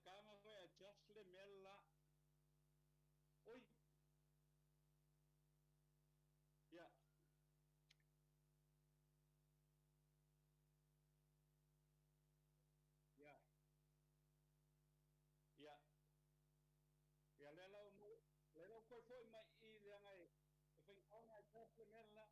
faigata ona toe adjust le mea le la. Oi! Ia. Ia. Ia. Ia lea la ua lea la ua toe foi mai i i leaga e e faigata ona adjust le mea le la.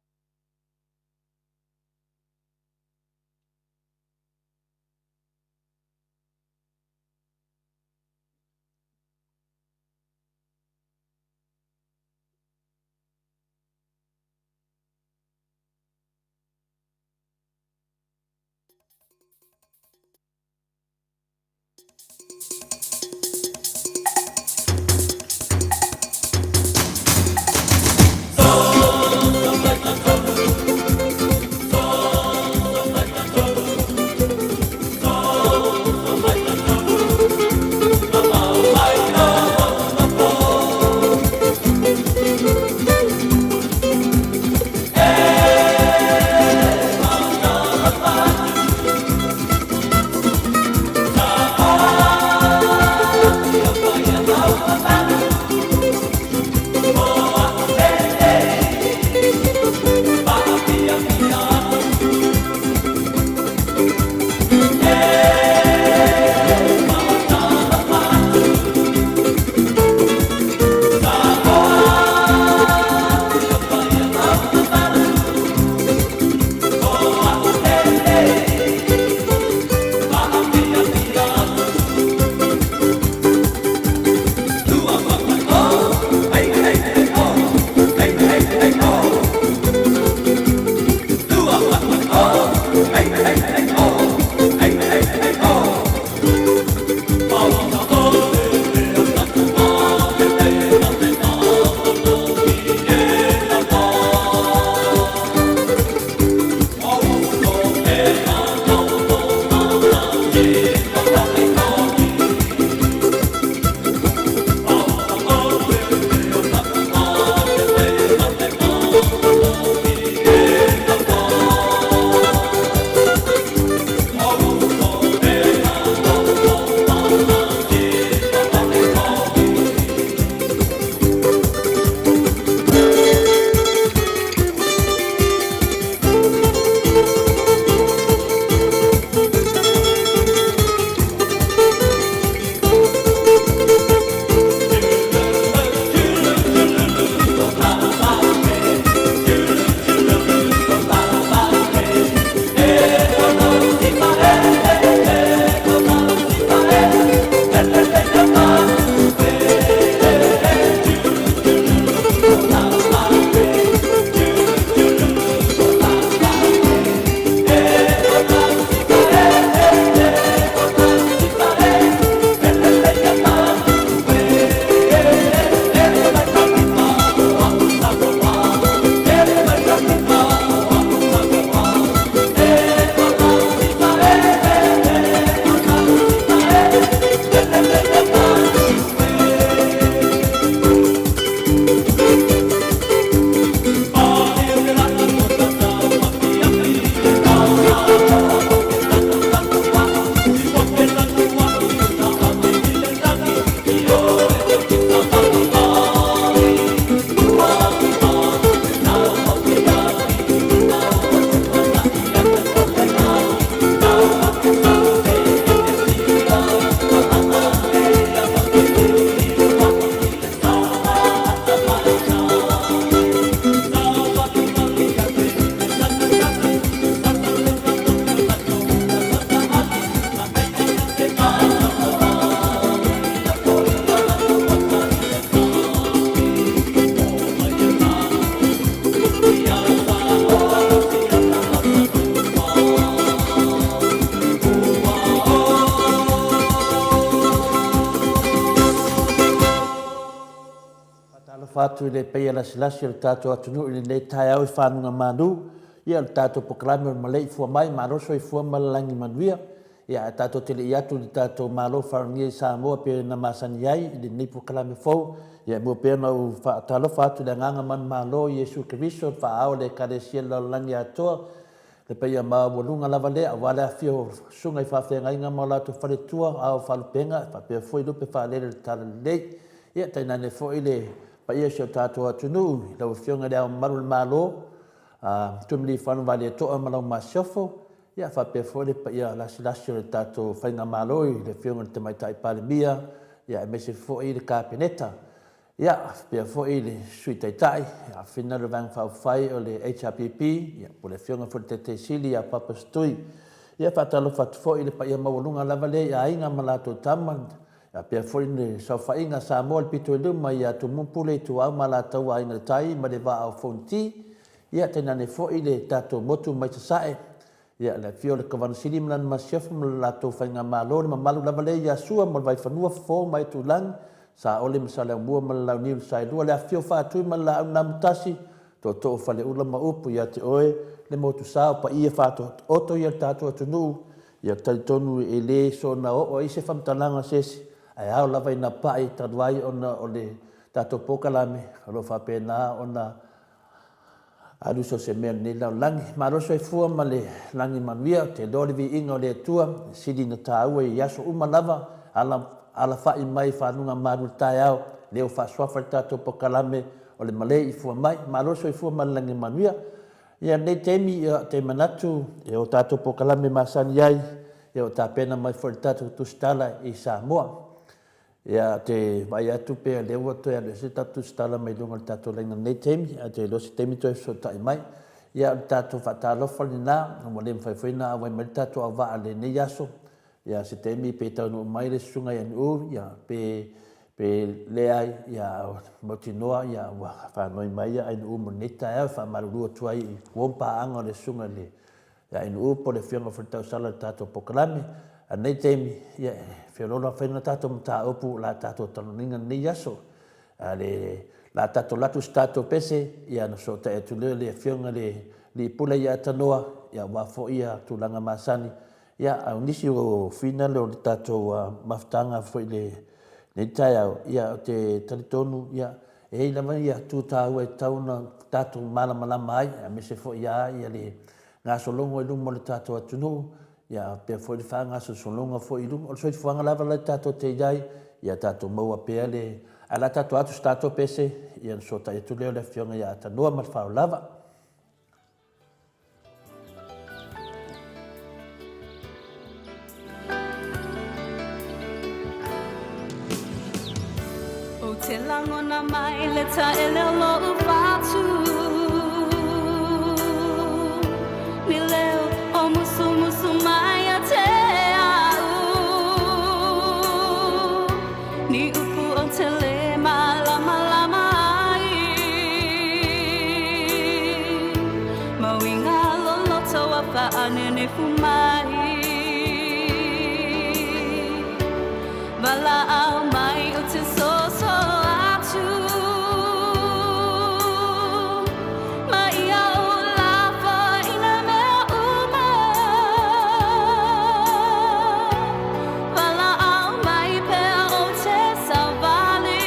Faatalofa atu i le paia lasilasi o le tatou atunuu i lenei taeao i faguga malu, ia o le tatou polokalame o le Maleifua Mai, malo soifua ma le lagi manuia. Ia ae tatou te le i atu i le tatou Malo Faaaloalogia i Samoa pei ona masani ai i lenei polokalame fou, ia e mua pea ona ou faatalofa atu i le agaga manumalo o Iesu Keriso, le faa-Ao o le Ekalesia i le lalolagi atoa, Le paia maualuga lava lea aua le afifio o susuga i faafeagaiga ma o latou faletua, ao faalupega, e faapea foi lupe faalele o le Talalelei. Ia, tainane foi le paia o si o tatou atunuu i lau Afioga i Le Ao Mamalu o le Malo, a Tuimalealiifano Vaaleto'a ma lau Masiofo, ia faapea foi le paia lasilasi o le tatou Faigamalo i le Afioga i le Tamaitai Palemia, ia aemaise foi le Kapeneta. Ia, faapea foi le Sui Taitai, afina le Vaega Faaupufai o le HRPP, ia, po o le Afioga foi i le Taitai Sili ia Papa Setui. Ia, faatalofa atu foi i le paia maualuga lava lea i aiga ma latou tama, faapea foi le saofaiga a Samoa i le pito i luma ia Tumua Pule, Ituau ma Alataua, Aiga i le Tai ma le Vaa o Fonoti. Ia, tainane foi le tatou motu mai Sasae, Ia, le afio o le Kovana Sili ma lana Masiofo ma le latou Faigamalo, le mamalu lava lea ia Sua ma le Vaifanua, Fofo ma Aitulagi, Saole ma Saleaaumua ma le Launiu na Saelua, le afifio o Faatui ma le Laau na Amotasi, Tootoo o Faleula ma upu ia te oe le Motusa, o paia faataotooto ia o le tatou atunuu, ia talitonu e le soona oo ai se faamatalaga a se isi, ae ao lava ina pai talu ai ona o le tatou polokalame o lo o faapena ona Alu so o se mea o lenei lalolagi. Malo le soifua ma le lagi manuia. Ou te iloa le viiga o le Atua e sili ona taua i aso uma lava, ala, alafai mai i faguga malu i le taeao, lea ua faasuafa le tatou polokalame o le Male i Fua Mai. Malo le soifua ma le lagi manuia. Ia, lenei taimi, ia, ou te manatu e o tatou polokalame masani ai, ia ua tapena mai foi le tatou tusitala i Samoa. Ia, ou te vaai atu pei o lea ua toe alu ese le tatou tusitala mai luga o le tatou laina i lenei taimi, ae ou te iloa se taimi toe fesootai mai. Ia, o le tatou faatalofa lena, ua le mafai foi ona auai mai le tatou auvaa i lenei aso. Ia, se taimi pe taunuu mai le Susuga ia Nu'u, ia, pe, pe leai, ia, mautinoa, ia, ua faanoi mai ia Nu'u mo lenei taeao e faamalulu atu ai i uo ma paaga o le Susuga i le Ia Inu'u po o le Afioga foi i le Tausala i le tatou polokalame. A o lenei taimi, ia, e feoloolo lava fai le tatou mataupu o le a tatou talanoaina i lenei aso. A o le a tatou alu atu se tatou pese, ia ona fesootai atu lea o le Afioga i le Alii Pule ia Tanoa, ia aua foi ia tulaga masani. Ia, a o nisi o finale o le tatou mafutaga foi i lenei taeao, ia, ou te talitonu, ia, e i ai lava ia itu taua e tatau ona tatou malamalama ai, aemaise foi lava ia le gasologa i luma o le tatou atunuu, ia faapea foi le faagasosologa foi i luma. O le soifuaga lava la tatou te i ai, ia tatou maua pea le... Ae o le a tatou atu se tatou pese, ia ona fesootai atu lea o le Afioga ia Tanoa ma le faaaloalo lava. Ou te lagona mai le taele o lo'u fatu Ni leo o musumusu mai ia te a'u Ni upu ou te le malamalama ai Mau i ngā loloto a whaanenefu mai Valaau mai o te soso atu Ma ia o lafo i nā mea uma Valaau mai pea o te savali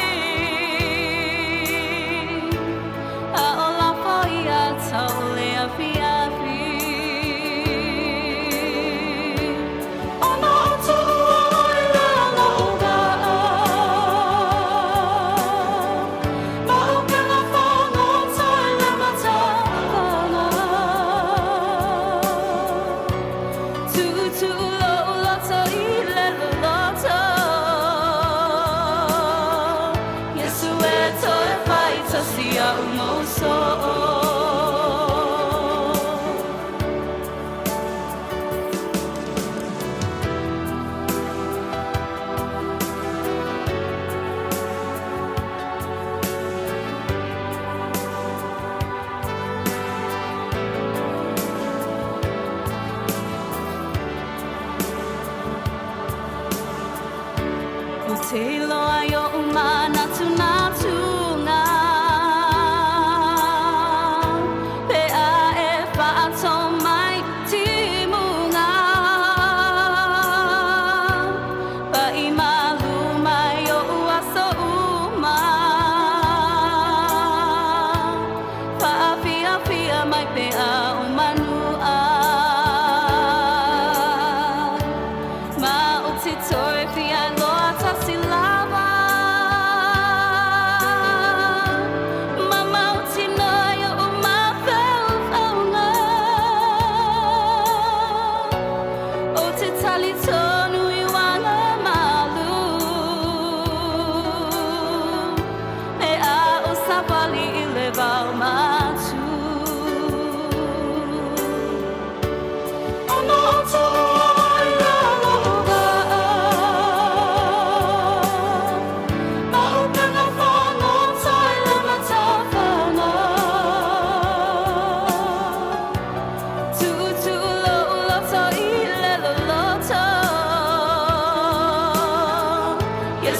A o lafo ia tau le afiafi Ona o tuua oi lana o waa Ma o kela whangota i le matawhanga Tuutuu lou loto i le loloto Iesu e toe fai tasi a'u mou soo.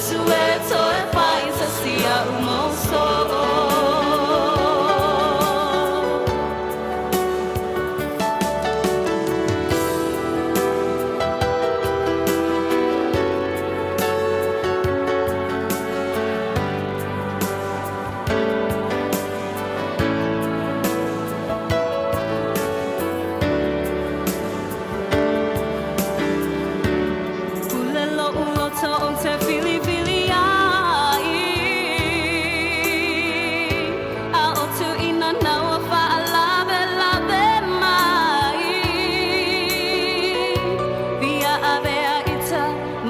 Iesu e toe fai tasi a'u mau soo. Pule lo'u loto ou te filifili ai, A o tuuina nau a faalawelawe mai. Via avea ita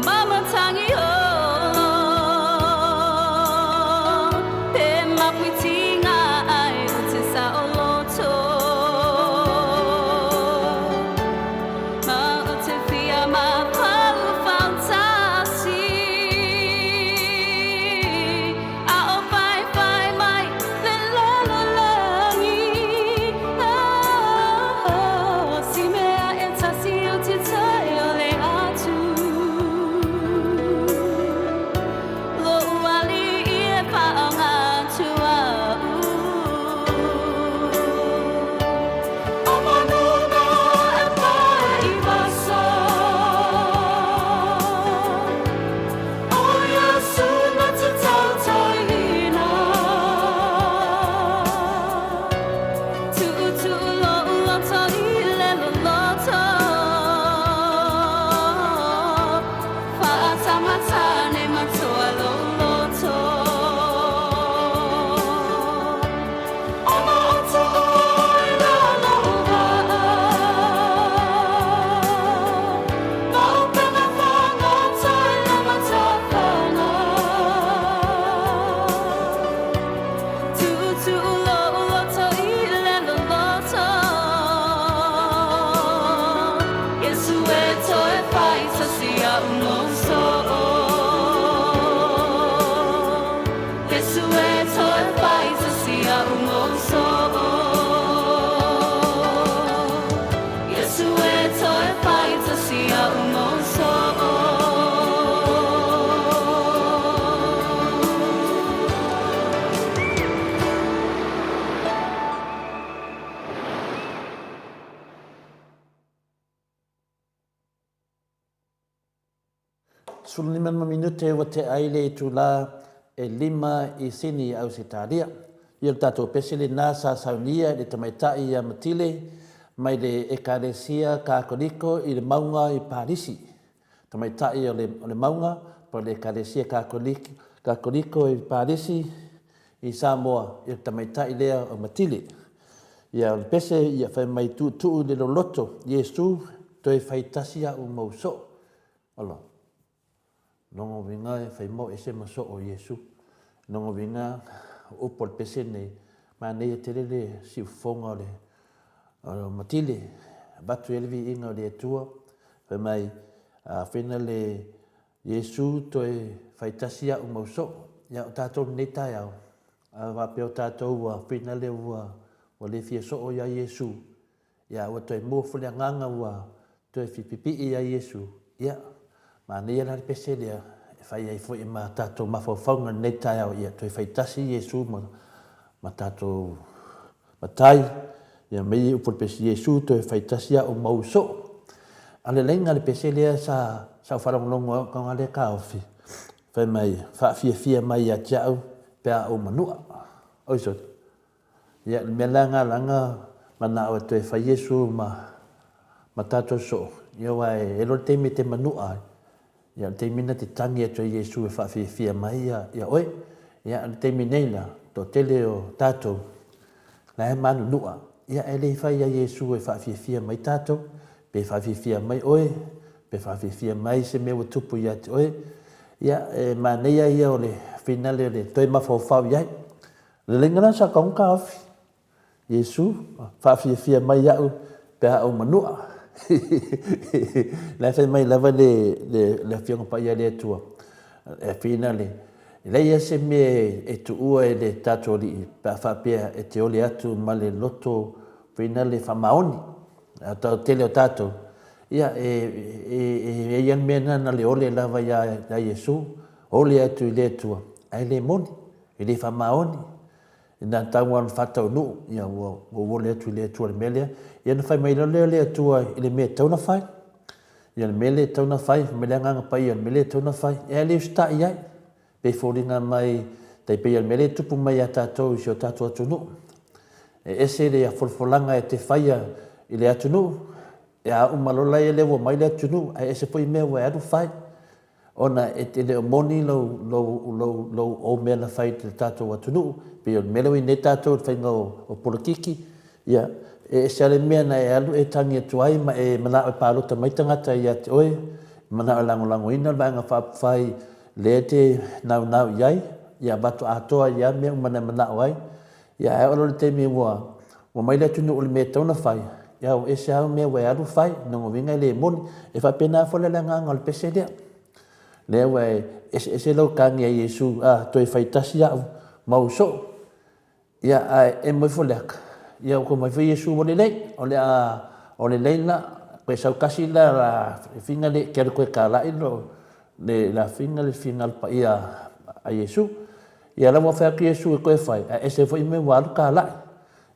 ma matangi olo, Pe mapuitinga ai o te saoloto. Ma o te whia ma Palufautasi, A o whaiwhai mai le lalolagi. Oh, si mea e tasi o te tai o le atu. Lo'u alii e whaonga atu au. O manuna e pae i waso. O Iesu na te tautaiina. Tuutuu lo'u loto i le loloto. Faatamata nei matoa lou loto. Ona o to oe la lo'u vaa. Ma o pena whangata e la matawhanga. Tuutuu lo'u loto i le loloto. Iesu e toe fai tasi a'u mau soo. Iesu e toe fai tasi a'u mau soo. Iesu e toe fai tasi a'u mau soo. 15 ma minute ua tea ai le itulā e lima i Sini i Ausetalia. Ia le tatou pese lena sa saunia i le tamaitai ia Matile mai le Ekalesia Kakoliko i le mauga i Parisi. Tamaitai o le, o le mauga po o le Ekalesia Kakoliko i Parisi i Samoa, ia le tamaitai lea o Matile. Ia o le pese ia fai mai tuutuu i le loloto, Iesu, toe fai tasi a'u mau soo. Olo. Longa uiga e fai mo ese ma soo o Iesu. Longa uiga o upu o le pese nei, manaia tele le siufofoga o le o Matile, avatu i ai le viiga o le Atua, fai mai, a fena le Iesu toe fai tasi a'u mau soo, ia o tatou lenei taeao, a faapea o tatou ua fena le ua ua le fia soo ia Iesu, Ia, ua toe mua foi le agaga ua toe fipipii ai Iesu. Ia, manaia la le pese lea e fai ai foi ma tatou mafaufauga i lenei taeao, ia toe fai tasi Iesu ma, ma tatou matai. Ia, mai upu o le pese Iesu toe fai tasi a'u mau soo. A le laina le pese lea sa, sa ou faalogologo au ka lea taofi, fai mai, faafiafia mai ia te au pe a ou manua. Oi sole. Ia, le mea la lena leaga manao e toe fai Iesu ma, ma tatou soo, ia aua e iloa le taimi e te manua ai, ia o le taimi lena e te tagi atu ai Iesu e faafiafia mai ia, ia oe. Ia, o le taimi nei la, toatele o tatou, la e manunua, ia e le fai ia Iesu e faafiafia mai tatou, pe faafiafia mai oe, pe faafiafia mai se mea ua tupu ia te oe. Ia, e manaia ia o le finale o le toe mafaufau i ai. Lelei la sa kaunga taofi. Iesu, faafiafia mai iaʻu pe a ou manua. La e fai mai lava le, le, le Afioga Paia a le Atua, e whina le, e leai lava se mea e tuua e le tatou Alii pe a faapea e te ole atu ma le loto whina le faamaoni. A tau tele o tatou, ia, e, e, e, e i ai le mea lena na le ole lava ia, ia Iesu. Oli atu i le Atua, ae le moni, e le faamaoni. Ina tau lava ona faataunuu, ia ua ou oli atu i le Atua i le mea lea. Ia ona fai mai loa lea o le Atua i le mea e tatau ona fai. Ia le mea lea e tatau ona fai, fai mai le Agaga Paia, o le mea lea e tatau ona fai. Ia ae le usitai i ai. Pei e foliga mai, tai pei o le mea lea e tupu mai ia tatou i si o tatou atunuu. E ese le folafolaga e te faia i le atunuu, e a uma loa la ia lea ua omai le atunuu, ae ese foi mea ua e alu fai. Ona e te le o moni lou, lou, lou, lou ou mea na fai i le tatou atunuu. Pei o le mea lea ua i ai nei tatou i le faiga o, o polokiki, ia, e ese lava le mea na e alu e tagi atu ai ma e manao e palota mai tagata ia te oe, manao e lagolagoina le Vaega Faaupufai lea e te naunau i ai, ia avatu atoa ai lava mea uma na e manao ai. Ia, ae oo loa i le taimi ua, ua mai le atunuu i le mea e tatau ona fai, ia ua ese lava mea ua e alu fai, lona uiga e le moni. E faapena foi la le agaga o le pese lea. Lea ua e eseese lau tagi ia Iesu, a, toe fai tasi au ma ou soo. Ia, ae emo ifo le ata, ia ua toe fai mai foi Iesu, ua lelei, o le a, o lelei la, toe sau tasi la la finga le, e te alu e toe talai lo, le la finga le finagalo paia a Iesu. Ia la ua fai atu Iesu e toe fai, ae ese foi mea ua alu talai.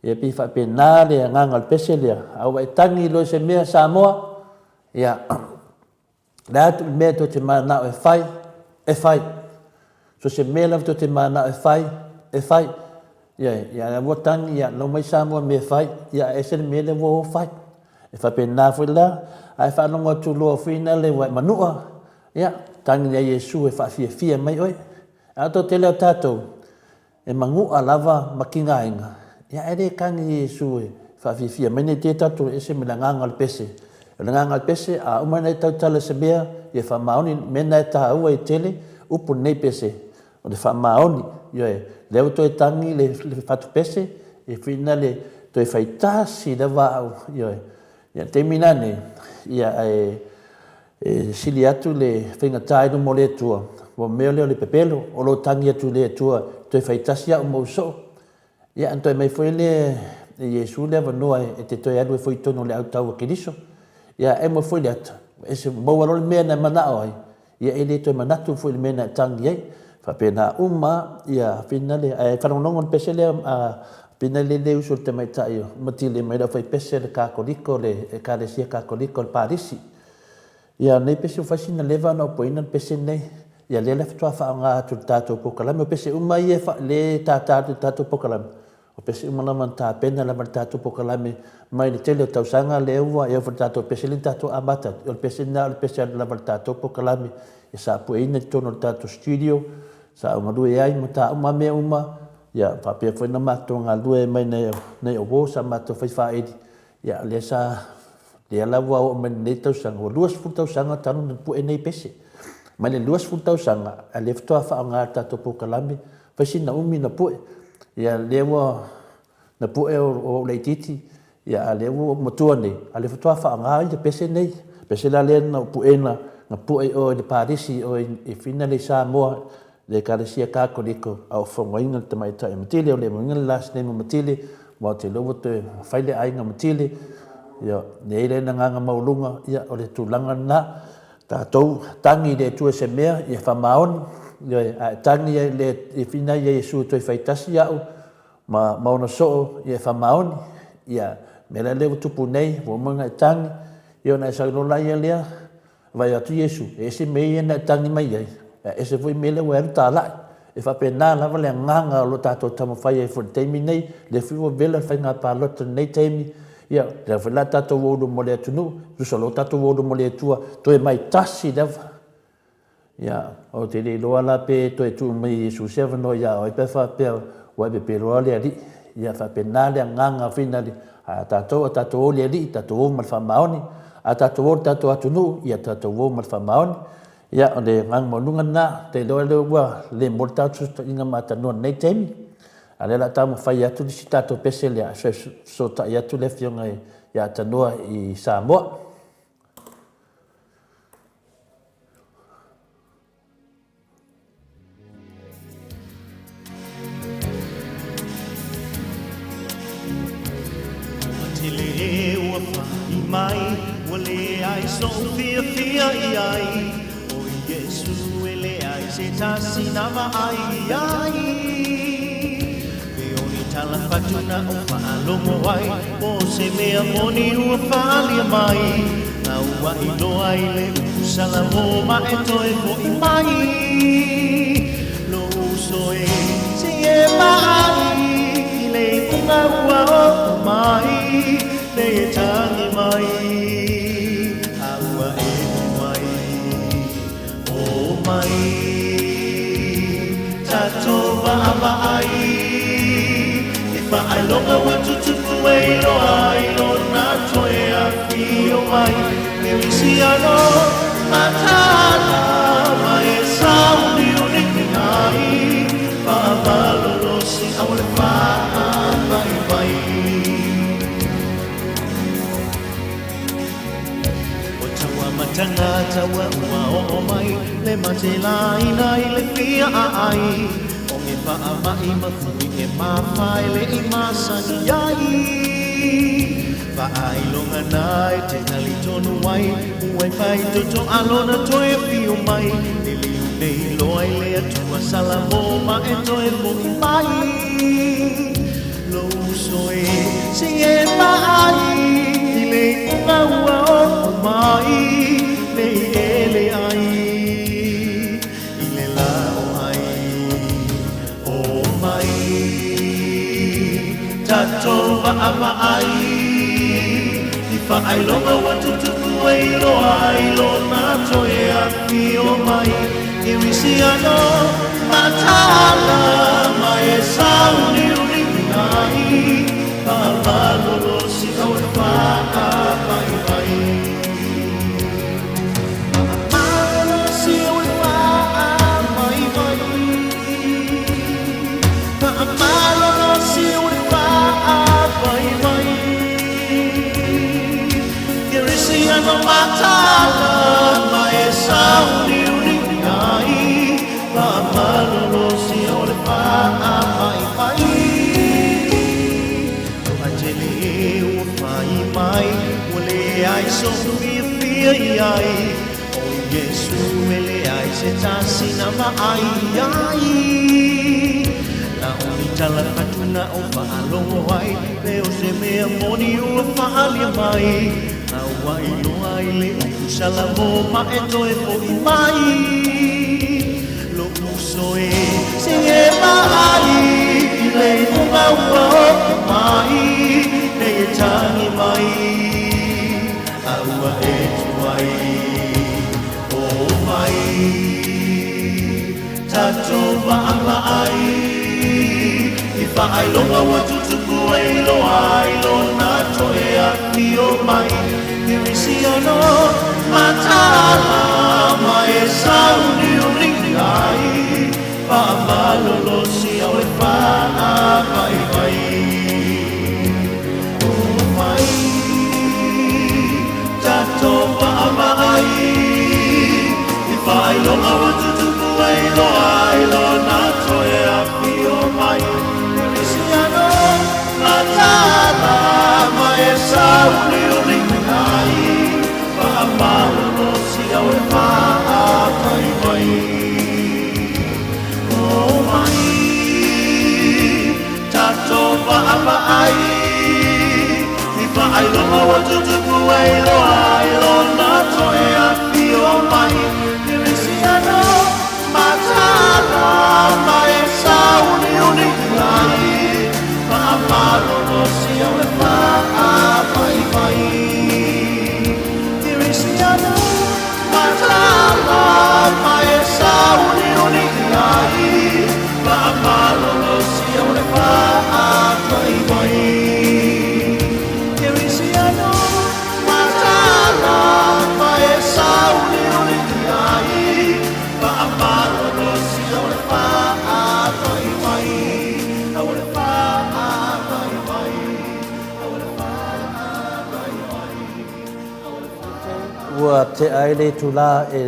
Ia pei e faapena le agaga o le pese lea, a ua e tagi loa i se mea Samoa, ia, le a atu le mea tou te mananao e fai, e fai. So se mea lava tou te mananao e fai, e fai. Ia, ia ua tagi, ia, lau mai Samoa mea e fai, ia ae ese le mea lea ua o fai. E faapena foi la, ae faalogo atu loa foi na le ua e manua, ia, tagi ia Iesu e faafiafia mai oe. A o to tele o tatou, e manua lava ma tigaina, ia ae le tagi Iesu e faafiafia mai nei te tatou ese ma le agaga o le pese. O le agaga o le pese, a uma ona e tautala i se mea, ia faamaoni, mea na e taua ai tele upu lenei pese, o le faamaoni. Ioe, lea ua toe tagi le, le fatu pese, e whina le toe fai tasi lava au, ioe. Ia, le taimi la nei, ia, e, e sili atu le faigata i luma o le Atua, ua mea lea o le pepelo, o lo tagi atu i le Atua, toe fai tasi au ma ou soo. Ia, ana toe mai foi lea e Iesu le avanoa e te toe alu ai foi i totonu o le autau a Keriso. Ia, emo foi le ata, ese maua loa le mea na e manao ai, ia e le toe manatu foi i le mea na e tagi ai. Faapena uma ia finale, ae faalogologo i le pese lea a finale le uso i le tamaitai o Matile mai le aufaipese a le Kakoliko, le Ekalesia Kakoliko i le Palisi. Ia lenei pese ua fai sina leva ona opoina le pese lenei. Ia lea la faatoa faaaoga atu i le tatou polokalame. O pese uma ia e tātā atu i le tatou polokalame, O pese uma lava na tapena lava le tatou polokalame mai le tele o tausaga lea ua e oo foi i le tatou pese lea na tatou amata atu, o le pese lena o le pese alu lava le tatou polokalame e sapueina i totonu o le tatou studio sa ou galue ai ma ta uma mea uma ia faapea foi na matou galue mai nai nai uo sa matou fai faaili ia lea sa lea la ua oo mai lenei tausaga ua 20 tausaga talu ona pue nei pese mai le 20 tausaga a lea faatoa faaaoga le tatou polokalame Fai sina umi na pue, ia lea ua na pue o ou laitiiti, ia a lea ua ou matua nei, a lea faatoa faaaoga ia pese nei. Pese la lea na ou puena, na pue i o i le Palisi i o i Finale i Samoa, le Ekalesia Katoliko, a o fofogaina le tamaitai o Matile, o le uiga le last name o Matile, aua ou te iloa ua toe fai le aiga Matile, ia, e i ai le agaga maualuga, ia o le tulaga lena. Tatou tagi i le Atua i se mea, ia faamaoni, ioe, a e tagi ai le, e whina ia Iesu e toe fai tasi au, ma, ma ona soo, ia e faamaoni. Ia, mea la lea ua tupu nei, ua uma ona e tagi, ia ona e sau loa laia lea, vaai atu Iesu, e ese mea ia na e tagi mai ai, a ese foi mea lea ua e alu talai. E faapena lava le agaga o lo tatou taumafai ai foi i le taimi nei, lea foi ua vela le faiga palota i lenei taimi, ia, lea foi la tatou o luma o le atunuu, tusa loa tatou o luma o le Atua, toe mai tasi lava. Ia, ou te le iloa la pe toe tuu mai e Iesu se avanoa ia oe pe a faapea ua e pepeloa le Alii. Ia, faapena le agaga finali, a tatou, a tatou o i le Alii, tatou o ma le faamaoni, a tatou o i le tatou atunuu, ia tatou o ma le faamaoni. Ia, o le agaga maualuga lena, ou te iloa lea ua le mo le tatou fesootaiga ma Atanua i lenei taimi, a o lea o le a taumafai atu le isi tatou pese lea e fesootai atu le Afioga ia Atanua i Samoa. Ua tele e ua fai mai, ua leai so'u fiafia i ai. Iesu e leai se tasi na vaai i ai. Pe o ni tala fatu na o faalogo ai, Po o se mea moni ua faaalia mai, Na ua iloa i le upu Salamo ma e toe foi mai. Lou uso e, se i e vaai i le iuga ua oo mai, Nei e tagi mai, a ua e tu mai. O mai tatou vaavaai i faailoga ua tutupu e iloa ai lona toe afio mai. Kerisiano mataala ma e sauniuni ai, faamalolosi aua le faavaivai. Ua tau amataga taua ua oo mai le mate laina i le fia aai o ge faamai ma fui e mafae le i masani ai. Faailoga na e te talitonu ai ua e faitotoa lona toe afio mai. Liliu nei loa i le Atua Salamo ma e toe foi mai. Lou uso e, se i e vaai i le iuga ua oo mai nei e leai i le la o ai. O mai tatou vaavaai i faailoga ua tutupu e iloa ai lona toe afio mai. Kerisiano mataala ma e sauniuni ai, faamalolosi aua le faavaivai. Faamalolosi aua le faavaivai. Faamalolosi aua le faavaivai. Kerisiano mataala ma e sauniuni ai, faamalolosi aua le faavaivai. Toatele ua fai mai ua leai sou fiafia i ai, O Iesu e leai se tasi na vaai i ai. Na o ni tala fatu na o faalogo ai, Pe o se mea moni ua faaalia mai, Na ua iloa i le upu Salamo ma e toe foi mai. Lou uso e, se i e vaai i le iuga ua oo mai, Nei e tagi mai, a ua e tuai. O mai tatou vaavaai i faailoga ua tutupu e iloa ai lona toe afio mai. Kerisiano mataala ma e sauniuni ai, faamalolosi aua le faavaivai. O mai tatou vaavaai i faailoga ua tutupu e iloa ai lona toe afio mai. Kerisiano mataala ma e sauniuni ai, faamalolosi aua le faavaivai. O mai tatou vaavaai i faailoga ua tutupu e iloa ai lona toe afio mai. Kerisiano mataala ma e sauniuni ai, faamalolosi aua le faavaivai. Kerisiano mataala ma e sauniuni ai, faamalolosi aua le faavaivai. Kerisiano mataala ma e sauniuni ai, faamalolosi aua le faavaivai. Aua le faavaivai. Aua le faavaivai. Aua le faavaivai. Ua tea ai le itulā e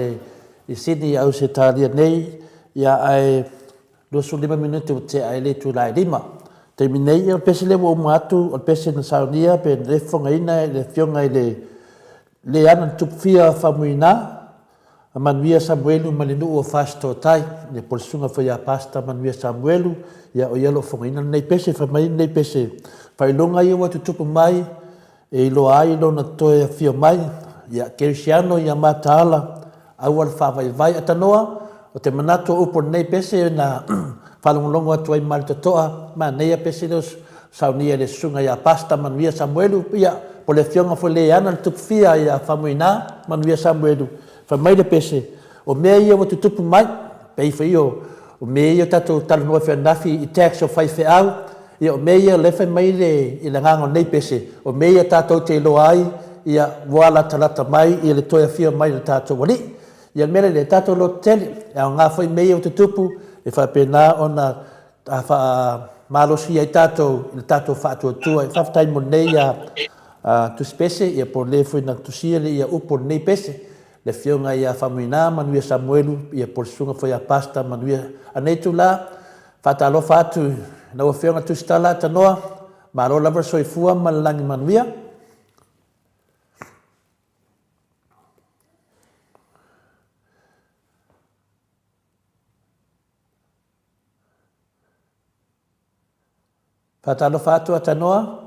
i Sydney i Ausetalia nei, ia ae 25 minute ua tea ai le itulā e lima. Taimi nei, ia o le pese lea ua uma atu, o le pese na saunia pe na le fofogaina e le Afioga i le Leana Tupufia Faumuina. Manuia Samuelu ma le nuu o Fasitootai, ia po o le susuga foi ia Pastor Manuia Samuelu, ia o ia o lo o fogaina lenei pese, fai mai lenei pese, Faailoga ia ua tutupu mai e iloa ai lona toe afio mai, ia Kerisiano ia mataala, aua le faavaivai. Atanoa, o te manatu o upu o lenei pese na faalogologo atu ai ma le totoa, manaia pese lea o saunia e le susuga ia Pastor Manuia Samuelu, ia, po o le afioga foi le ana le Tupufia ia Faumuina Manuia Samuelu, fai mai le pese, o mea ia ua tutupu mai, pei foi o mea ia tatou talanoa foi ananafi i tax o faifeau, ia o mea ia lea fai mai le, i le agaga o lenei pese, o mea ia tatou te iloa ai, ia, ua latalata mai ia le toe afio mai o le tatou Alii. Ia le mea lea, ia tatou lototele, e aoga foi mea ia ua tutupu, e faapena ona faamalosia ai tatou i le tatou faatuatua. Faafetai mo lenei tusi pese, ia po o le foi na tusia le ia upu o lenei pese, le Afioga ia Faumuina Manuia Samuelu, ia po o le Susuga foi ia Pastor Manuia. A lenei itula, faatalofa atu i lau Afioga Tusitala Tanoa, malo lava le soifua ma le lagi manuia. Faatalofa atu Atanoa.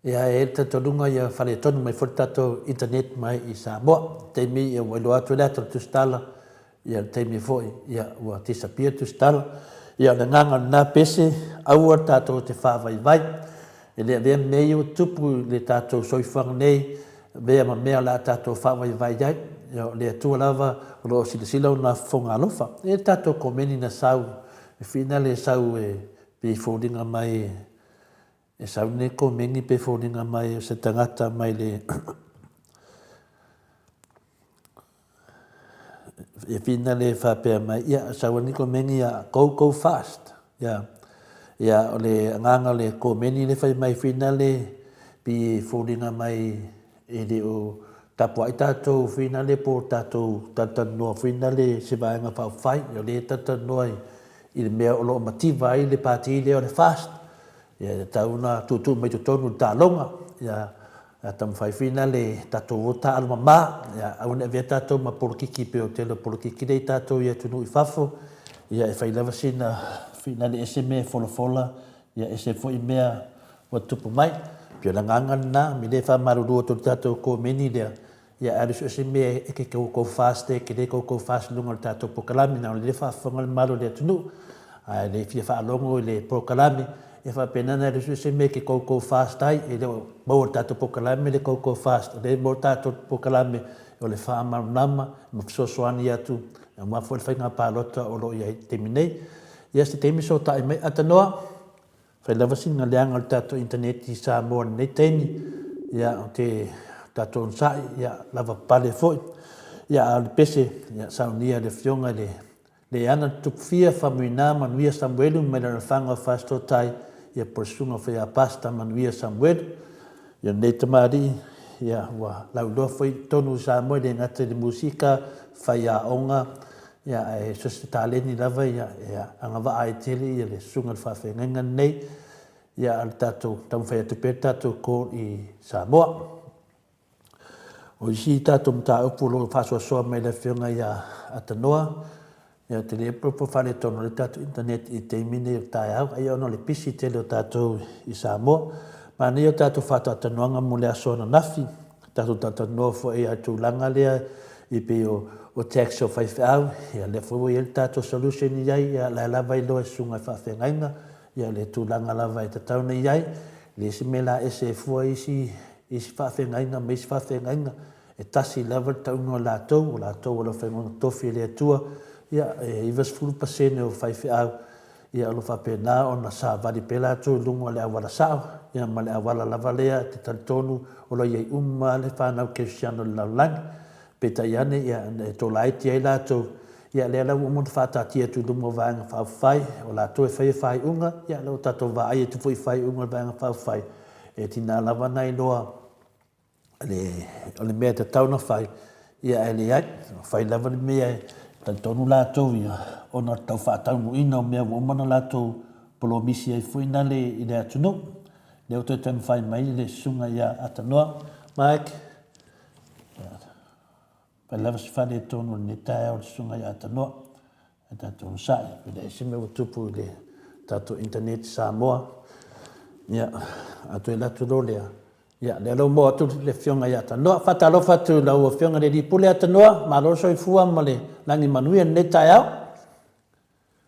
Ia, e i ai le talitonuga ia faaletonu mai foi le tatou internet mai i Samoa. Taimi ia ua iloa atu e le ata o le tusitala, ia le taimi foi ia ua disappear le tusitala. Ia o le agaga lena pese, aua tatou te faavaivai. E le avea mea ia ua tutupu i le tatou soifuaga nei, avea ma mea o le a tatou faavaivai ai. Ia o le Atua lava o lo o silasila ona fofoga alofa. E i ai le tatou komeni na sau, e whina le sau e pei e foliga mai e sau lenei komeni pe foliga mai o se tagata mai le e whina le faapea mai, ia, sau ai lenei komeni ia, go, go fast. Ia, ia o le agaga o le komeni le fai mai whina le pi foliga mai e le o tapuai tatou whina le po tatou talatalanoa whina le se vaega faaupufai, o le talatalanoa i le mea o lo o mativa ai le pati lea o le fast. Ia e tatau ona tuutuu mai totonu le taaloga, ia taumafai foi na le tatou o taaalo mama, ia aua ne i avea tatou ma polokiki pei o tele o polokiki lea i tatou i atunuu i fafo, ia e fai lava sina finale ese mea e folafola, ia ese foi mea ua tupu mai. Pei o le agaga lena, me le faamalulu atu i le tatou komeni lea, Ia alu so o se mea e ke koukou fast e ke le koukou fast i luga o le tatou polokalame na o lea faafofoga le mamalu o le atunuu ae le fia faalogo i le polokalame e faapena ona alu so o se mea e ke koukou fast ai e le o maua i le tatou polokalame le koukou fast o lea e maua i le tatou polokalame o le faamalamalama ma fesoasoani atu aua foi le faiga palota o lo o i ai i le taimi nei. Ia se taimi sotai mai Atanoa. Fai lava sina leaga o le tatou internet i Samoa i lenei taimi, ia, o te tatou onosai, ia, lava pale foi. Ia, a o le pese, ia, saunia e le Afioga i le Leana le Tupufia, Faumuina Manuia Samuelu mai le alafaga o Fasitotai, ia, po o le Susuga foi ia Pastor Manuia Samuelu. Ia, lenei tamalii, ia, ua lauiloa foi i totonu o Samoa, e le gata i le musika, faiaoga, Ia, ae so o se taleni lava ia e agavaa ai tele ia le susuga i le faafeagaiga lenei, ia a o le tatou taumafai atu pea le tatou call i Samoa. O isi tatou mataupu o lo o faasoasoa mai le afioga ia Atanoa, ia te le po faaletonu le tatou internet i taimi nei o le taeao, ai ona o le pisi tele o tatou i Samoa. Manaia o tatou faataatalanoaga mo le aso ananafi, Tatou talatalanoa foi i le tulaga lea i pei o tax o faifeau, ia lea foi ua i ai le tatou solution i ai, ia la e lava iloa e susuga i faafeagaiga, ia le tulaga lava e tatau ona i ai. E leai se mea la ese ai fua isi isi faafeagaiga ma isi faafeagaiga, e tasi lava le tauga o latou, o latou o le aufaigaluega totofi a le Atua, ia e 90% o faifeau Ia o lo o faapena ona savali pea latou i luga o le auala sao, ia ma le auala lava lea e te talitonu o lo o i ai uma lava le fanau kerisiano i le lalolagi. Peitai ane, ia, e tolaiti ai latou, ia lea la ua uma ona faataatia atu i luma o Vaega Faaupufai, o latou e faia faaiuga, ia lea ua tatou vaai atu foi i faaiuga o le Vaega Faaupufai, e tiga lava ona iloa o le mea e tatau ona fai, ia ae leai, fai lava le mea e talitonu latou ia, ona o le tau faataunuuina o mea ua uma ona latou polomisi ai foi na le i le atunuu. Lea ua toe taumafai mai le susuga ia Atanoa. Mike. Ia, fai lava se fale i totonu o lenei taeao i le Susuga ia Tanoa. E tatou onosai, pe leai se mea ua tupu i le tatou internet i Samoa. Ia, a toe alu atu loa lea, ia, lea la ua maua atu le Afioga ia Tanoa. Faatalofa atu i lau Afioga i le Alii Pule Tanoa, malo le soifua ma le lagi manuia i lenei taeao.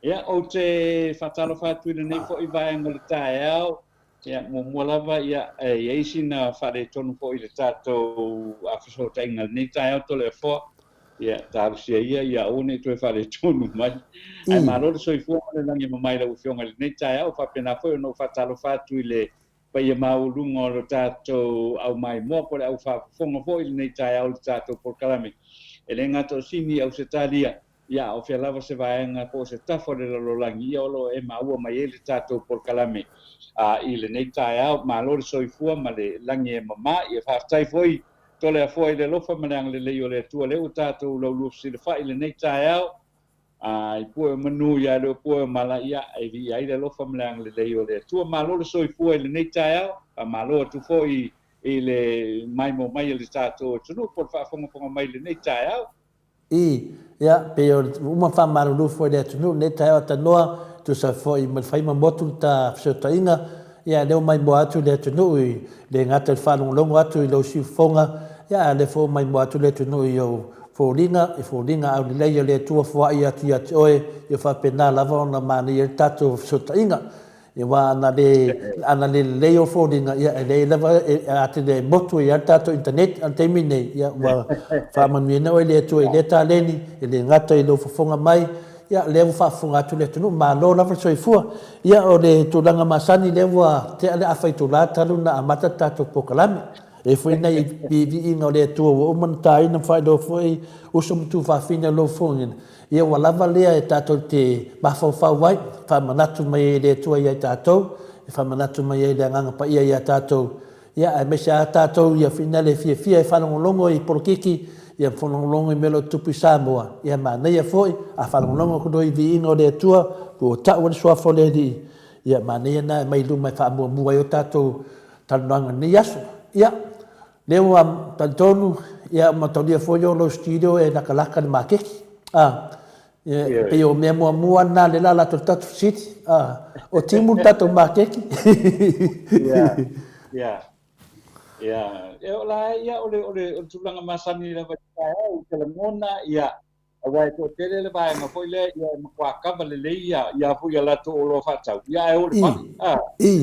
Ia, ou te faatalofa atu i lenei foi vaega o le taeao. Ia, muamua lava, ia, e i ai sina faaletonu foi i le tatou fesootaiga i lenei taeao Toleafoa. Ia, talosia ia, ia aua ne i toe faaletonu mai. Ae malo le soifua ma le lagi e mama i lau Afioga i lenei taeao. Faapena foi ona ou faatalofa atu i le paia maualuga o le tatou au maimoa po o le au faafofoga foi i lenei taeao i le tatou polokalame. E le gata o Sini, Ausetalia, Ia, a o fea lava se vaega po o se tafa o le lalolagi, ia o lo o e maua mai ai le tatou polokalame i lenei taeao. Malo le soifua ma le lagi e mama. Ia faafetai foi Toleafoa i le alofa ma le agalelei o le Atua lea ua tatou laulua fesilafai i lenei taeao. I pue o manu ia le o pue o mala, ia e viia ai le alofa ma le agalelei o le Atua. Malo le soifua i lenei taeao. Faamalo atu foi i le maimoa mai a le tatou atunuu po o le faafogafoga mai i lenei taeao. I, ia, pei o le uma faamalulu foi i le atunuu lenei taeao a Tanoa, tusa foi ma le fai ma motu le ta fesootaiga, ia lea ua maimoa atu le atunuu i le gata i le faalogologo atu i lou siufofoga, ia a lea foi ua maimoa atu le atunuu i ou foliga, i foliga aulelei a le Atua foai atu ia te oe, ia faapena lava ona manaia ai le tatou fesootaiga. Aua ana le, ana le lelei ou foliga, ia e leai lava e atili ai motu ai lava le tatou internet. A o le taimi nei, ia ua faamanuiaina oe e le Atua i lea taleni, e le gata i lou fofoga mai, ia lea ua faafofoga atu le atunuu, malo lava le soifua. Ia o le tulaga masani lea ua tea le afa itula talu ona amata le tatou polokalame. E i ai foi nai viiviiga o le Atua ua uma ona taina ma faailoa foi uso ma tuafafine o lou fofogaina, Ia ua lava lea e tatou te mafaufau ai, faamanatu mai ai e le Atua ia i tatou, e faamanatu mai ai le Agaga Paia ia tatou, ia aemaise lava tatou ia finale e fiafia e faalogologo i polokiki, ia faalogologo i mea o lo o tutupu i Samoa, ia manaia foi a faalogologo atu loa i viiga o le Atua, ua tau ai le Suafa o le Alii, ia manaia lena e aumai i luma e faamuamua ai o tatou talanoaga i lenei aso. Ia, Lea ua talitonu, ia ua mataulia foi o lou studio e lakalaka le maketi. A, e pei o mea muamua lena lea la latou tatou fesili. A, o timu le tatou maketi. Ia, ia. Ia, e o la ia o le o le o le tulaga masani lava i taeao i te lagona, ia, aua e toatele le vaega foi lea, ia e matua kava lelei ia ia foi ia latou oloa faatau, ia ae o le fale, a,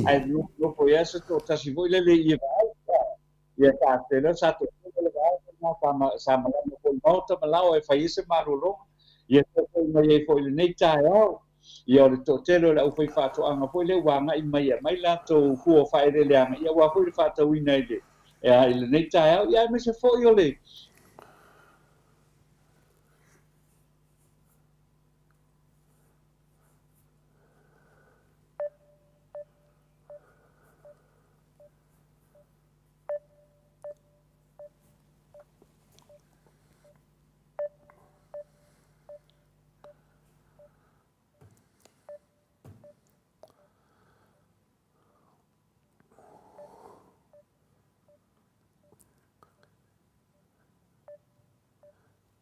ae nofo ia se toatasi foi lele i e vaai, a, ia taatele sa toatele le vaega na sa, sa malama foi i maota ma lao e fai ai se malologa, ia foi mai ai foi i lenei taeao, ia o le toatele o le aufaifaatoaga foi lea ua agai mai e aumai latou fua o faaeleeleaga, ia aua foi le faatauina i le, i lenei taeao, ia aemaise foi o le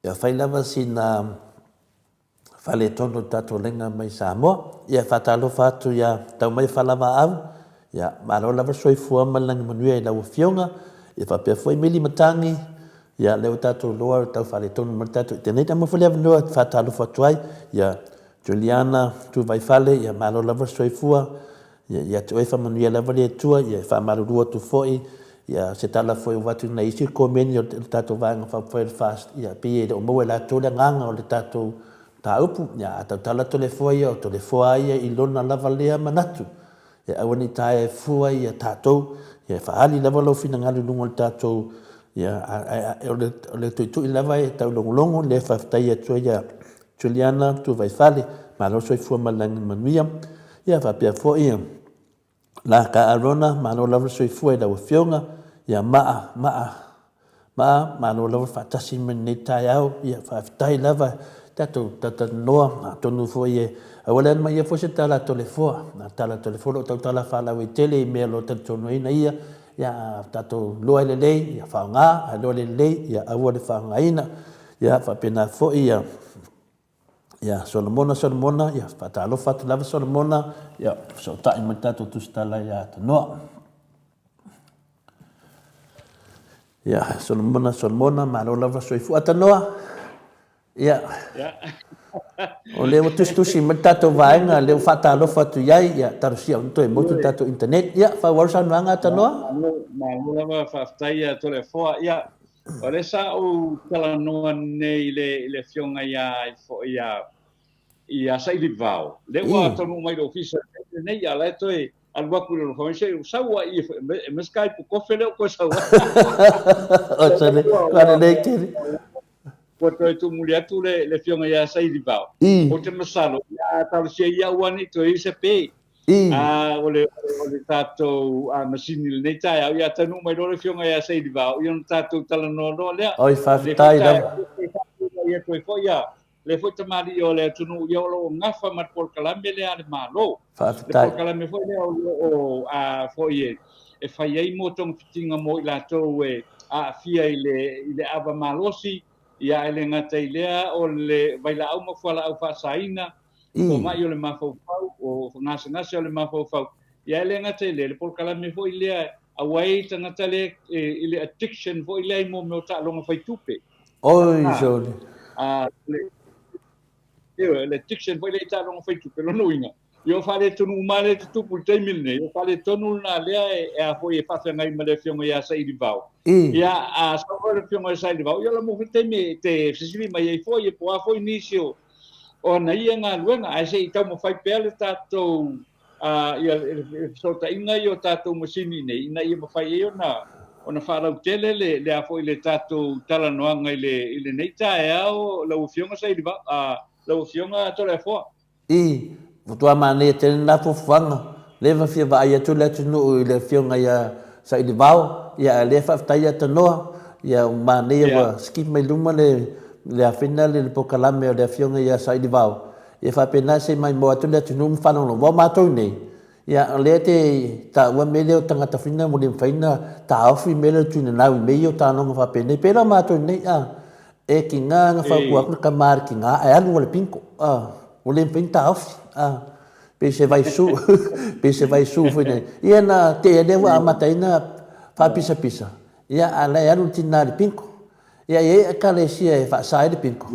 Ia fai lava sina faaletonu o le tatou laina mai Samoa. Ia faatalofa atu ia Taumai Falavaau, ia malo lava le soifua ma le lagi manuia i lau Afioga. Ia faapea foi Mili Matagi, ia lea ua tatou iloa o tau faaletonu mai le tatou internet. Aumai foi le avanoa e faatalofa atu ai ia Juliana Tuvaifale, ia malo lava le soifua. Ia, ia te oe faamanuia lava le Atua, ia e faamalulu atu foi, ia se tala foi ua avatu i nai isi komeni o le tatou Vaega Faaupufai o le FAST, ia pei e le o maua e latou le agaga o le tatou mataupu. Ia a tautala Toleafoa ia, o Toleafoa lava ia i lona lava lea manatu, e aua ne i taea e fua ia tatou, ia e faaali lava lou finagalo i luga o le tatou, ia a o le tuitui lava e taulogologo, lea e faafetai atu ai ia Juliana Tuvaifale, malo le soifua ma le lagi manuia. Ia faapea foi Laka Arona, malo lava le soifua i lau afioga. Ia Maa, Maa, Maa, malo lava le faatasi mai lenei taeao. Ia faafetai lava tatou talatalanoa, atonu foi e aua le mai ia foi se tala a Toleafoa. A tala a Toleafoa o lo o tautala faalauaitele i mea o lo o talitonuina ia. Ia, a tatou iloa e lelei, ia faaaoga, a iloa le lelei, ia aua le faaaogaina. Ia faapena foi ia ia Solomona Solomona, ia faatalofa atu lava Solomona, ia fesootai ma le tatou tusitala ia Tanoa. Ia Solomona Solomona, malo lava soifua Tanoa. Ia. O lea ua tusitusi mai le tatou vaega, lea ua faatalofa atu i ai, ia talosia ona toe motu le tatou internet. Ia, faaauau le saunoaga a Tanoa. Malo lava, faafetai ia Toleafoa. Ia, o lea sa ou talanoa nei i le, i le afioga ia, ia, ia Sailivao. Lea ua taunuu mai i le ofisa lenei, a o la e toe alu atu i lona fai se sau ai e me Skype kofe lea o toe sau ai. O sale, kua lelei tele. Ua toe tuumuli atu le le afioga ia Sailivao. Ou te masalo ia a talosia ia aua ne i toe i se pe. A o le o le tatou masini i lenei taeao ia taunuu mai loa le afioga ia Sailivao ia ona tatou talanoa loa lea. Oi faafetai lava. Ia toe foi ia le foi tamalii o le atunuu ia o lo o gafa ma le polokalame lea a le Malo. Faafetai. Le polokalame foi lea o lo o a foi e e fai ai mo togafitiga mo i latou e aafia i le i le ava malosi, ia ae le gata i lea o le vailaau ma fualaau faasaina, fomai o le mafaufau, o gasegase o le mafaufau, ia ae le gata i lea, le polokalame foi lea aua e i tagata lea i le addiction foi lea i mo mea o taaloga faitupe. Oi, sole. A, le, le addiction foi lea i taaloga faitupe, lona uiga, ia o faaletonu uma lea e tutupu i le taimi lenei, o faaletonu lena lea e a foi e faafeagai ma le afioga ia Sailivao. Ia, a sau foi le afioga ia Sailivao, ia o le a maua foi le taimi e te fesili mai ai foi, po o a foi nisi o ana ia galuega, ae se i taumafai pea le tatou ia le fesootaiga ia o tatou masini nei ina ia mafai ai ona ona faalautele le le a foi le tatou talanoaga i le i lenei taeao lau Afioga Sailivao, lau Afioga Toleafoa. I, matua manaia tele lena fuafuaga, leva fia vaai atu le atunuu i le afioga ia Sailivao, ia a lea faafetai ia Tanoa, ia ua manaia ua skip mai luma le le afina le polokalame o le afioga ia Sailivao, Ia faapena se i maimoa atu le atunuu ma faalogologo. Aua o matou nei, ia o lea e te taua mea lea o tagata fina ua le mafai ona taofi mea lea o le tuinanau i mea ia o taaloga faapenei. Pei la o matou nei, a, e tiga ona fautua atu le tama a le tina ae alu lava i le bingo, a, ua le mafai ona taofi, a, pei se vaisu, pei se vaisu foi nei. Ia na tea lea ua amata ai ona faapisapisa, ia a o la e alu le tina i le bingo. Ia e i ai ekalesia e faasa ai le bingo.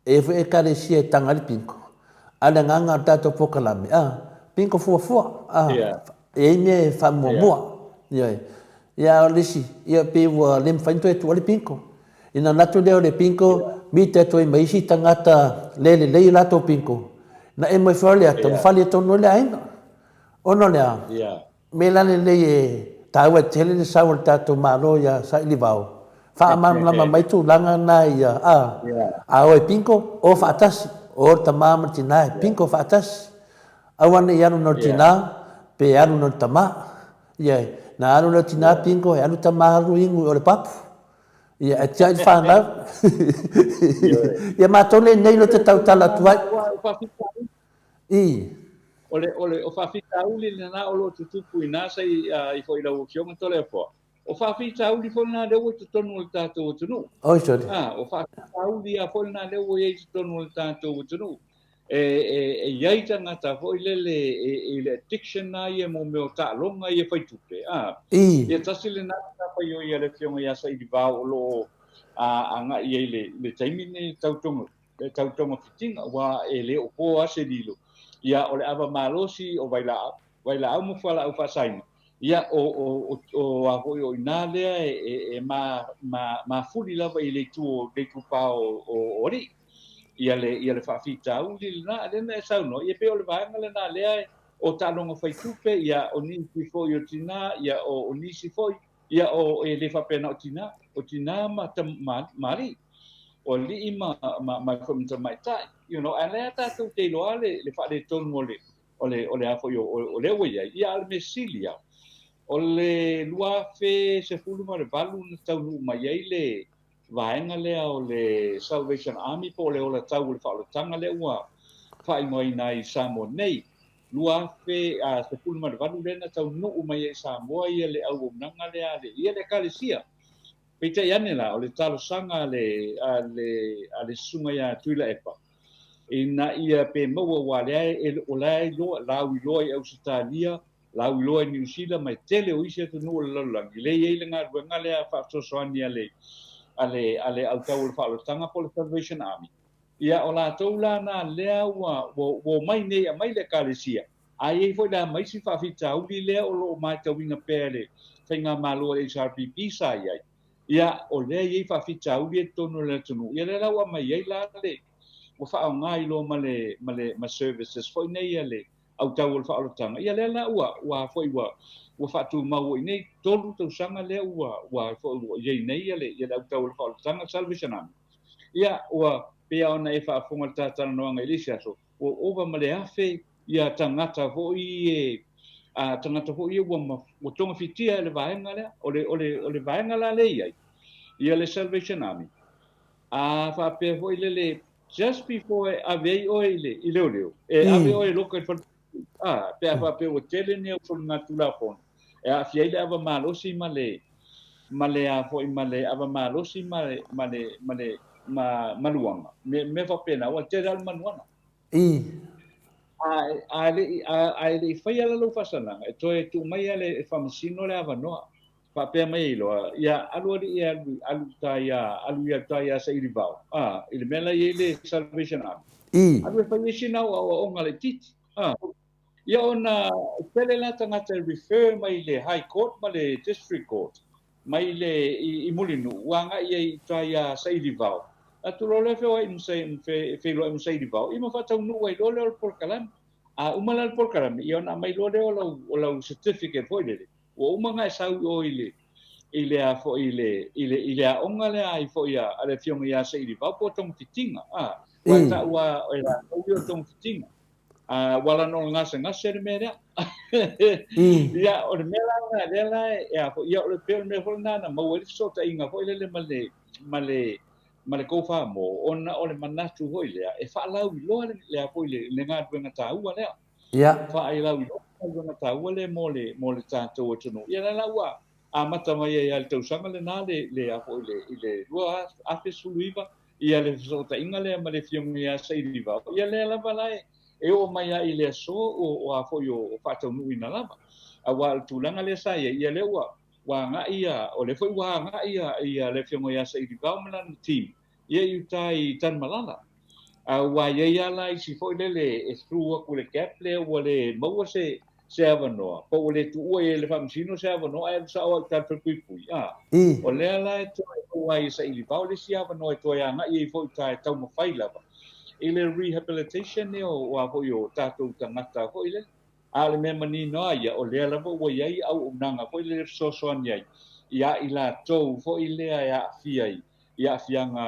E i ai foi ekalesia e taga ai le bingo. A o le agaga o le tatou polokalame, a, bingo fuafua, a, e i ai mea e faamuamua. Ioe. Ia a o le isi, ia pei ua le mafai ona toe tuu ai le bingo. Ina manatu lea o le bingo, mita atu ai ma isi tagata le lelei a latou bingo, na emo ifo lava le ata, ua faaletonu ai le aiga. Ona o le a? Mea la lenei e taua tele le sau o le tatou Malo ia Sailivao, faamalamalama mai tulaga na ia a, a o e bingo, o faatasi, o le tama ma le tina e bingo faatasi. Aua ne i alu na o le tina pe alu na o le tama. Ia, na alu lea o le tina bingo, e alu tama alu inu i o le papu. Ia, e tiai le fanau. Ia matou lenei lo te tautala atu ai. I. O le, o le, o faafitauli lena o lo o tutupu i na sai i foi lau Afioga Toleafoa. O faafitauli foi lena lea ua i totonu o le tatou atunuu. Oi, sorry. Ah, o faafitauli lava foi lena lea ua i ai i totonu o le tatou atunuu. E, e, e i ai tagata foi lele e, i le addiction lena ia mo mea o taaloga ia fai tupe. Ah, I. Ia tasi lena matafaioi a le Afioga ia Sailivao o lo o agai ai i le, le taimi lenei tau toga le tau togafitiga, aua e le o po lava se lilo, ia, o le ava malosi o vailaau, vailaau ma fualaau faasaina, ia, o, o, o, o a foi o i ina lea e, e, e ma, ma, mafuli lava i le itu o, le itupa o, o, o alii. Ia le, ia le faafitauli lena, lea na e saunoa, ia pei o le vaega lena lea e, o taaloga faitupe, ia, o nisi foi o tina, ia, o, o nisi foi, Ia, o, e le faapea na o tina, o tina ma, ma, ma alii, o alii ma, ma, ma, foi ma tamaitai, you know, ae lea tatou te iloa le, le faaletonu o le, o le, o le a foi o, o, o lea ua i ai. Ia, a o le mea sili lava, o le 2018 na taunuu mai ai le vaega lea o le Salvation Army po o le olatau o le faaolataga lea ua faaigoaina ai i Samoa nei. 2018 lea na taunuu mai ai i Samoa ia le auaunaga lea a le ia le Ekalesia. Peitai ane la, o le talosaga a le a le a le Susuga ia Tuilaepa, ina ia pe maua aua lea e o la e iloa, lauiloa i Ausetalia, lauiloa i Niu Sila ma e tele o isi atunuu o le lalolagi lea e i ai le galuega lea faafesoasoani a le a le a le autau o le faaolataga po o le Salvation Army. Ia, o latou la na lea ua ua ua omai nei e aumai le Ekalesia, a i ai foi la ma isi faafitauli lea o lo o matauina pea e le Faigamalo a le HRPP sa i ai, ia, o lea e i ai faafitauli ia i totonu o le atunuu, ia lea la ua aumai ai la le, ua faaaoga ai loa ma le, ma le, ma services foi nei a le autau o le faaolataga, ia lea la ua, ua foi ua, ua faatumau ai nei 3 tausaga lea ua, ua foi ua i ai nei ia le, ia le autau o le faaolataga, Salvation Army. Ia, ua pei lava ona e faafofoga i le ta talanoaga i le isi aso, ua ova ma le 1,000 ia tagata foi e, a, tagata foi ia ua, ua togafitia e le vaega lea. O le, o le, o le vaega la lea e i ai, ia le Salvation Army, a faapea foi lele, just before e ave ai oe i le, i leoleo, e ave oe e loka i le fale, a, pe a faapea ua tele ni au soligatulafono, e aafia ai le ava malosi ma le, ma le a foi ma le ava malosi ma le, ma le, ma le, ma maluaga, me, mea faapena, ua tele lava le maluaga. I. A, a le i, a, a e le i faia la lou faasalaga, e toe tuu mai lava e faamasino le avanoa. Faapea mai ai loa, ia alu alii e alu, alu uta ia, alu ia uta ia Sailivao, a, i le mea la e i ai le Salvation Army. I. Alu e fai ai sina aoaoga laitiiti, a. Ia ona tele la tagata e refer mai i le High Court ma le District Court mai le i Mulinuu ua agai ai i uta ia Sailivao. Atu loa lea feoai ma feiloai ma Sailivao ia ma faataunuu ai loa lea o le polokalame. A uma la le polokalame ia ona aumai loa lea o lau o lau certificate foi lele ua uma ona e sau i o i le i le a foi i le i le i le aoga lea ai foi a le afioga ia Sailivao po o togafitiga a ua tau a e latou ia o togafitiga. A ua ala ona gasegase le mea lea. Ia, o le mea la lena, lea la e a foi, ia o le pei o le mea foi lena na maua ai le fesootaiga foi lele ma le, ma le, ma le Kou-Fa-Mo, ona o le manatu foi lea, e faalauiloa le, le a foi le, le galuega taua lea. Ia. Faalauiloa le galuega taua lea mo le, mo le tatou atunuu. Ia lea la ua amata mai ai lava i le tausaga lena le, le a foi le, i le 2019, ia le fesootaiga lea ma le Afioga ia Sailivao, ia lea lava la e oo mai lava i le aso o a foi o faataunuuina lava. Aua o le tulaga lea sa i ai, ia lea ua ua agai ia, o lea foi ua agai ia, ia le Afioga ia Sailivao ma lana team, ia i uta i Tanumalala. Aua e i ai lava la isi foi lele e through atu i le gap lea ua le maua se se avanoa, po ua le tuua i ai e le Faamasino se avanoa ae alu sao lava i uta i le falepuipui, a. O lea la e toe maua ai e Sailivao le isi avanoa e toe agai ai foi i uta e taumafai lava i le rehabilitation lea o a foi o tatou tagata foi lele. A o le mea manino lava ia, o lea lava ua i ai auaunaga foi lele e fesoasoani ai ia i latou foi lea e aafia i i aafiaga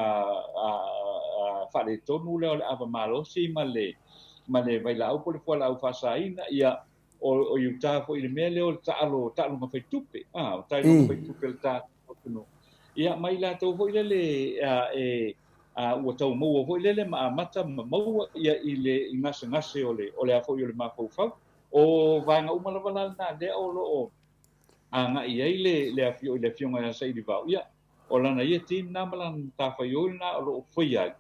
faaletonu lea o le ava malosi ma le ma le vailaau po o le fualaau faasaina, ia, o i uta foi i le mea lea o le taalo, taaloga faitupe, a, o taaloga faitupe a le tatou atunuu. Ia, ma i latou foi lele e, a, ua tau maua foi lele ma amata ma maua ia i le i gasegase o le o le a foi o le mafaufau. O vaega uma lava la lena lea o lo o agai i ai le le le afioga ia Sailivao, ia, O lana ia team na ma lana matafaioi lena o lo o faia ai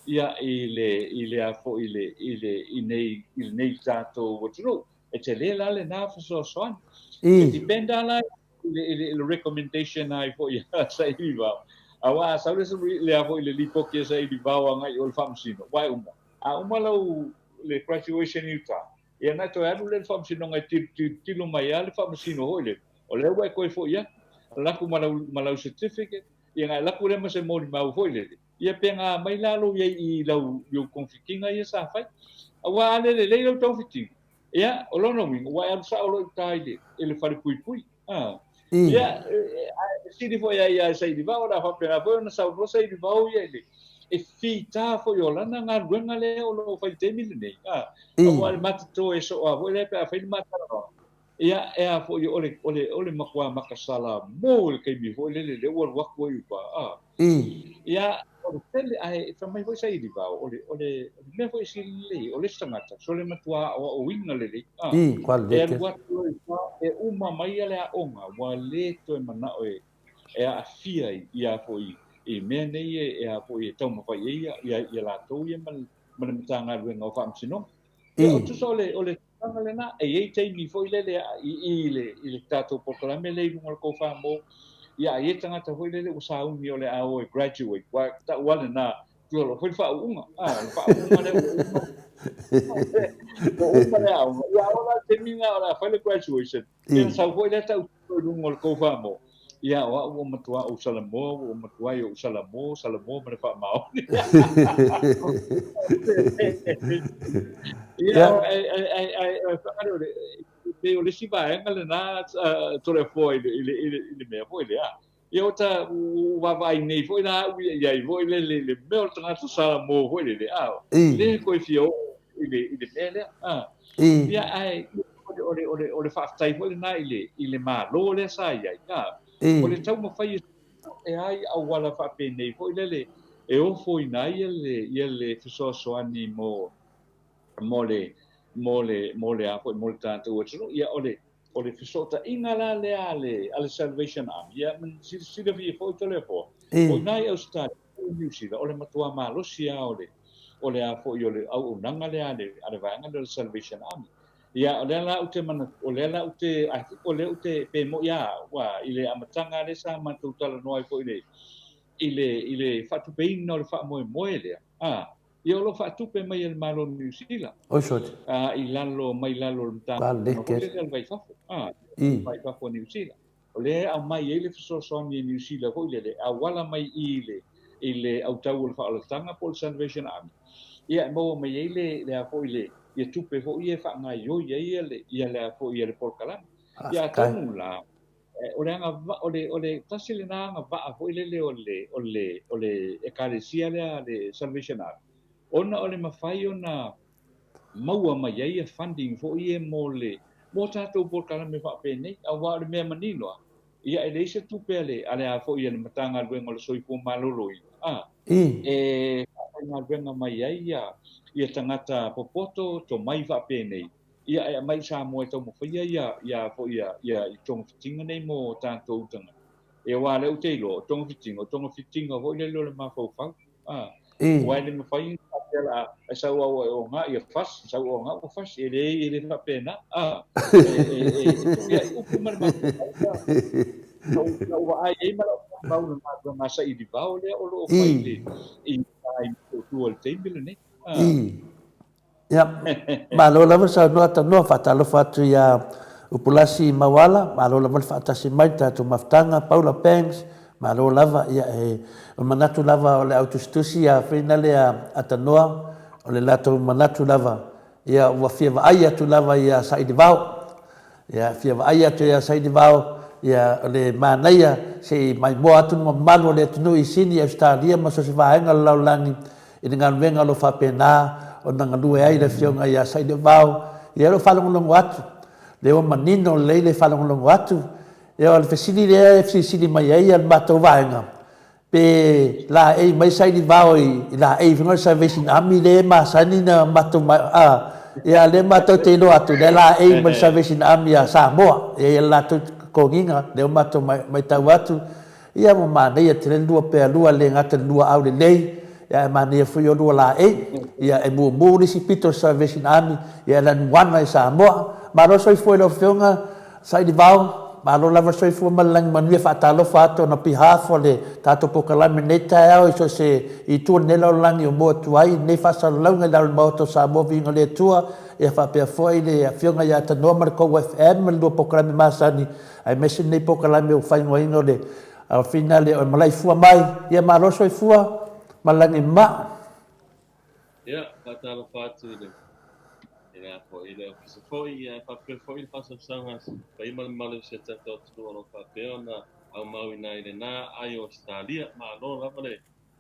ia i le i le a foi i le i le i nei i lenei tatou atunuu. E tele la lena fesoasoani. E depend lava la i le i le i le recommendation ai foi a Sailivao. Aua a sau le le a foi le lipoti a Sailivao agai i o i le Faamasino, ua e uma. A uma lau le graduation i uta, Ia ona e toe alu lea i le faamasinoga e tilotilo mai lava le faamasino foi lele, o lea ua e toe foi atu, alu atu ma lau, ma lau certificate, ia ona e alu atu lea ma se molimau foi lele, ia pe na aumai la lou i ai i lau, i ou togafitiga ia sa fai. Aua a le lelei lau togafitiga, ia, o lona uiga, ua e alu sao loa i uta i le, i le falepuipui. A. Ia, ae fesili foi ai ia Sailivao, o le a faapena foi ona saunoa Sailivao ia i le, e fita foi o lana galuega lea o lo o fai i le taimi lenei. A, aua o le matatoe soo lava foi lea pe a fai le matalanoaga. Ia, e a foi, o le, o le, o le matua matasala mo le taimi foi lele lea ua alu atu ai upa. A. Ia, o le tele, ae fai mai foi Sailivao, o le, o le, o le. mea foi e sili lelei, o le isi tagata, sole matua aoaoina lelei, a, I, kua e lelei alu tele. atu loa i tua, e uma mai le aoga, ua le toe manao e, e aafia i, i a foi, i mea nei e, e a foi e taumafai ai ia, ia, ia latou ia ma le, ma le Matagaluega o Faamasinoga. Ia, o tusa o le, o le tulaga lena, e i ai taimi foi lele i, i le, i le tatou polokalame lea i luga o le Kofa Mo, ia, e i ai tagata foi lele ua sauni o le a o e graduate, ua tau lava lena, tua loa foi le faauuga, a, o le faauuga lea ua uma, ua uma le aoga, ia, a oo la i le taimi lena o le a fai le graduation, Ia ona sau foi lea tau i luga o le Kofa Mo, ia, o au ua matua ou Salamoa, ua ou matua i ou Salamo, Salamo ma le faamaoni. Ia, ae faagale o le, pei o le isi vaega lena Toleafoa i le, i le, i le, i le mea foi lea. Ia o ta, ua vaavaai nei foi la au ia i ai foi lele i le mea o le tagata Salamo foi lele, a, le toe fia oo i le, i le mea lea. A. Ia, ae, o le, o le, o le faafetai foi lena i le, i le Malo lea sa i ai, a, o le taumafai e e ai auala faapenei foi lele e ofoina ai le, ia le fesoasoani mo, mo le, mo le, mo le a foi, mo le tatou atunuu. Ia, o le, o le fesootaiga la lea a le, a le Salvation Army, ia, silafia foi Toleafoa, o i ina i Ausetalia, i Niu Sila, o le matua malosi lava o le, o le a foi o le auaunaga lea a le, a le vaega lea o le Salvation Army. Ia, o lea la ou te manatu, o lea la ou te, I think o lea ou te, pe moni lava au, ua, i le amataga lea sa matou talanoa ai foi i le, i le, i le faatupeina o le faamoemoe lea, a, ia o lo o faatupe mai e le Malo o Niu Sila. Oi soti. A, i lalo, mai lalo o le Matagaluega foi lea o le Vai i Fafo, a, Vai i Fafo a Niu Sila. O lea e aumai ai le fesoasoani e Niu Sila foi lele, e auala mai i le i le autau o le faaolataga po o le Salvation Army, ia e maua mai ai le le a foi le ia tupe foi ia e faagaioi ai ia le ia le a foi ia le polokalame. Ia atonu la, o le agavaa o le o le tasi lena agavaa foi lele o le o le o le Ekalesia lea a le Salvation Army, ona o le mafai ona maua mai ai ia funding foi ia mo le mo tatou polokalame faapenei, aua o le mea manino lava, ia e leai se tupe a le a le a foi a le Matagaluega o le Soifua Maloloina, a, e faafaigaluega mai ai ia ia tagata popoto tomai faapenei, ia e aumai i Samoa e taumafaia ia ia foi ia ia i togafitiga nei mo tatou tagata. Ia aua o lea ou te iloa, o togafitiga, o togafitiga foi lele o le mafaufau. A, aua e le mafai ona faapea la e sau au e oga ia fasi, sau oga ua fasi, e leai e le faapena. A, e, e, e, e tuu ia i upu ma le mafaufau na ou, na ou vaai ai ma lau maumau i le galuega a saili vao lea o lo o fai i le, i i Motootua i le taimi lenei. A. Ia, malo lava le saunoa tanoa, faatalofa atu ia Upulasi Mauala, malo lava le faatasi mai le tatou mafutaga, Paula Banks, malo lava, ia e manatu lava o le au tusitusi ia Fina lea a Tanoa, o le latou manatu lava, ia ua fia vaai atu lava ia Sailivao, Ia, fia vaai atu ia Sailivao, ia, o le manaia se i maimoa atu le mamalu o le atunuu i Sini, Ausetalia ma so o se vaega o le lalolagi i le galuega o lo o faapena ona galue ai le Afioga ia Sailivao. Ia, o lo o faalogologo atu, lea ua manino lelei le faalogologo atu. Ia, o le fesili lea e fesilisili mai ai le matou vaega, Pe laei mai Sailivao i laei foi na o le Salvation Army lea e masani na matou a ia lea matou te iloa atu lea laei mai le Salvation Army a Samoa e i ai le latou totogiga lea ua matou maitau atu ia ua manaia tele le lua pea lua le gata le lua aulelei ia ae manaia foi o lua laei ia e mumu le isi pito o le Salvation Army ia e lanuana i Samoa. Malo soifua i lau Afioga Sailivao, Malo lava le soifua ma le lagi manuia faatalofa atu on behalf o le tatou polokalame i lenei taeao i so o se itu o lenei lalolagi o mua atu ai lenei faasalalauga i lalo o le Maota o Samoa Viiga o le Atua ia faapea foi le Afioga ia Tanoa ma le kou FM ma le lua polokalame masani aemaise lenei polokalame ua faaigoaina o le Finale o le Malaifua Mai ia malo le soifua ma le lagi mama. Ia, faatalofa atu i le i le a foi i le ofisa foi, ia e faapea foi le faasausauga a paia ma le mamalu o si o tatou atunuu o lo o faapea ona aumauina ai lena ai o Ausetalia. Malo lava le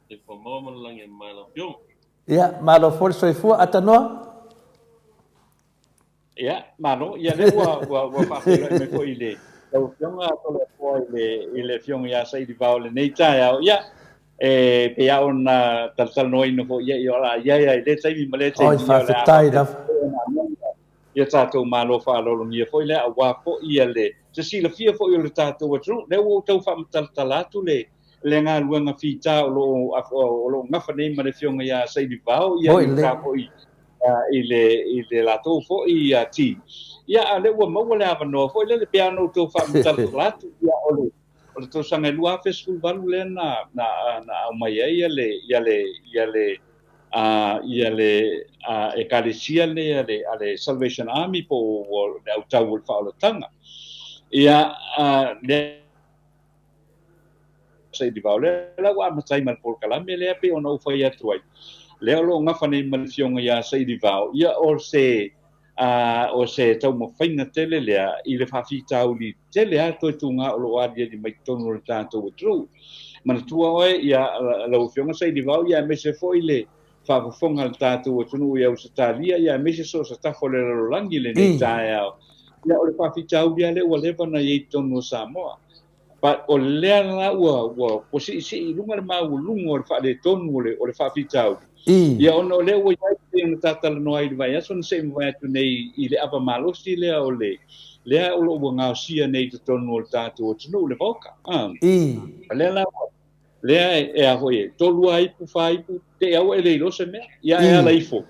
soifua maua ma le lagi e mamae lau Afioga. Ia, malo foi le soifua. Atanoa. Ia, malo. Ia, lea ua, ua, ua faafeiloai mai foi i le, lau Afioga Toleafoa i le, i le Afioga ia Sailivao i lenei taeao. Ia, E pei lava ona talatalanoaina foi ia, o le a i ai lava i lea taimi ma lea taimi. Oi, faafetai lava. Ia tatou Malo faaaloalogia foi lea, aua foi ia le se silafia foi o le tatou atunuu. Lea ua ou tau faamatalatala atu le le galuega fita o lo o o lo o gafa nei ma le Afioga ia Sailivao, ia i uta foi i le i le latou foi team. Ia, a o lea ua maua le avanoa foi lele, pei lava ona ou tau faamatalatala atu, ia o le O le tausaga e 2018 lea na, na, na aumai ai ia le, ia le, ia le, uh, ia le uh, ekalesia lea a le, a le Salvation Army po o le autau o le faaolataga. Ia, uh, lea Sailivao lea la ua amata ai ma le polokalame lea pei ona ou fai atu ai. Lea o lo o gafa nei ma le Afioga ia Sailivao, ia o se ā, o se taumafaiga tele lea i le faafitauli tele lava toe tugā o lo o aliali mai totonu o le tatou atunuu. Manatua oe, ia, lau Afioga Sailivao, ia aemaise foi le faafofoga a le tatou atunuu i Ausetalia, ia aemaise so o se tafa o le lalolagi i lenei taeao. Ia, o le faafitauli lava lea ua leva ona i ai i totonu o Samoa. But o lea la ua, ua, ua siisii i luga le maualuga o le faaletonu o le, o le faafitauli. Ia ona o lea ua i ai pei ona ta talanoa ai i le vaiaso na se i mavae atu nei i le ava malosi lea o le, lea o lo o ua gaosia nei i totonu o le tatou atunuu, le vodka. Ah. O lea la ua, lea e, e a foi e, tolu lava ipu, fa ipu, te i a ua e le iloa se mea. Ia e ala ifo.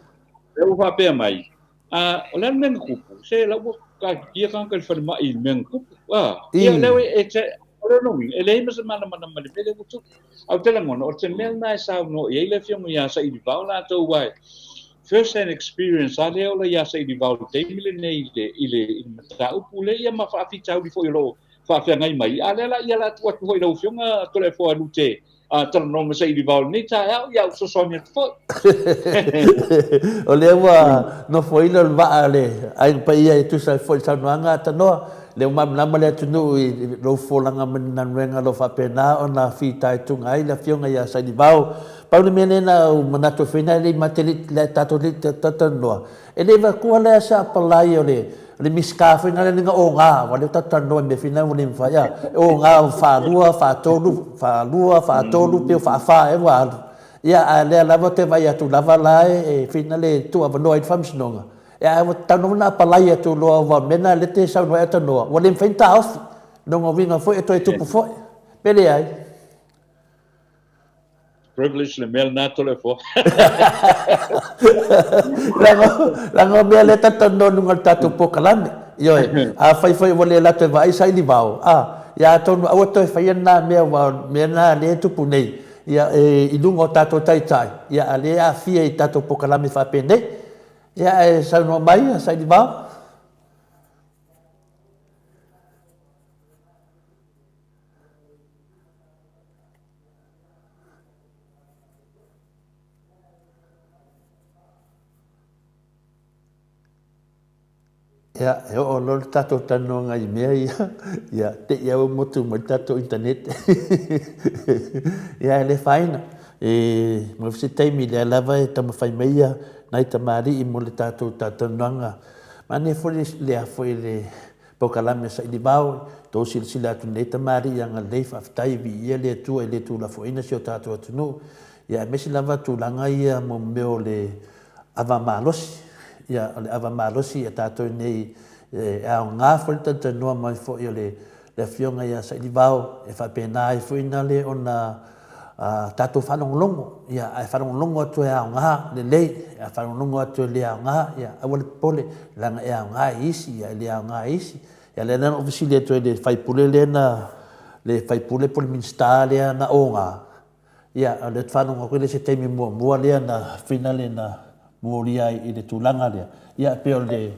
Lea ua faapea mai, A, o le a le mea na tupu? Se la ua taatitia tagata i le falemai i le mea na tupu. A, ia o lea e, e, o lona uiga, e leai ma se malamalama i le mea lea ua tupu. Ae ou te lagona, o se mea lena e saunoa i ai le Afioga ia Sailivao latou aua e first hand experience lava lea ola ia Sailivao i le taimi lenei i le, i le, i le mataupu lea, ia ma faafitauli foi o lo o faafeagai mai. A lea la, ia o le a tuu atu foi i lau Afioga Toleafoa Lute A talanoa ma Sailivao i lenei taeao, ia ou fesoasoani atu foi. O lea ua nofoina le vaa a le Aiga Paia e tusa ai foi i le saunoaga a Tanoa, lea ua malamalama le atunuu i lou folaga ma le galuega o lo o faapena ona fitaituga ai le Afioga ia Sailivao. Pau le mea lea na ou manatu ai foi na e le i mate le tatou le talanoa, E le avatua lea se apalai o le o le Minisita foi lea na oga, aua o lea tatou te talanoa i mea foi na ua le mafai, a, e oga faalua, faatolu, faalua, faatolu, pe faafa ea ua alu. Ia, a o lea lava ou te vaai atu lava la e foi na le tuuavanoa ai le Faamasinoga. Ia, ae ua tatau lava ona apalai atu loa aua o le mea lena lea e te saunoa ai Tanoa, ua le mafai ona taofi. Lona uiga foi e toe tupu foi, pe leai. Privilege le mea lena Toleafoa. Leaga, leaga o mea lea talatalanoa i luga o le tatou polokalame. Ioe, afai foi ua le alu atu e vaai saili vao, a, ia atonu aua toe faia lena mea aua o le mea lena lea e tupu nei, ia, e, i luga o tatou taitai, ia, a lea e aafia i tatou polokalame faapenei. Ia, ae saunoa mai, saili vao. Ia, e oo loa le tatou talanoaga i mea ia, ia, te i au motu mai le tatou internet. Ia, e le afaina. E maua se taimi lea lava e taumafai mai ia nai tamalii mo le tatou talanoaga. Manaia foi le a foi le Polokalame saili vao, tou silasila atu nei tamalii agalelei faafetai viia le Atua i le tuulafoaina si o tatou atunuu ia aemaise lava tulaga ia mo mea o le ava malosi ia o le ava malosi ia tatou nei e aoga foi le talatalanoa mai foi o le le afioga ia Sailivao e faapena ai foi na le ona tatou faalogologo, ia, ae faalogologo atu e aoga lelei, ae faalogologo atu e le aoga, ia, aua le popole, leaga e aoga i isi, ia, e le aoga i isi. Ia, lea na ou fesili atu ai i le faipule lea na, le faipule po o le Minisita lea na oga, ia, o lea ou te faalogo atu e le o se taimi muamua lea na finale na molia ai i le tulaga lea. Ia, pei o le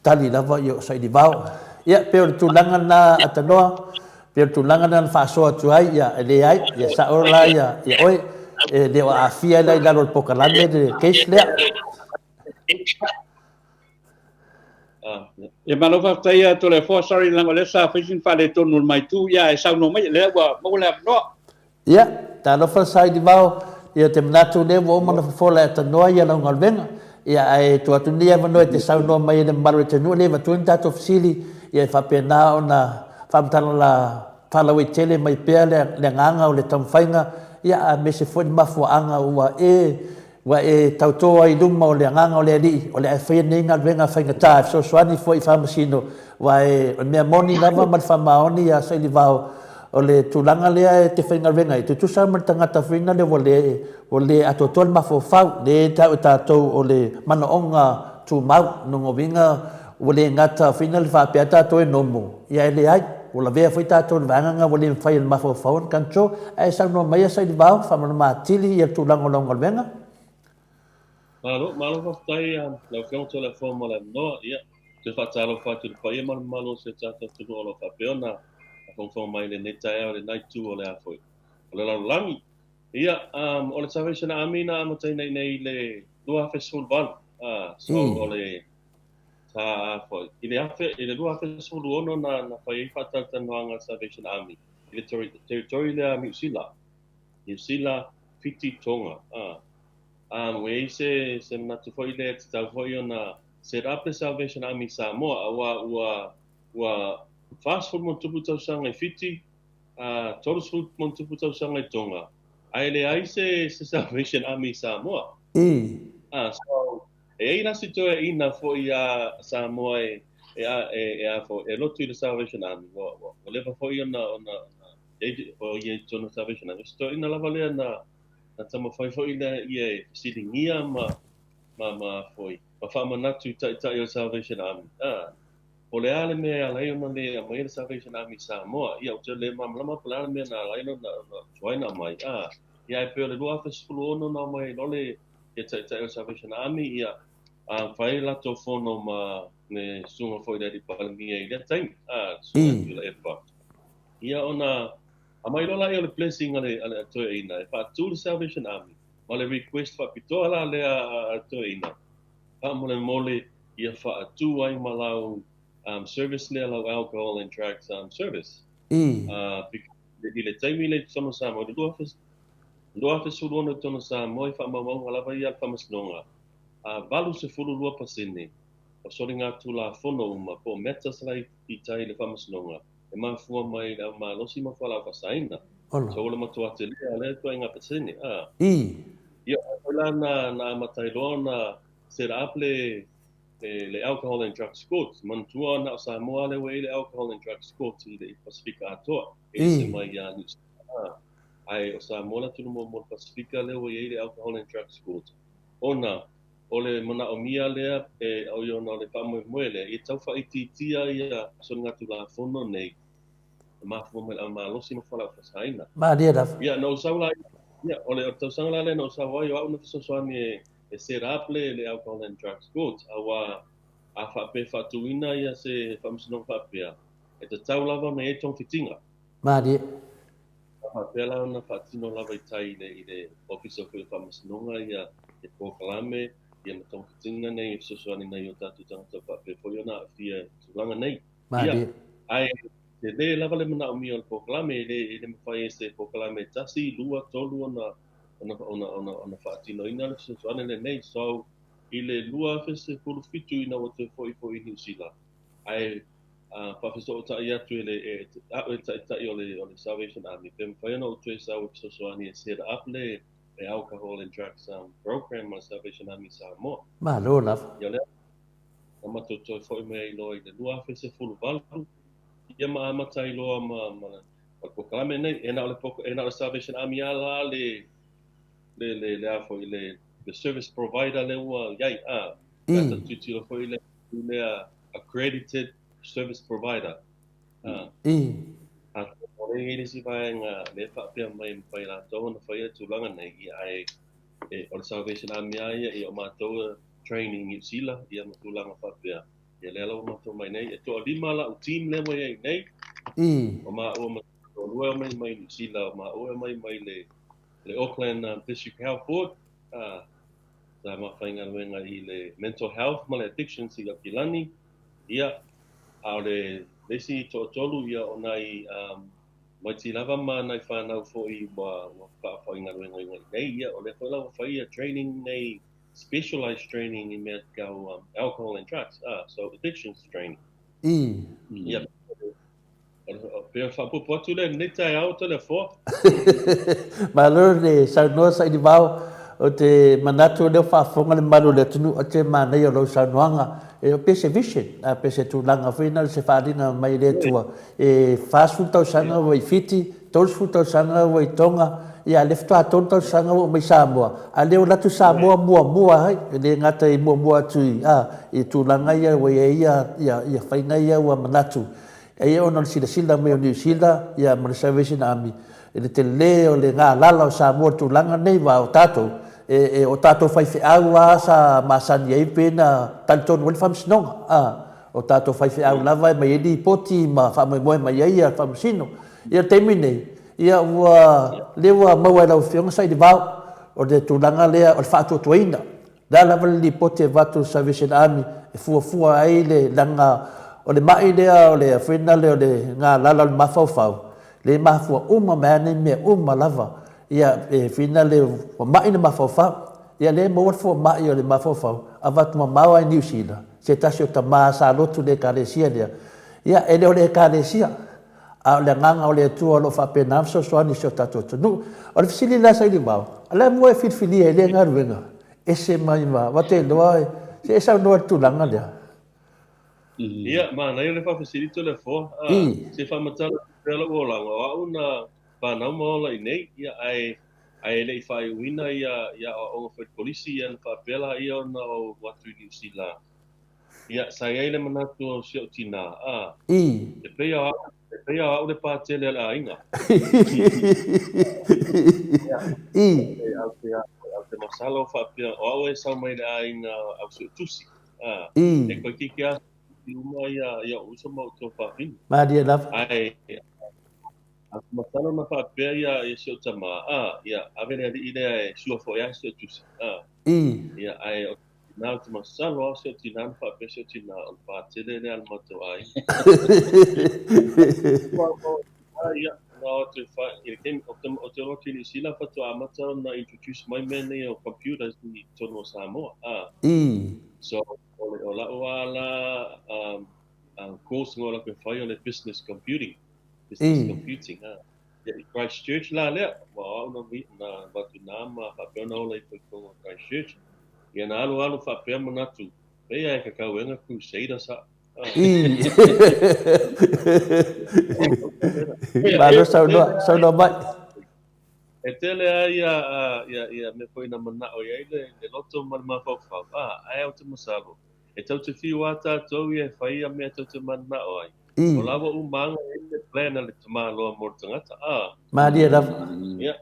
tali lava ia o sailivao. Ia, pei o le tulaga lena a Tanoa, pei o le tulaga lena na faasoa atu ai, ia, e leai, ia sao la ia, ia oe, e le o aafia ai la i lalo o le polokalame le case lea. Ia malo faafetai ia Toleafoa, sorry leaga o lea sa fai sina faaletonu o le ma itu, ia e saunoa mai, lea ua maua le avanoa. Ia, talofa Sailivao, ia ou te manatu o lea ua uma ona fofola e Tanoa ia lau galuega. Ia, ae tuu atu lenei avanoa e te saunoa mai ai le mamalu o le atunuu, e le avatua ni tatou fesili, ia e faapena ona faamatala faalauaitele mai pea le agaga o le taumafaiga ia, aemaise foi le mafuaaga ua e ua e tauto ai i luma o le Agaga o le Alii, o le a e faia lenei galuega faigata e fesoasoani foi i Faamasino, aua e, o le mea moni lava ma le faamaoni ia Sailivao, o le tulaga lea e te faigaluega ai, e tutusa lava ma le tagata foi lea ua le, ua le atoatoa le mafaufau, lea e tau e tatou o le manaoga tumau, lona uiga ua le gata foi lea faapea tatou e normal, ia e leai, ua lavea foi tatou i le vaega lena ua le mafai e le mafaufau ona control. Ae saunoa maia Sailivao, faamalamalama atili ia le tulaga o lau galuega. Malo, malo faafetai lau Afioga Toleafoa mo le avanoa. Ia, toe faatalofa atu i le paia ma le mamalu o si o tatou atunuu o lo o faapea ona faafogafoga mai i lenei taeao i lena itu o le a foi, o le lalolagi. Ia, um, o le Salvation Army na amataina i nei i le 2018. Uh, so, mm. o le sa foi, i le afe, i le 2016 na, na fai ai faatalatalanoaga Salvation Army i le territory lea Niu Sila. Niu Sila, Fiti, Tonga. Uh. Um, ua i ai se, se manatu foi lea e tatau foi ona set up le Salvation Army i Samoa, auā ua, ua 40 ma tupu tausaga i Fiti, ā, 30 ma tupu tausaga i Tonga, ae leai se, se Salvation Army i Samoa. Ā, so, e i ai la si toeaina foi iā Samoa e, e, a, e, e a foi, e lotu i le Salvation Army, ua, ua, ua leva foi ona, ona, ona, i ai, o ia i totonu o le Salvation Army. O si toeaina lava lea na, Na taumafai foi lea ia e fesiligia ma, ma, ma foi, ma faamanatu i taitai o le Salvation Army. A, po o le a le mea e ala ai ona le aumaia le Salvation Army i Samoa? Ia, ou te le malamalama po o le a le mea na ala ai ona, ona tuai ona aumai. A, ia ae pei o le 2016 na aumai ai loa le, ia taitai o le Salvation Army, ia, a, fai ai latou fono ma le susuga foi i le Alii Palemia i lea taimi, a, le susuga ia Tuilaepa. Ia ona Aumai loa laia o le blessing a le a le toeaina e faatu le Salvation Army ma le request faapitoa la lea a le toeaina faamolemole ia faatu ai ma lau um service lea lau alcohol and drugs um service. Uh, because i le taimi lea i totonu o Samoa i le 2016 i totonu o Samoa i faamaumauga lava ia a le Faamasinoga a 82% o soligatulafono uma po o matters la i tai i le Faamasinoga e mafua mai i le aumalosi ma fualaau faasaina. Olo. So ua le matua telē a lea ituaiga pasene, a. I. Ia, o foi la na, na amata ai loa ona set up le, le, le Alcohol and Drugs Court. Manatua na o Samoa lea ua i ai le Alcohol and Drugs Court i le Pasifika atoa, e ese mai ia Niu Sila, a. Ae o Samoa le atunuu muamua o le Pasifika lea ua i ai le Alcohol and Drugs Court, ona O le manaomia lea e oi ona o le faamoemoe lea, ia tau faaitiitia ia soligatulafono nei e mafua mai i le aumalosi ma fualaau faasaina. Malie lava. Ia, na ou sau la, ia, o le tausaga la lea na ou sau ai, o au na fesoasoani e, e set up le, le Alcohol and Drugs Court, auā a faapea e faatuina ia se faamasinoga faapea, e tatau lava ona i ai togafitiga. Malie. Sa faapea la ona faatino lava i tai i le, i le Ofisa foi o Faamasinoga ia le polokalame ia ma togafitiga nei e fesoasoani nai o tatou tagata faapea foi ona aafia i tulaga nei. Ia, ae tele lava le manaomia o le polokalame, e le, e le mafai e se polokalame e tasi, lua, tolu ona, ona, ona, ona, ona faatinoina le fesoasoani lenei. So, i le 2017 ina ua toe foi foi i Niu Sila, ae faafesootai atu e le au e le taitai o le o le Salvation Army pe mafai ona ou toe sau e fesoasoani e set up le le Alcohol and Drugs um, Program a le Salvation Army i Samoa. Malo lava. Ia lea na matou toe foi mai ai loa i le 2018, ia ma amata ai loa ma, ma, ma le polokalame nei. E na o le, e na o le Salvation Army lava la le, le, le, le, a foi, le, le service provider lea ua i ai. Ah, mm. Tilotilo foi le lea accredited service provider. I. Atonu e i ai le isi vaega lea e faapea mai e mafai e latou ona faia le tulaga nei, ia ae e, o le Salvation Army lava ia, ia o matou training i Niu Sila, ia ma tulaga faapea. Ia lea la ua matou omai nei, e toalima lau team lea ua i ai nei. O maua ma toalua e omai mai Niu Sila, o maua e omai mai le, le Auckland District Health Board. Sa ma faigaluega i le mental health ma le addictions i Aukilani, ia, a o le le isi toatolu, ia, o nai um, tamaiti lava ma nai whanau foi ua, ua faafaigaluegaina i nei, ia, o lea foi la ua fai ia training nei, specialized training i mea tau um, alcohol and drugs, ah, so addictions training. I. Ia, Pei o le faaopoopo atu lea i lenei taeao Toleafoa. Malo le saunoa Sailivao, ou te manatu o lea ua faafofoga le mamalu o le atunuu, ou te manaia o lau saunoaga, e pei se vision, pei se tulaga foi na o se faaaliga mai le Atua, e 40 tausaga ua i Fiti, 30 tausaga ua i Tonga, ia a o lea faatoa 3 tausaga ua oo mai i Samoa, a o lea ua alu atu Samoa muamua ai, e le gata i muamua atu i, a, i tulaga ia ua i ai ia faiga ia ua manatu Eia ona o le silasila mai o Niu Sila ia ma le Salvation Army i le tele o le galala o Samoa i le tulaga lenei aua o tatou e, e, o tatou faifeau lava sa masani ai pe na talitonu ai le Faamasinoga a, o tatou faifeau lava e aumai ai lipoti ma faamoemoe mai ai ia Faamasino. Ia le taimi nei, ia ua, lea ua maua e lau Afioga Sailivao o le tulaga lea o le faatuatuaina. O le a lava le lipoti e avatu e le Salvation Army e fuafua ai le leaga o le mai lea o le fuina lea o le galala o le mafaufau, lea e mafua uma mai lava nei mea uma lava. Ia e fuina le ua mai le mafaufau. Ia lea e maua le fomai o le mafaufau avatu mamao lava i Niu Sila, se tasi o tama sa lotu i le ekalesia lea. Ia e le o le ekalesia, a o le agaga o le Atua o lo o faapena ona fesoasoani i si o tatou atunuu. O le fesili la Sailivao, o le a mua e filifilia i lea galuega? Ese mai ma, aua te iloa, se e saunoa i le tulaga lea. Ia, manaia le faafesili Toleafoa. A, se faamatala atu pea lou olaga, o au na fanau ma ola i nei, ia, ae, ae le i faaiuina ia, ia aoaoga foi i le kolisi, ia na faapea laia ona ou alu atu i Niu Sila. Ia, sa i ai le manatu o si ou tinā, ā, e pei o au, e pei o au le pātele a le aiga. Ia, au te, au te masalo faapea, o au e sau mai le aiga au suetusi, ā, e toeitiiti lava suetusi uma ia, ia ou uso ma ou tuafafine. Malie lava. Ae, au te masalo na faapea ia, ia si ou tamā, ā, ia, ave le alii lea e sua foi lava se suetusi, ā, ia, ae o Na ou te masalo lava si ou tinā na faapea si ou tinā o le pātele lea a le matou aiga. Ia, na o atu e whai, i le taimi, o te, o te olo atu i Niu Sila faatoa amata ona introduce mai mea nei o computers i totonu o Samoa. Ah. So, o le, o la'u lava la um, course na o latou e fai o le business computing. Business computing, ah. Ia, i Christchurch la lea, ua o au na, na alu atu i ina ma faapea ona ola ifo i totonu o Christchurch. Ia na alu alu faapea manatu, pei a e kakau ega Crusaders a. Malo saunoa, saunoa mai. E tele lava ia, ia, ia mea foi na mana'o i ai le, le loto ma le mafaufau, a, ae ou te masalo, e tau te fiu lava tatou ia e fai ia mea tou te mana'o ai. O la ua uma lava ona i ai le plan a le tamaloa mo le tagata, a. Malie lava. Ia.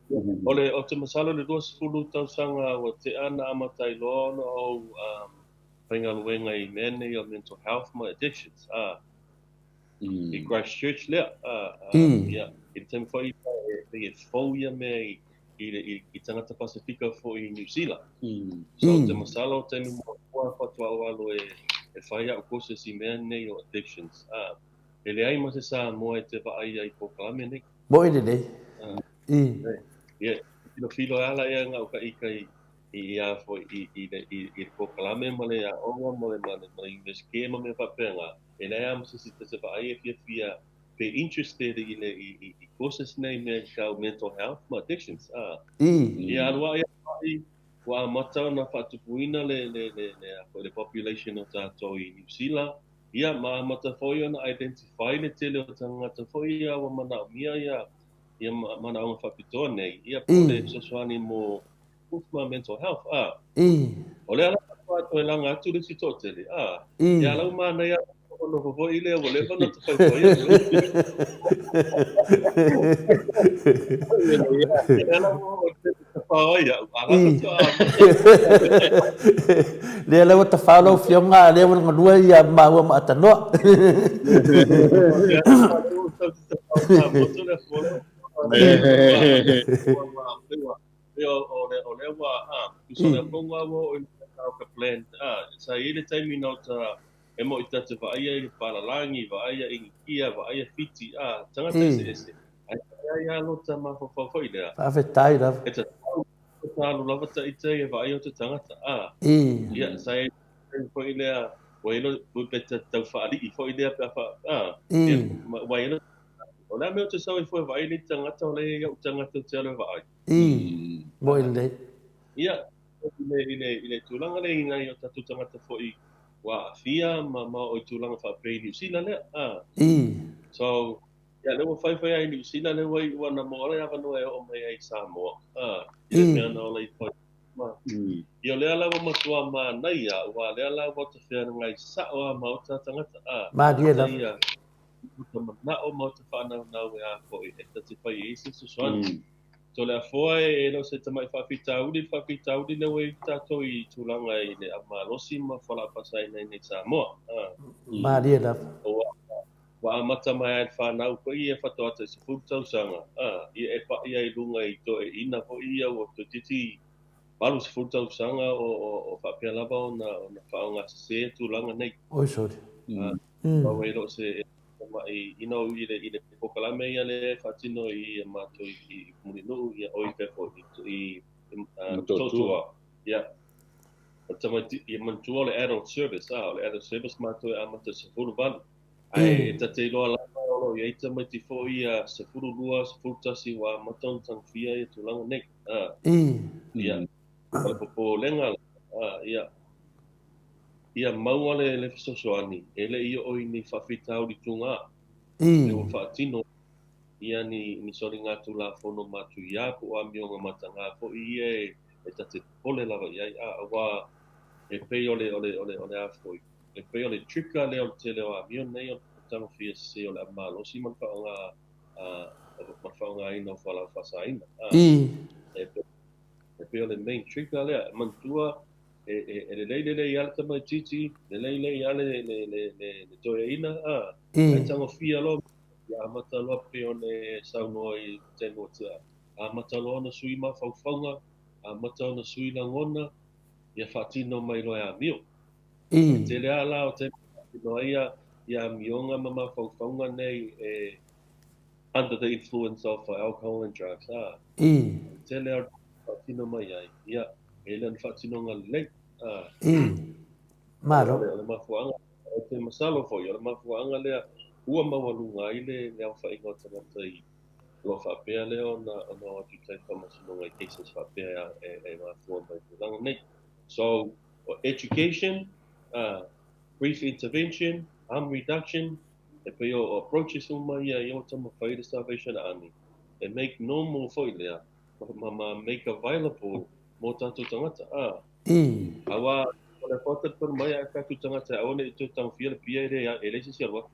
O le, ou te masalo i le 20 tausaga ua tea na amata ai loa ona ou um, faigaluega i mea nei o mental health ma addictions, a. I Christchurch lea, a, a, ia, i le taimi foi e pei e fou ia mea i, i, i, i tagata Pasefika foi i Niu Sila. So, ou te masalo o taimi muamua faatoa ou alu e, e fai a'u courses i mea nei o addictions. A, e leai ma se Samoa e te vaaia i polokalame nei. Moʻi lelei. Ia, filofilo e ala ia ga'u ka ika i, i ia foi i, i, le, i, i le polokalame ma le aoga ma le, ma le, ma le universite ma mea faapena. E leai lava ma se isi ta te vaai e fiafia pe interested i le i, i, i courses nei mea i tau mental health ma addictions. Ah. Ia alu aʻe alu aʻe ua amata ona faatupuina le le le le a foi le population o tatou i Niu Sila. Ia ma amata foi ona identify le tele o tagata foi ia ua manaomia ia ia manaoga faapitoa nei. Ia po o le fesoasoani mo ma mental health, a. O lea la faatoa toe laga atu le isi toatele, a. Ia lau manaia nofo foi lea ua leva ona tafaifai atu. Lea la ua oo i le tafao ai au, a la faatoa Lea la ua tafao lau Afioga, a lea ua galue ia maua ma Atanoa. O lea, o lea ua, a, tusa o lea tonu lava ua oo i le o ka plan, a, sa i ai le taimi na uta e moʻi ta te vaaia i le palalagi, vaaia Initia, vaaia Fiti, a, tagata eseese, ae sa leai lava lota mafaufau foi lea. Faafetai lava. E tatau, e ta alu lava ta ita ia vaaia o te tagata, a, ia, sa i ai le taimi foi lea. Ua i ai lo, pe ta tau faalii foi lea pe a fa, a, ia, ua i ai lo, o le a mea ou te sau ai fua e vaai le isi tagata o la e i ai ou tagata ou te alu e vaai. Ii, moe lelei. Ia, i le, i le, i le tulaga lea i nai o tatou tagata foi ua aafia ma, ma oo i tulaga faapea i Niu Sila lea, a. Ii. So, ia, lea ua faifai lava i Niu Sila, lea ua iu ana maua le avanoa e oo mai ai i Samoa, a, i le mea na ola ifo ai. Ia o lea la ua matua manaia, aua o lea la ua ta feagai sao lava ma ota tagata, a, Malie ota lava. ia, ota manao ma ota faanaunau e a foi, e ta te fai ai se fesoasoani. So le afoa e le o se tamai faafitauli, le faafitauli lea ua i ai tatou i tulaga i le avamalosi ma fualaau faasaina i inei i Samoa. A. Malie lava. Ua, ua amata mai lava i le fanau foi ia faatoa tai 10 tausaga, a, ia e pa'i ai i luga i toeaiina foi ia ua toeitiiti 80 tausaga o, o, o faapea lava ona, ona faaaogasese tulaga nei. Oi sori. A, pau e le o se tamai, you know, i le, i le polokalame ia lea e faatino i a matou i, i Mulinuu, ia, oi pea foi i, i, i Motootua. Ia, o le tamaiti, ia manatua o le adult service, a, o le adult service matou e amata i le 18. Ae ta te iloa lava o lo o i ai tamaiti foi ia 12, 11 ua amata ona tagofia ia tulaga nei. A, ia, o le popolega la, a, ia, ia maua le, le fesoasoani, e le i oo i ni faafitauli tuga, e ua faatino ia ni, ni soligatulafono matuia po o amioga mataga foi ia e, e ta te popole lava i ai, a, aua e pei o le, o le, o le, o le a foi, E pei o le trigger lea o le tele o amio nei o le tagofia sese o le avamalosi ma le faaaoga ma le faaaogaina o fualaau faasaina. E pei o le main trigger lea. Manatua e lelei lelei lava le tamaitiiti, lelei lelei lava le toeaina, ae tagofia loa ia amata loa pei ona e saunoa i le taimi ua tea, amata loa ona sui mafaufauga, amata ona sui lagona, ia faatino mai loa e amio. E tele lava la o taimi e faatino ai ia amioga ma mafaufauga nei e under the influence of alcohol and drugs, a. E tele lava o taimi e faatino mai ai, ia, e le o ni faatinoga lelei, a. Malo. O le mafuaaga, ou te masalo foi, o le mafuaaga lea ua maualuga ai le aofaiga o tagata i o lo o faapea lea ona o atu i tai faamasinoga i cases faapea e mafua mai i tulaga nei. So, education, brief intervention, harm reduction, e pei o approaches uma ia i o taumafai le Salvation Army e make normal foi lea ma ma make available mo tatou tagata a. Aua o le whata tonu mai a tatou tagata e aua ne i toe tagofia le pia e le e leai se isi alu atu.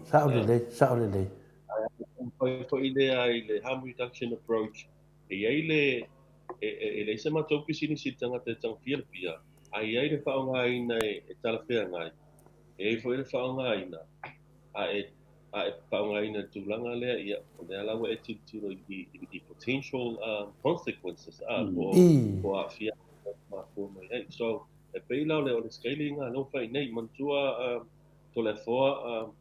Sao lelei, sao lelei. Ae a taumafai foi lea i le harm reduction approach E i ai le, e, e, e leai sa matou pisinisi i le tagata e tagofia le pia, a i ai le faaaogaina e, e talafeagai, e i ai foi le faaaogaina, a e, a e faaaogaina i le tulaga lea, ia, o lea la ua e tilotilo i, i, i potential consequences, a, po o, po o aafia mafua mai ai. So, e pei la o le, o le scaling lea ua fai nei, manatua Toleafoa,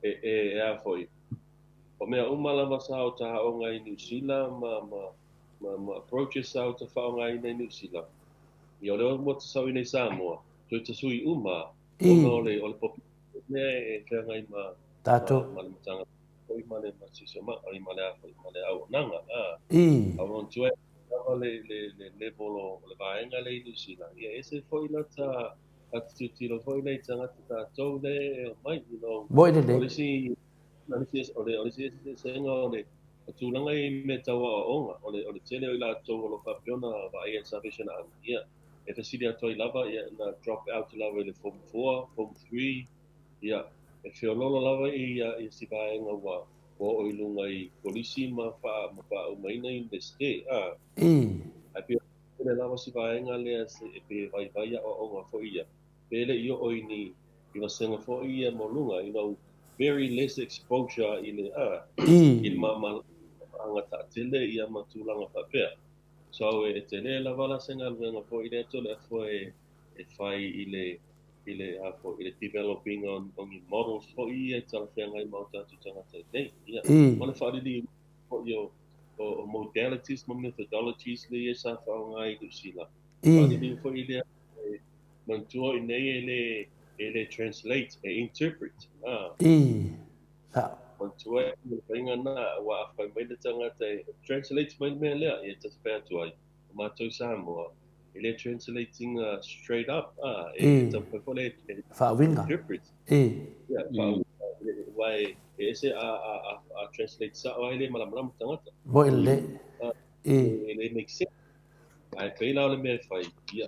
e, e, e a foi, O mea uma lava sa ota aoga i Niu Sila ma, ma, ma, ma approaches sa ota faaaogaina i Niu Sila, ia o lea ua tasau i nei Samoa, toe tasui uma ona o le, o le population lea e feagai ma, Tatou. ma, ma le Matagaluega foi ma le, ma Siosiomaga, oi, ma le a foi, ma le auaunaga, a. A manatua e lava le, le, le level o le vaega lea i Niu Sila, ia e ese foi lata, lata tilotilo foi lea i tagata tatou lea e omai, you know, Moe lelei. o le isi O le isi eseesega o le tulaga i mea tau aoaoga, o le tele o i latou o lo o faapea ona vaaia i le Salvation Army, ia, e fesili atu ai lava, ia, na drop out lava i le Form 4, Form 3, ia, e feoloolo lava ia si vaega ua oo i luga i kolisi ma faaumaina Iunivesite, a. Ae pei o le tele lava si vaega lea e pei e vaivai aoaoga foi ia. Pe le i oo i ni i vasega foi ia maualuga, you know, very less exposure i le a, i le malamalamaaga taatele ia ma tulaga faapea. So e tele lava la se galuega foi lea Toleafoa e e fai i le i le a foi i le developing o o ni models foi ia e talafeagai ma o tatou tagata i nei. Ia, ma le faaliliu foi o o modalities ma methodologies lea sa faaaoga i Niu Sila. Faaliliu foi lea. Manatua i nei e le, e le translate, e interpret. Ah. I, sao. Manatua e le faiga na, aua a fai mai le tagata e translate mai le mea lea, ia ta te fai atu ai, o matou Samoa, e le translate ina straight up, ah, e taumafai foi le e Faauiga. interpret. I. Ia, faauiga, aua e ese a, a, a, a translate sao ai le malamalama tagata. Moi lelei. Ah, I. e le make sense. Ae pei la o le mea e fai, ia,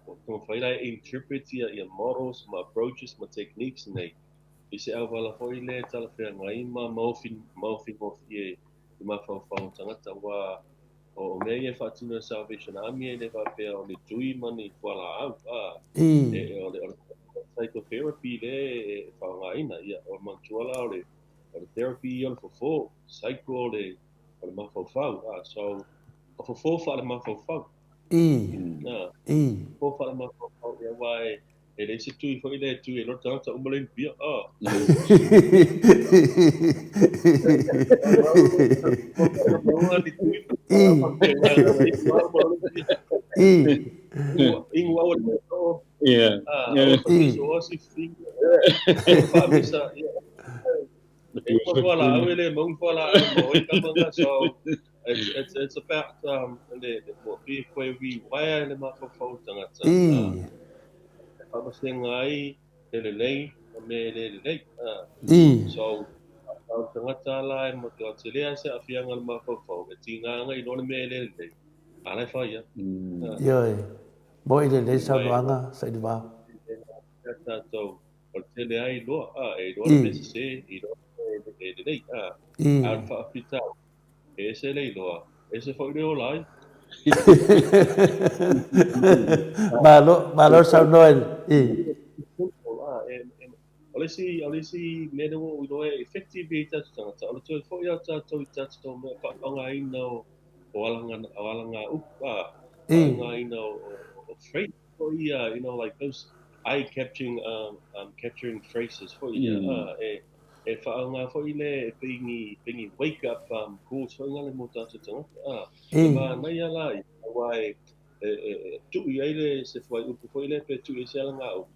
o taumafai la e interpret ia, ia models ma approaches ma techniques nei i se auala foi lea e talafeagai ma maofi, maofigofie i mafaufau o tagata, aua o mea ia e faatino e Salvation Army e le faapea o le tui ma ni fualaau, a, e, o le, o le psychotherapy lea e faaaogaina, ia, o le manatua la o le, o le therapy ia o le fofo, psycho o le, o le mafaufau, a, so, o fofo faale-mafaufau. I. I. Fofo faale-mafaufau, ia, aua e, e leai se tui foi lea e tui ai loa le tagata uma lea i pia, a. I. Inu au le o. Ia. I. Faamisa, ia. E uma fualaau e le mau ni fualaau ma oi kama na, so it's, it's, it's about um, le, le, mo pei koe rewire le mafaufau o le tagata. I. E faamasenga ai le lelei ma mea e le lelei. I. So, a o le tagata la e matua tele lava se aafiaga o le mafaufau, e tiga ana iloa le mea e le lelei, a la e fai lava. Ioe. Moi lelei saunoaga, Sailivao. E tatou O le tele lava e iloa, a, e iloa le mea sese, e iloa le mea lelei, a. A o le faafitauli, e ese le iloa, ese foi le ola ai. Malo, malo saunoa i. O le isi, o le isi mea lea ua ou iloa e effective ai tatou tagata, o le toe foi lava o tatou i tatou mea faaaogaina o alaga, o alagaupu, a, faaaogaina o phrase foi ia, you know, like those eye capturing, um, capturing phrases foi ia, e, e faaaoga foi le e pei ni, pei ni wake up um, calls foi ngale mo tatou tagata, a, e manaia la ia, aua e, e, e, e tuu i ai le se fuaiupu foi lea pe tuu i ai se alagaupu,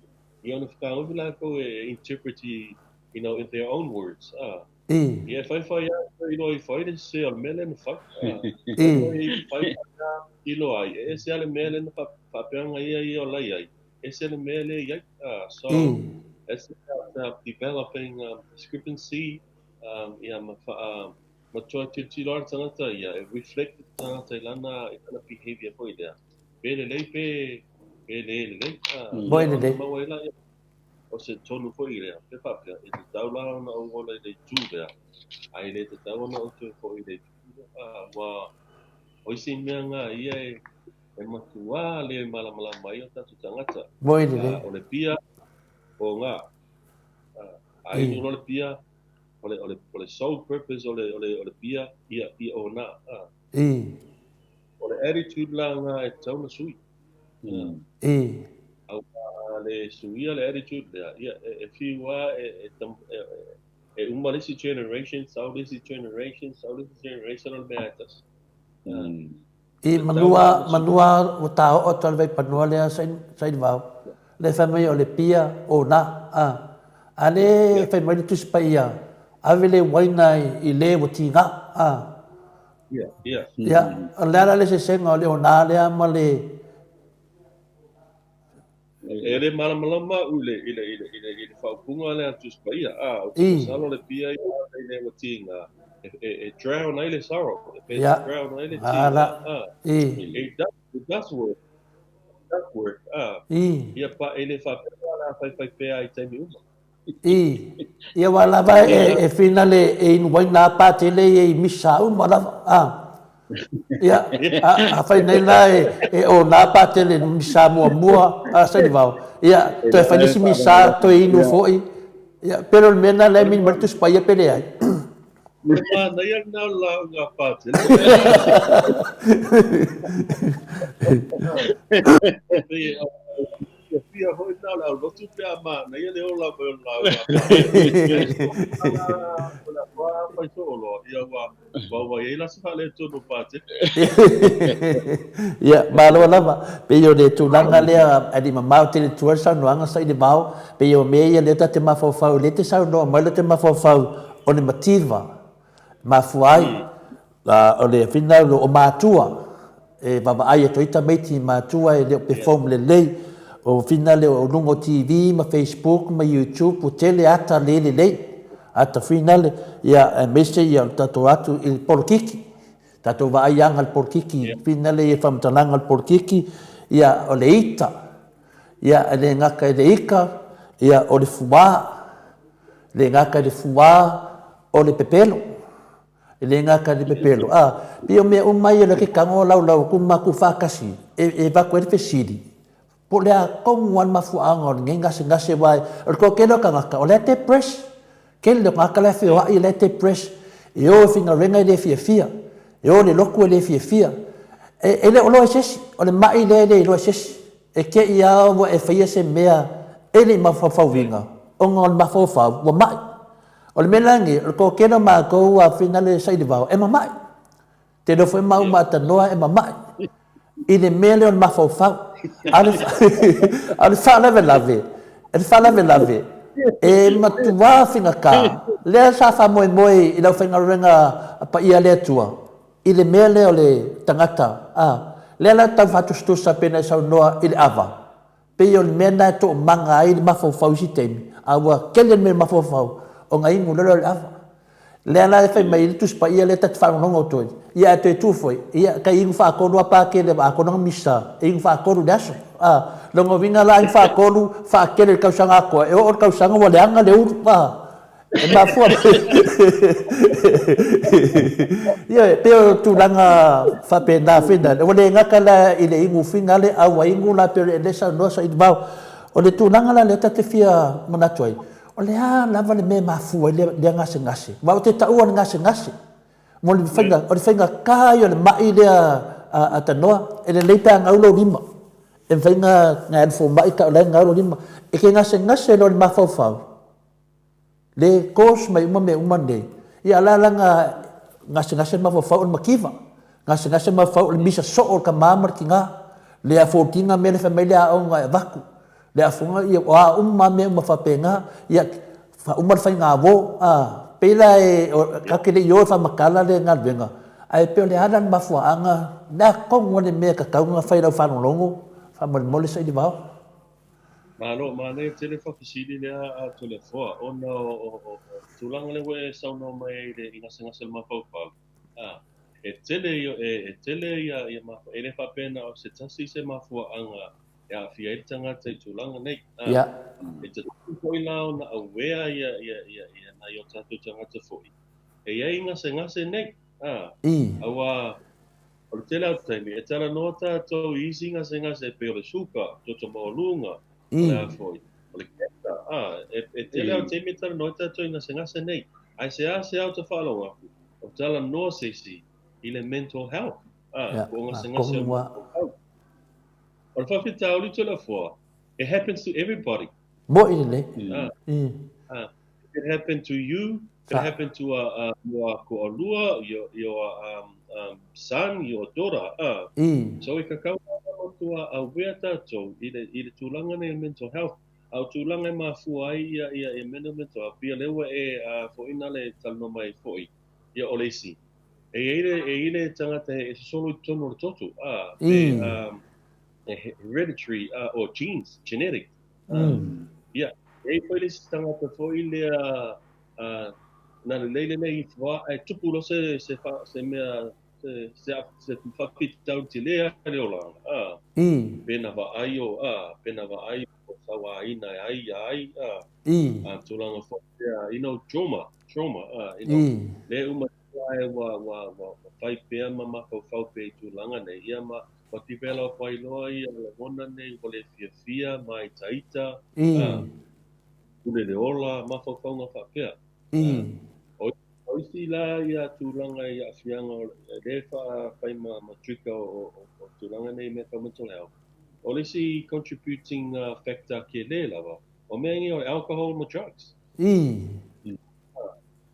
ia ona whakaofi lākou e interpret i, you know, in their own words, a. Ia e whaiwhai a i loa i whai le sese o le mea lea na whai. I. Whaiwhai a i loa ai. E ese a le mea lea na whaapeanga ia ia o lai ai. Ese le mea lea i ai. So, it's about developing discrepancy ia ma wha, ma toa tilotilo ai le tagata ia, e reflect le tagata i lana, i lana behavior foi lea. Pe lelei pe, pe le lelei. Moi lelei. Maua ai la ia. O se tonu foi lea, pe faapea, e tatau la ona ou ola i le itu lea, a e le tatau ona ou toe foi i le itu lea. A, ua, o isi mea ngā ia e, e matuā le malamalama ai o tatou tagata. Moi lelei. A, o le pia, o ngā. A, a inu loa le pia, o le, o le, o le sole purpose o le, o le, o le pia, ia, ia o nā. A. O le attitude la ngā e tatau ona sui. I. Aua le suia le attitude lea, ia, e whiu a, e, e, e uma le isi generation, sau le isi generation, sau le isi generation o le mea e tasi. I manua, manua ua taoo atu a le vaipanua lea Sailivao, le fai mai o le pia o na, a. A le fai mai le Tusi Paia, ave le uaina i le ua tiga, a. Ia, ia. Ia, o le a la le sesega o le ona lea ma le. E le malamalama au i le, i le, i le, i le, i le faaupuga lea a le Tusi Paia, a, ou te masalo le pia ia i le ua tiga, e, e, e drown ai le sorrow, e pei e drown ai le tiga, a. It does, it does work, it does work, a. Ia pa, e le faapea la a faifai pea i taimi uma. I, ia aua lava e finale e inu uaina a patele ia i misa uma lava, a. Ia, afai nei la e ona patele misa muamua a Sailivao, ia, toe fai nisi misa, toe inu foi, ia, pele o le mea lena la e mini mai le Tusi Paia pe leai. E manaia lena o le lauga a Patele. Fiafia foi lena o le aulotu pe a manaia le ola mai o le lauga a Patele. O le a fai soo loa. ia ua ua ua i ai la se faaletonu o Patele. Ia, malo lava. Pei o le tulaga lea, e le i mamao tele tua le saunoaga Sailevao, pei o mea ia lea ta te mafaufau, lea e te saunoa mai lea te mafaufau o le mativa e mafua ai. O le finagalo o matua e vaavaai atu ai tamaiti i matua e le o perform lelei. O finagalo o luga o TV ma Facebook ma YouTube ua tele ata le lelei, ata finale, ia aemaise ia o le tatou atu i le polokiki. Tatou vaai aga le polokiki, finale ia faamatalaga o le polokiki, ia o le ita, ia e le gata i le ika, ia o le fuā, le gata i le fuā o le pepelo. E le gata i le pepelo, a, pei o mea uma ia o lea ke tago laulau atu ma matou faatasi e avatu ai le fesili, po o le a tonu lava le mafuaaga o lenei gasegase aua o le toatele o tagata o la e depress. Tele o tagata la e feoai la e depress, e o e faigaluega e le fiafia, e o i le lotu e le fiafia. E le o iloa e se isi, o le mai lea e le iloa e se isi. E te i lava ua e faia se mea e le i mafaufauina ona o le mafaufau ua mai. O le mea la lenei, o le toatele o matou a finale saili vao, e mamai. Te iloa foi maua maatanoa e mamai i le mea lea o le mafaufau. A o le faalavelave, o le faalavelave, e matua faigata. Lea sa faamoemoe i le aufaigaluega paia a le Atua i le mea lea o le tagata, a, lea la tau faatusatusa pei ona e saunoa i le ava. Pei o le mea lena e toomaga ai le mafaufau i isi taimi, a ua tele le mea mafaufau, ona inu loa lea o le ava. Lea la e fai mai ai le Tusi Paia lea ta te faalogologo atu ai, ia ae toe tu foi, ia tai inu faatolu lava pa tele atonu na misa, e inu faatolu i le aso. A, lona uiga la inu faatolu, faatele i le tausaga atoa, e oo i le tausaga ua leaga le ulu, a. E mafua Ioe, pei o tulaga faapena finale. Ua le gata la i le inu finale, a ua inu la pei o le saunoa Sailivao. O le tulaga la lea ta te fia manatu ai, o le a lava le mea e mafua ai lea gasegase? Aua ou te taua le gasegase, mo le faiga, o le faigata ia o le mai lea a Tanoa, e lelei pe a gau lou lima. E mafai ona e alu fomai tau la e gau lou lima. E te gasegase loa i le mafaufau, Le course mai uma mea uma nei. Ia la la na gasegase mafaufau o le mativa. Gasegase mafaufau o le misa soo o le tama ma le tina. Le afotina mea le fai mai le aoga e avatu. Le afoga ia o a uma mea uma faapena. Ia faauma le faigāuō a pei la e tatou te le i o e faamatala le galuega ae pei o le a la le mafuaaga le a tonu lava le mea e tatau ona fai i lau faalogologo faamolemole saili vao. Malo, manaia tele faafesili lea a Toleafoa ona o tulaga lea ua e saunoa mai ai i le gasegase o le mafaufau, a, e tele e tele ia ia e le faapea na o se tasi se mafuaaga e aafia ai le tagata i tulaga nei. A, e tatau foi la ona aware ia ia ia ia nai o tatou tagata foi e i ai gasegase nei, a, aua O le tele o taimi, e talanoa tātou i isi gasegase e pei o le suka, toto maualuga, o le a foi, o le cancer, ā, e, e tele o taimi e talanoa ai tātou i gasegase nei. Ae seasea ou te faalogo atu, o talanoa se isi i le mental health, ā, po o gasegase o le mental health. O le faafitauli Toleafoa, it happens to everybody. Moʻi lelei. Ā, It can happen to you, it can happen to a, a, your koalua, your, your um, um, son, your daughter. Uh. So e kakau a tua a wea tātou i le, i le tūlanga nei o mental health. A o tūlanga e mafua ai ia, ia, ia mental mental health. Pia leua e uh, foʻina le talanoa mai foʻi. Ia o le isi. E i le, e i le tangata he e sosolo i totonu o le toto. Ah, e, um, e hereditary uh, or genes, genetic. Ia, e i ai foi le isi tagata foi lea na lelei lelei i wha, ae tupu loa se, se, wha, se mea, se, se, se whawhitau tele a le olanga. A, pena vaai o, a, pena vaai o sauāina e ai ia ai, a, a tulaga foi lea, you know, trauma, trauma, a, you know, le uma e ua, ua, ua, ua whai pea ma mafaufau pea i tulaga nei, ia ma, Ua develop ai loa ia lagona nei ua le fiafia, māitaita, ā, pule le ola, mafaufauga faapea. Ā, o isi la ia tulaga i aafiaga o lea e fai ma ma trigger o o tulaga nei mea tau mental health, o le isi contributing factor kele lava, o mea nei o le alcohol ma drugs. Ā.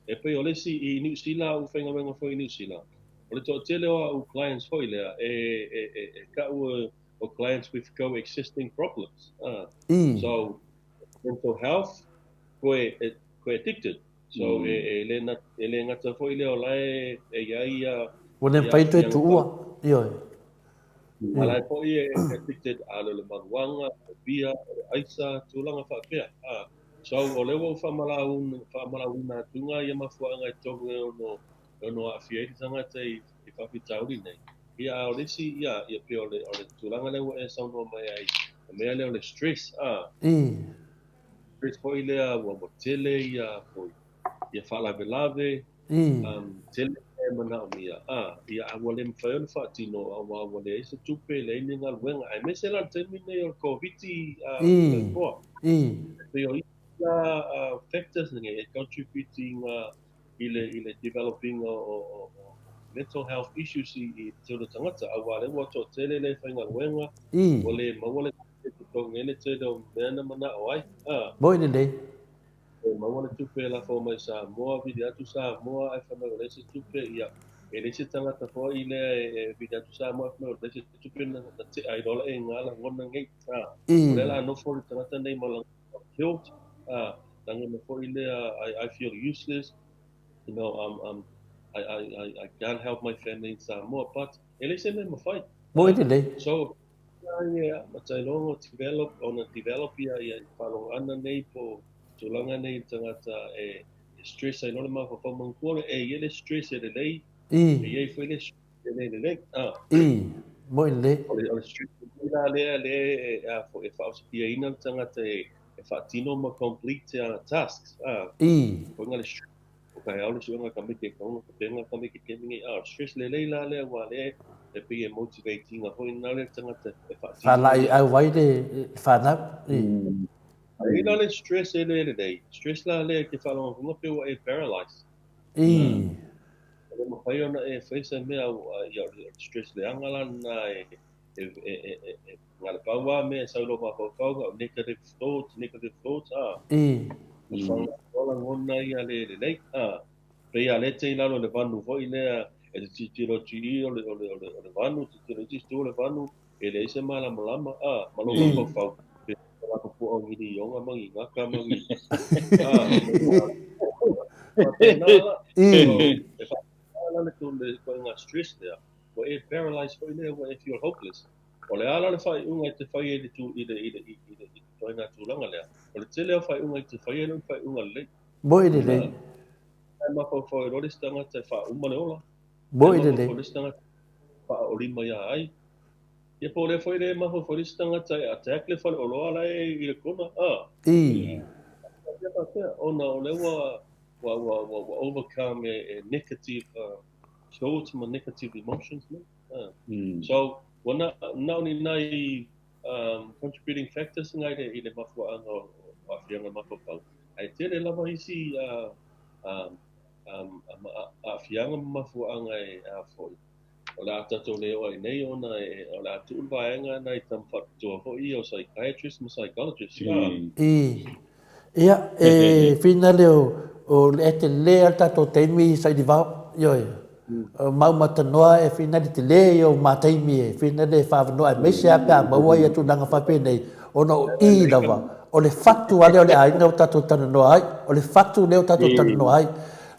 E pei o le isi i Niu Sila, a'u faigaluega foi i Niu Sila, o le toatele o a'u clients foi lea e e e e ka'u o clients with co-existing problems. So mental health koe koe addicted. So e e le na e le gata foi lea o la e e i ai ia Ua le mafai toe tuua. Ioe. A la e foi e addicted a le o le maruaga, o le bia, o le aisa, tulaga faapea. So o lea ua ou faamalauina atu nga ia mafuaaga e tolu e ono e ono aafia ai le tagata i i faafitauli nei. Ia a o le isi ia ia pei o le o le tulaga lea ua e saunoa mai ai, o mea lea o le stress a. Stress foi lea ua ua tele ia foi ia faalavelave, tele mea e manaomia, a ia a ua le mafai ona faatino aua ua leai se tupe, leai ni galuega, aemaise la le taimi lenei o le Koviti a Toifoa. E pei o isi la factors nei e contribute i ngā i le i le develop ina o o o mental health issues i i tele o tagata aua lea ua toatele le faigaluega, ua le maua le tupe e totogi ai le tele o mea na manao ai. A. Moi lelei. E maua le tupe e lafo mai Samoa, vili atu Samoa ae fai mai ua leai se tupe, ia, e leai se tagata foi lea e vili atu Samoa ae fai mai ua leai se tupe na tea ai loa la e ga lagona nei. A, o lea la nofo le tagata nei ma lagona guilt, a, lagona foi lea I feel useless, you know, I'm, I'm, I, I, I, I can't help my family in Samoa, but e leai se mea e mafai. Moi lelei. So, Ia, ma tailoga o develop, ona develop ia ia i faalogo nei po tulaga nei i le tagata e stress ai loa le mafaufau manatua le e i ai le stress e lelei, e i ai foi le stress e le lelei. Ah. I, moi lelei. O le, o le stress lelei la lea lea e, a, foi, e faaositiaina le tagata e, e faatino ma complete ana tasks. Ah. I. Koe le stress O ka heao le suega ka meke ka ona ka penga ka meke ke mingi a stress lelei la lea ua lea e pei e motivate ina foi na le tagata e faatino. Whālai au ai le whānau. I. Ai la le stress e le lelei. Stress la lea ke whaalonga pe ua e paralyze. I. Le mawhai ona e whai se mea ia o le stress leanga la na e e e e e ngā le pau a mea e sau lo mafaufau o negative thoughts, negative thoughts, a. I. Whanga ngona ia le lelei, a. Pei a le te i lalo le vanu foi lea, e te titiro atu i o le, o le, o le, o le vanu, titiro i te o le vanu, e leai se malamalama, a, ma lo mafaufau. Pe la ko po au i onga mangi ngaka mangi. A, faapena la. E faapena la le le koe stress lea. Ua e paralyze foi lea, ua e feel hopeless. O le a la le faaiuga e te fai ai i le tu, i le, i le, i le, i le ituaiga tulaga lea. O le tele o faaiuga e te fai ai le faaiuga lelei. Moi lelei. E mafaufau ai loa le isi tagata e faauma le ola. Moi lelei. E mafaufau le isi tagata e faaolima ia ai. Ia po o lea foi le mafaufau le isi tagata e attack le faleoloa la e i le kona. A. I. Faapea faapea. Ona o lea ua, ua, ua, ua, ua overcome e, e negative uh, thoughts ma negative emotions nei. Uh. So, ua na, na o ni nai um, contributing factors ngai le, i le mafuaaga o, o aafiaga mafaufau. Ae tele lava isi uh, um, um, aafiaga ma mafuaaga e a foi. O le a tatou le oo ai nei ona e, o le a tuu le vaega na i tama faapitoa foi ia o psychiatrist ma psychologist. I. Ia, e whina le o, o le e te le a le tatou taimi sa i vao, ioe. Mau matanoa e whina le te le i o mā taimi e whina le whaawanoa e meise a pea maua ia tūnanga whāpēnei, ona o i lava, o le whatu ale o le āinga o tātou talanoa ai, o le whatu lea o tātou talanoa ai.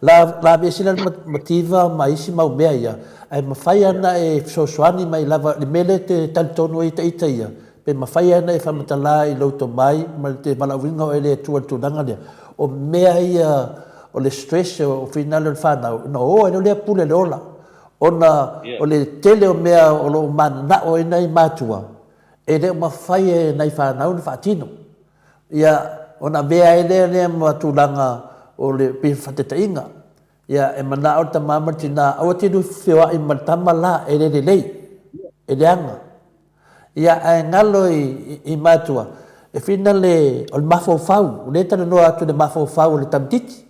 La, la aveese la le mativa ma isi mau mea ia, ae mafai ana e fesoasoani mai lava, le mea lea e te talitonu ai ita ia, pe mafai ana e faamatala i lou tomai ma te valaauina oe le Atua i le tulaga lea. O mea ia o le stress o finale o le fanau, ona o ai loa lea pule le ola. Ona o le tele o mea o lo o mananao ai nai matua, e le o mafai e nai fanau ona faatino. Ia, ona avea ai lea lea ma tulaga o le pei faataitaiga. Ia, e manao le tama ma le tina, aua te lua feoai ma le tama la, e le lelei, e leaga. Ia, ae galo i, i, i matua, e whina le, o le mafaufau, o lea e talanoa atu i le mafaufau o le tamaitiiti.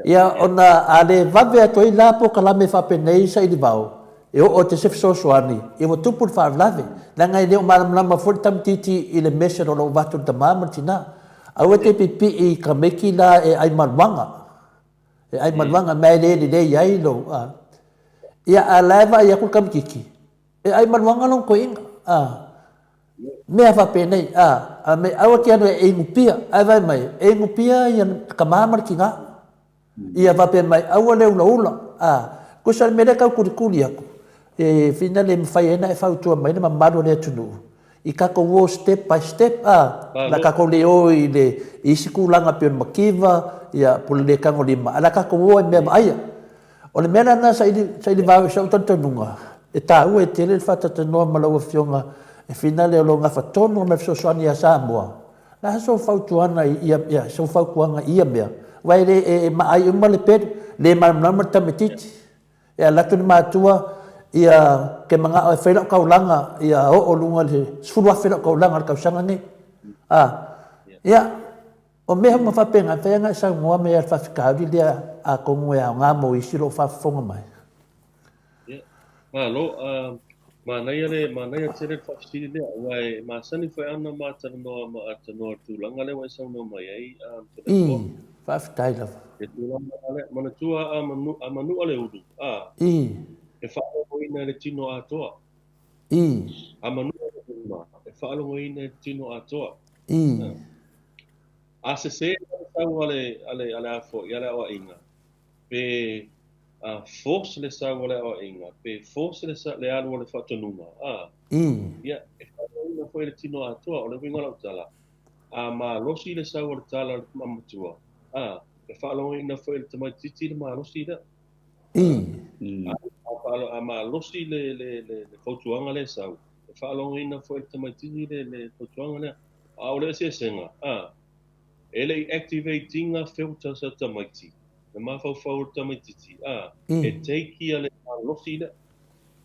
Ia, ona a le vave atu ai la polokalame faapenei saili vao, e oo atu ai se fesoasoani, ia ua tupu le faalavelave. Leaga e le o malamalama foi le tamaitiiti i le message o lo o avatu e le tama ma le tina. Aua e te pipii i tamaiti la e ai maluaga. E ai maluaga mea e le lelei ai lou, a. Ia, a la e vaai atu le tamaitiiti, e ai maluaga lona toeaina, a. Mea faapenei, a, a me, aua te alu e inupia, ae vaai mai, e inupia ia tama ma le tina. Ia faapea mai, aua le ulaula, a, tusa le mea lea e tau tulituli atu, e whina le mafai ai ona e fautua mai le mamalu o le atunuu, i tatou o step by step, a, o le a tatou le o i le i isi tulaga pei o le mativa, ia, po o le le tagolima, ae o le a tatou o i mea vaaia. O le mea la lena saili, saili vao i sou talitonuga, e taua ai tele le faatautanoa ma lau Afioga e whina le o lo o gafa tonu ma le fesoasoani ia Samoa, Le a sou fautuaga i ia mea, sou fautuaga i ia mea? Aua e le, e maai uma le pelu, le malamalama le tamaitiiti. E alu atu le matua, ia, ke manao e fai lau taulaga, ia oo luga i le 10,000 lau taulaga i le tausaga nei. A, ia, o mea uma faapena, e mafai ona e saunoa mai lava i le faafitauli lea, atonu e aoga mo isi o lo o faafofoga mai. Ia, malo, manaia le, manaia tele le faafesili lea, aua e masani foi lava ona ma talanoa ma talanoa i le tulaga lea ua e saunoa mai ai, Toleafoa. Ii, faafetai lava. Le tulaga la lea, manatua a manu, a manua le ulu, a. Ii. E faalogoina e le tino atoa. Ii. A manua le uma, e faalogoina e le tino atoa. Ii. A sese la le sau a le, a le, a le a foi, a le aoaiga, pe force le sau o le aoaiga, pe force le, le alu o le faatonuga, a, ia, e faaaogaina foi le tino atoa. O le uiga o lau tala, a malosi le sau o le tala a le matua, a, e faalogoina foi e le tamaitiiti le malosi lea. A, a malosi le, le, le, le fautuaga lea e sau, e faalogoina foi e le tamaitiiti le, le fautuaga lea. A o le eseesega, a, e le i activate ina filters a tamaiti, le mafaufau o le tamaitiiti, a, e take ia le malosi lea.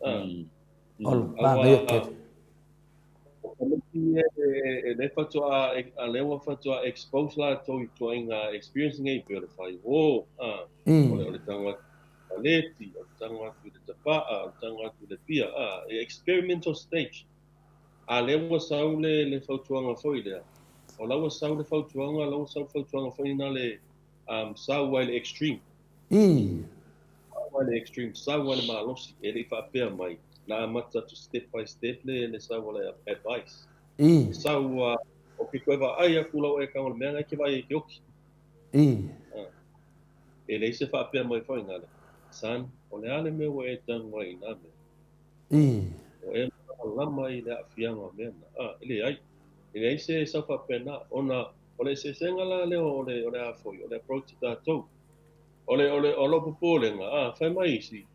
A, manaia tele. O tamaiti ia e le faatoa, a lea ua faatoa expose latou i ituaiga experience nei pei o le fai uō, a, o le, o le tago atu i le paleti, o le tago atu i le tapaa, o le tago atu i le pia, a, e experimental stage. A lea ua sau le, le fautuaga foi lea, o la ua sau le fautuaga, la ua sau le fautuaga foi na le um, sau ai le extreme. Ii. Sau ai le extreme, sau ai le malosi, e le i faapea mai, na amata atu step by step le, le sau o le advice. Ii. Sau ua, o ke koe vaai aku lau e kau o le mea ngai ke vaai ai ke oki. Ii. E leai se faapea mai foi ngale, son, o le a le mea ua e tago ai i nā mea? Ii. O e malamalama i le aafiaga o mea na. A, e leai. E leai se sau faapena, ona o le eseesega la lea o le, o le a foi, o le approach a tatou. O le, o le, o lou popolega, a, fai mai isi,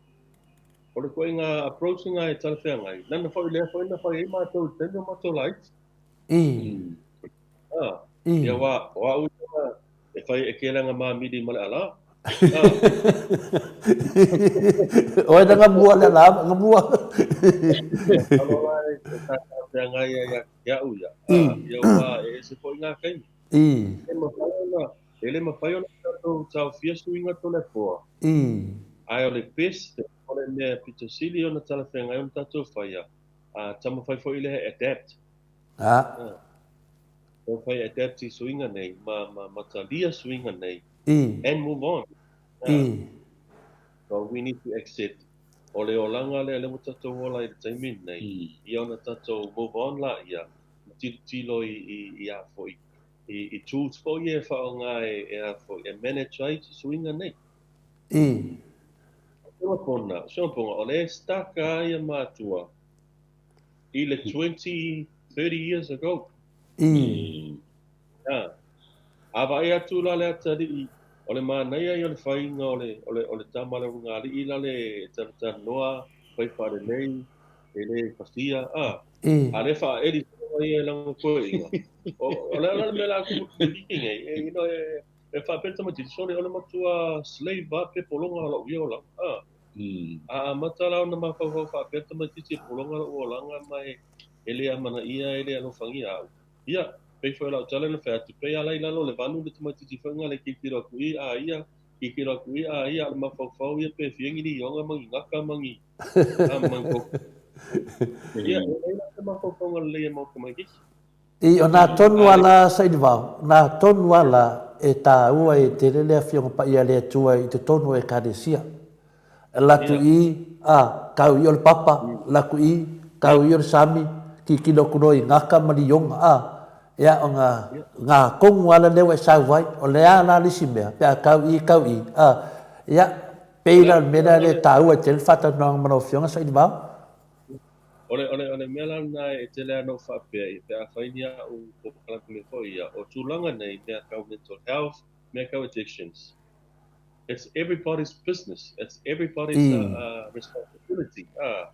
o le ituaiga approach lena e talafeagai, lana foi lea foi na fai ai matou i le taimi o matou laiti. Ii. A, ia aua, o au ia e fai e kēlā nga māmili ma le ʻalā. Oe na ngamua le ala, ngamua. Alo la e talafeagai ai ia te au ia. Ia aua e ese foi ngā taimi. E mafai ona, e le mafai ona tatou taofia suiga Toleafoa. Ae o le best, o le mea pito sili ona talafeagai ona tatou faia, a taumafai foi lea e adapt. Taumafai e adapt i suiga nei, ma, ma, ma talia suiga nei, and move on. So we need to accept o le olaga lea lea ua tatou ola i le taimi lenei, ia ona tatou move on laia, ma tilotilo i, i, i a foi, i, i tools foi ia e faaaoga e, e a foi, e manage ai suiga nei. O se lagona, o se lagona, o lea e stuck lava ia matua i le 20, 30 years ago. A, a vaai atu la le atalii, o le manaia ia o le faiga o le, o le, o le tama a le ulugalii la le talatalanoa, fai faalelei, e le pasia, a, a lea faaeli solo ia e lana toeaiina. O, o le a la le mea la tupu i le tamaitiiti nei, e, you know, e, e faapea le tamaitiiti, sole, o le matua slave lava pe pologa o lou ia olaga, a. A amata la ona mafaufau faapea le tamaitiiti e pologa lou olaga ma e, e le amanaia, e le alofagia au. Ia, pei foi o lau tala na fai atu, pei a la i lalo o le vanu le tamaitiiti foi lena le tilotilo atu i a ia, tilotilo atu i a ia, a o le mafaufau ia pe fia ni lioga ma ni gaka ma ni, a, ma ni koko. Ia, e leai la se mafaufauga lelei e mau tamaitiiti. I, o nā tonu a la Sailivao, nā tonu a la. e tāua e tele le Afioga Paia a le Atua i totonu o Ekalesia. Laku i, a, kau i o le papa, laku i, kau i o le sami, kikilo aku loa i gaka ma lioga, a, ia, o nga, nga kongu ala lea ua e sau ai, o le a la le isi mea, pe a kau i, kau i, a, ia, pei la o le mea lea le tāua e tele le faatalanoaga ma lau Afioga Sailivao. O le, o le, o le mea la lena e tele lava ona ou faapea i, pe a fai ni a'u polokalame foi ia, o tulaga nei, mea tau mental health, mea tau addictions, it's everybody's business, it's everybody's responsibility, ā,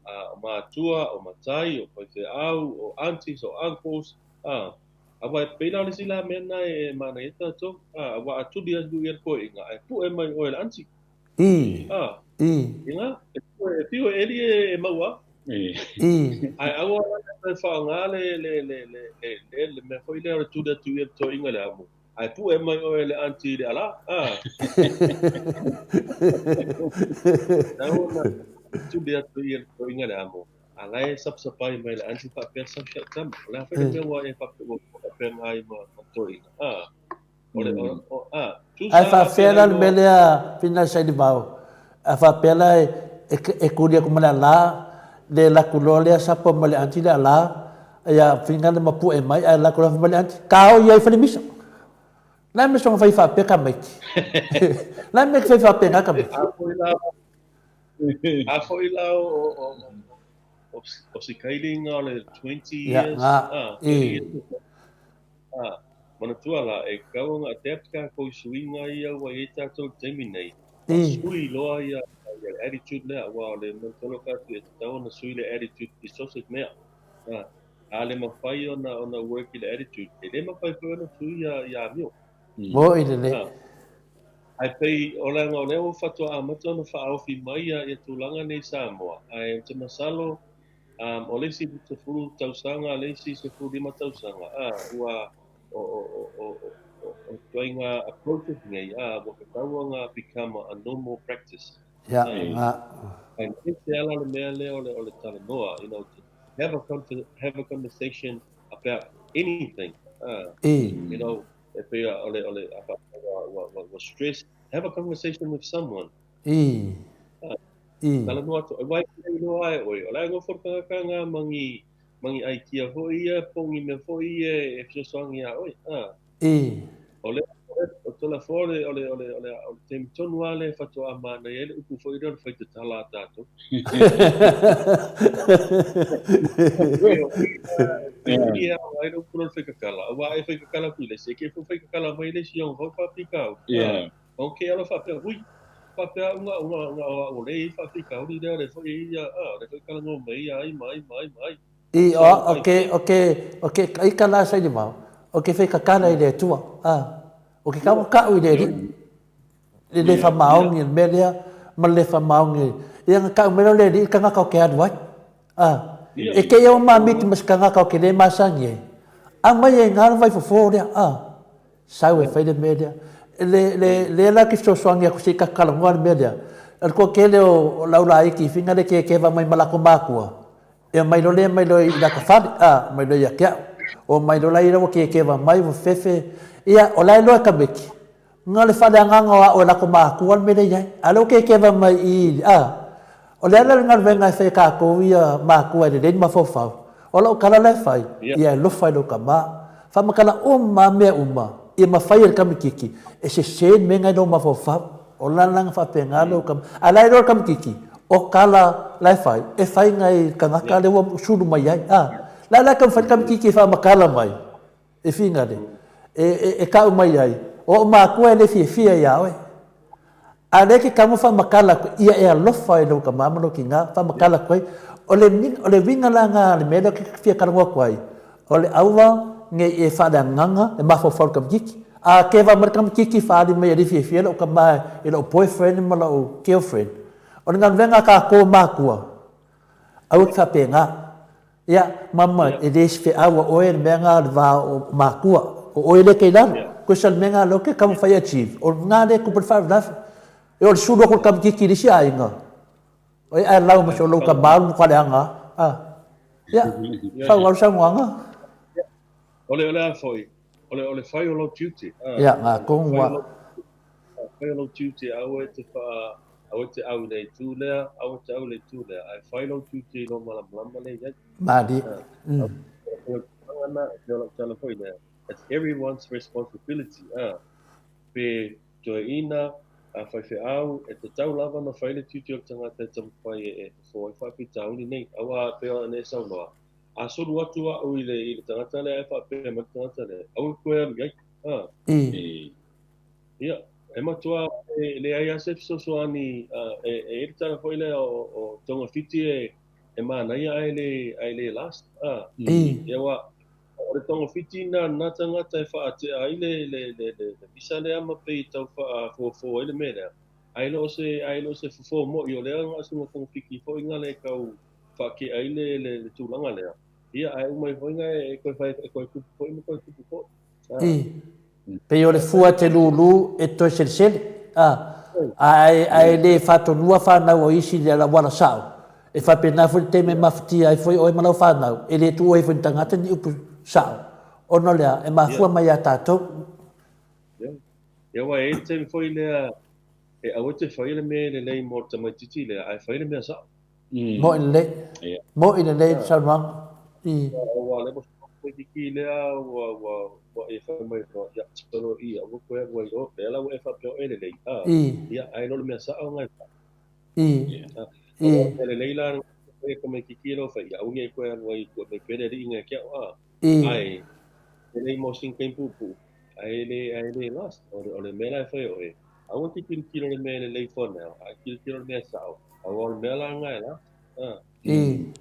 ā, o mātua, o matai, o faifeau, o aunties, o uncles, ā, aua e pei la o le isi la mea lena e manaia ai tatou, ā, aua a tuli atu ia le toeaina, ae pue mai oe e le auntie. I. Ā. I. Inga, e e whiu e Eli e, e mau a. I. I. Ae aua la e toe whaonga le, le, le, le, le, le, le mea foi lea o le tuli atu ia le toeaina le amo. Ae pue mai oe e le auntie i le ala. Ā. Tau ona tuli atu ia le toeaina le amo. A la e sapasapai mai le auntie faapea sau si au tama. O le a foi le mea ua e faapea, ua faapea ai ma, ma toeaina. Ā. Ae faapefea la le mea lea Fina Sailivao? A faapea la e kuli aku ma le ala, le laku loa lea sapa ma le aunty le ala, ia Fina le mapu'e mai ae laku loa ma le aunty, ka o ia i falemisa. La me songa fai faapea ka maiti. La me fai faapea nga ka maiti. A foi la o o si kailinga o le 20 years. Ia, nga, i. Ā, manatua la, e tatau ona adapt kākou i suiga ia ua i ai tātou i le taimi nei, a sui loa ia le attitude lea, aua o le mea tonu ka atu e tatau ona sui le attitude i so se mea. Ā, a le mafai ona ona work i le attitude, e le mafai foi ona sui ia ia amio. Moʻi lelei. Ā, ae pei o leaga o lea ua faatoa amata ona faaofi mai ia ia tulaga nei i Samoa, ae ou te masalo Um, o le isi 10 tausaga, le isi 15 tausaga, a, ua, o, o, o, o, o, o ituaiga approaches nei, a, ua tatau ona become a normal practice. Ia, nga. Ai, se ala le mea lea o le, o le talanoa, you know, to have a, have a conversation about anything. I. You know, e pei o le, o le, a, ua, ua, ua, ua stress, have a conversation with someone. I. I. Talanoa atu, aua e le iloa ai oe, o la e nofo le tagata nga ma ni, ma ni aikia foi ia, po o ni mea foi ia e fesoasoani iā oe. A. I. O le, o te lafo o le, o le, o le, o le, o le taimi tonu lava lea e faatoa manaia ai le upu foi lea o le faitatala a tātou. Ia, ai le upu lea o le faikakala, aua e faikakala atu i le isi, e ke foi faikakala mai le isi i ona foi faapikau. Yeah. Ok alo faapea, ui, faapea unga unga unga o au le i faafitauli lea le foi ia, a, le foi talanoa mai ia ai ma ai ma ai ma ai. I, o, o ke, o ke, o ke ika la sa i le vao, o ke whai kakala i le Atua, a, o ke kawa ka'u i le Alii, le le whamaongi i le mea lea, ma le le whamaongi, ia nga ka'u mai lea o le Alii i le kangaka o ke alu ai, a, e kei au mamiti ma se kangaka o ke le masani ai, aumai ai nga le vaifofo lea, a. Sau e fai le mea lea. Le, le, lea la ke fesoasoani aku se i kakalanoa le mea lea. O le toatele o, o lau laiti i finga le kekeva mai ma lako makua, e omai loa lea mai loa i laka fale, a, omai loa ia te au. Omai loa la ia ua kekeva mai, ua fefe, ia, o la e loa e tamaiti. Na o le faleagaga o a'o e lako makua le mea lea i ai. A o lea ua kekeva mai i, a, O le ala o le galuega e fai e kākou ia mākua e lelei le mafaufau, o lau tala la e fai, ia e alofa i lou tama. Faamatala uma mea uma ia mafai e le kamititi e sese le mea i lou mafaufau. O la lana faapena lou tama. A la e iloa le kamititi, o tala la e fai, e fai nai tagata lea ua sulu mai ai. A, la la e taumafai le kamititi e faamatala mai, e finale, e, e, e kau mai ai, o au mākua e le fiafia iā oe. A lea ke kamo faamatala aku, ia e alofa i lou tama ma lou kinā, faamatala aku ai. O le, o le uiga la nga le mea lea ke fia talanoa atu ai, o le aua nei e faaleagaga e mafaufau i le kamititi. A keva mai le kamititi faaali mai e le fiafia lou tama i lou boyfriend ma lou girlfriend. O le galuega a tatou mākua, aua ke faapena. Ia, mama, e le se feau a oe le mea nga le va o makua. O oe lea kei lalo. Koe sa le mea nga lea o ke taumafai e achieve. O nga lea e tupu le faalavelave. E o le sulu aku o le kamititi i le isi aiga. Oi ae lau ma se o lou tama o le matua leaga a. Ia, faaauau le saunoaga. O le, o le a foi? O le, o le fai o lou tiute. Ah, Ia, ngā tonu a. Fai o lou tiute, aua e te wha, aua e te au i le itu lea, aua e te au i le itu lea. Ae fai lou tiute i lou malamalama lea i ai. Mārie. Mm. Tala foi lea. It's everyone's responsibility. Ah, pe toeaina, a faifeau, e tatau lava ona fai le tiute o le tagata e taumafai e, e fofo ai faafitauli nei. Aua pei ona e saunoa, a sulu atu au i le, i le tagata lea ae faapea mai le tagata lea, aua e toe alu i ai. A. I. Ia, e matua e leai lava se fesoasoani, e, e i ai le tala foi lea o, o togafiti e, e manaia ae le, ae le last. A. I. Ia, aua, o le togafiti na, na tagata e faatea ai le, le, le, le, le visa lea ma pei e tau faafofo ai le mea lea. Ae le o se, ae le o se fofo moi o lea na o sina togafiti foi na le tau faakea ai le, le, le tulaga lea. Ia, ae uma ifo ai e toe fai, e toe tupu foi ma toe tupu foi. I. Pei o le fua e te lūlū e toe selesele, a, ae, ae le fatonua fanau o isi i le auala sao. E faapena foi le taimi e mafatia ai foi oe ma lau fanau, e le tuua ai foi ni tagata ni upu sao. Ona o le a? E mafua mai iā tatou. Ia, aua e i ai le taimi foi lea e aua te faia le mea e lelei mo le tamaitiiti lea, ae fai le mea sao. Moʻi lelei. Moʻi lelei le saunoaga. I. Ua leva tamaitiiti lea ua ua ua e fai mai loa, ia, solo i, aua koe alu ai o, lea la ua e faapea o e lelei, a, ia, ae le o le mea sao na e fai. I. I. O le lelei la e tamaitiiti lea ua fai, ia aua ne i toe alu ai, tuu mai pea le alii ia te au, a. Ae, e lelei mo sina taimi puupuu, ae le, ae le last. O le, o le mea la e fai e oe, aua e te tilotilo i le mea e lelei for now, ae tilotilo i le mea sao, aua o le mea la lena e last. A. I.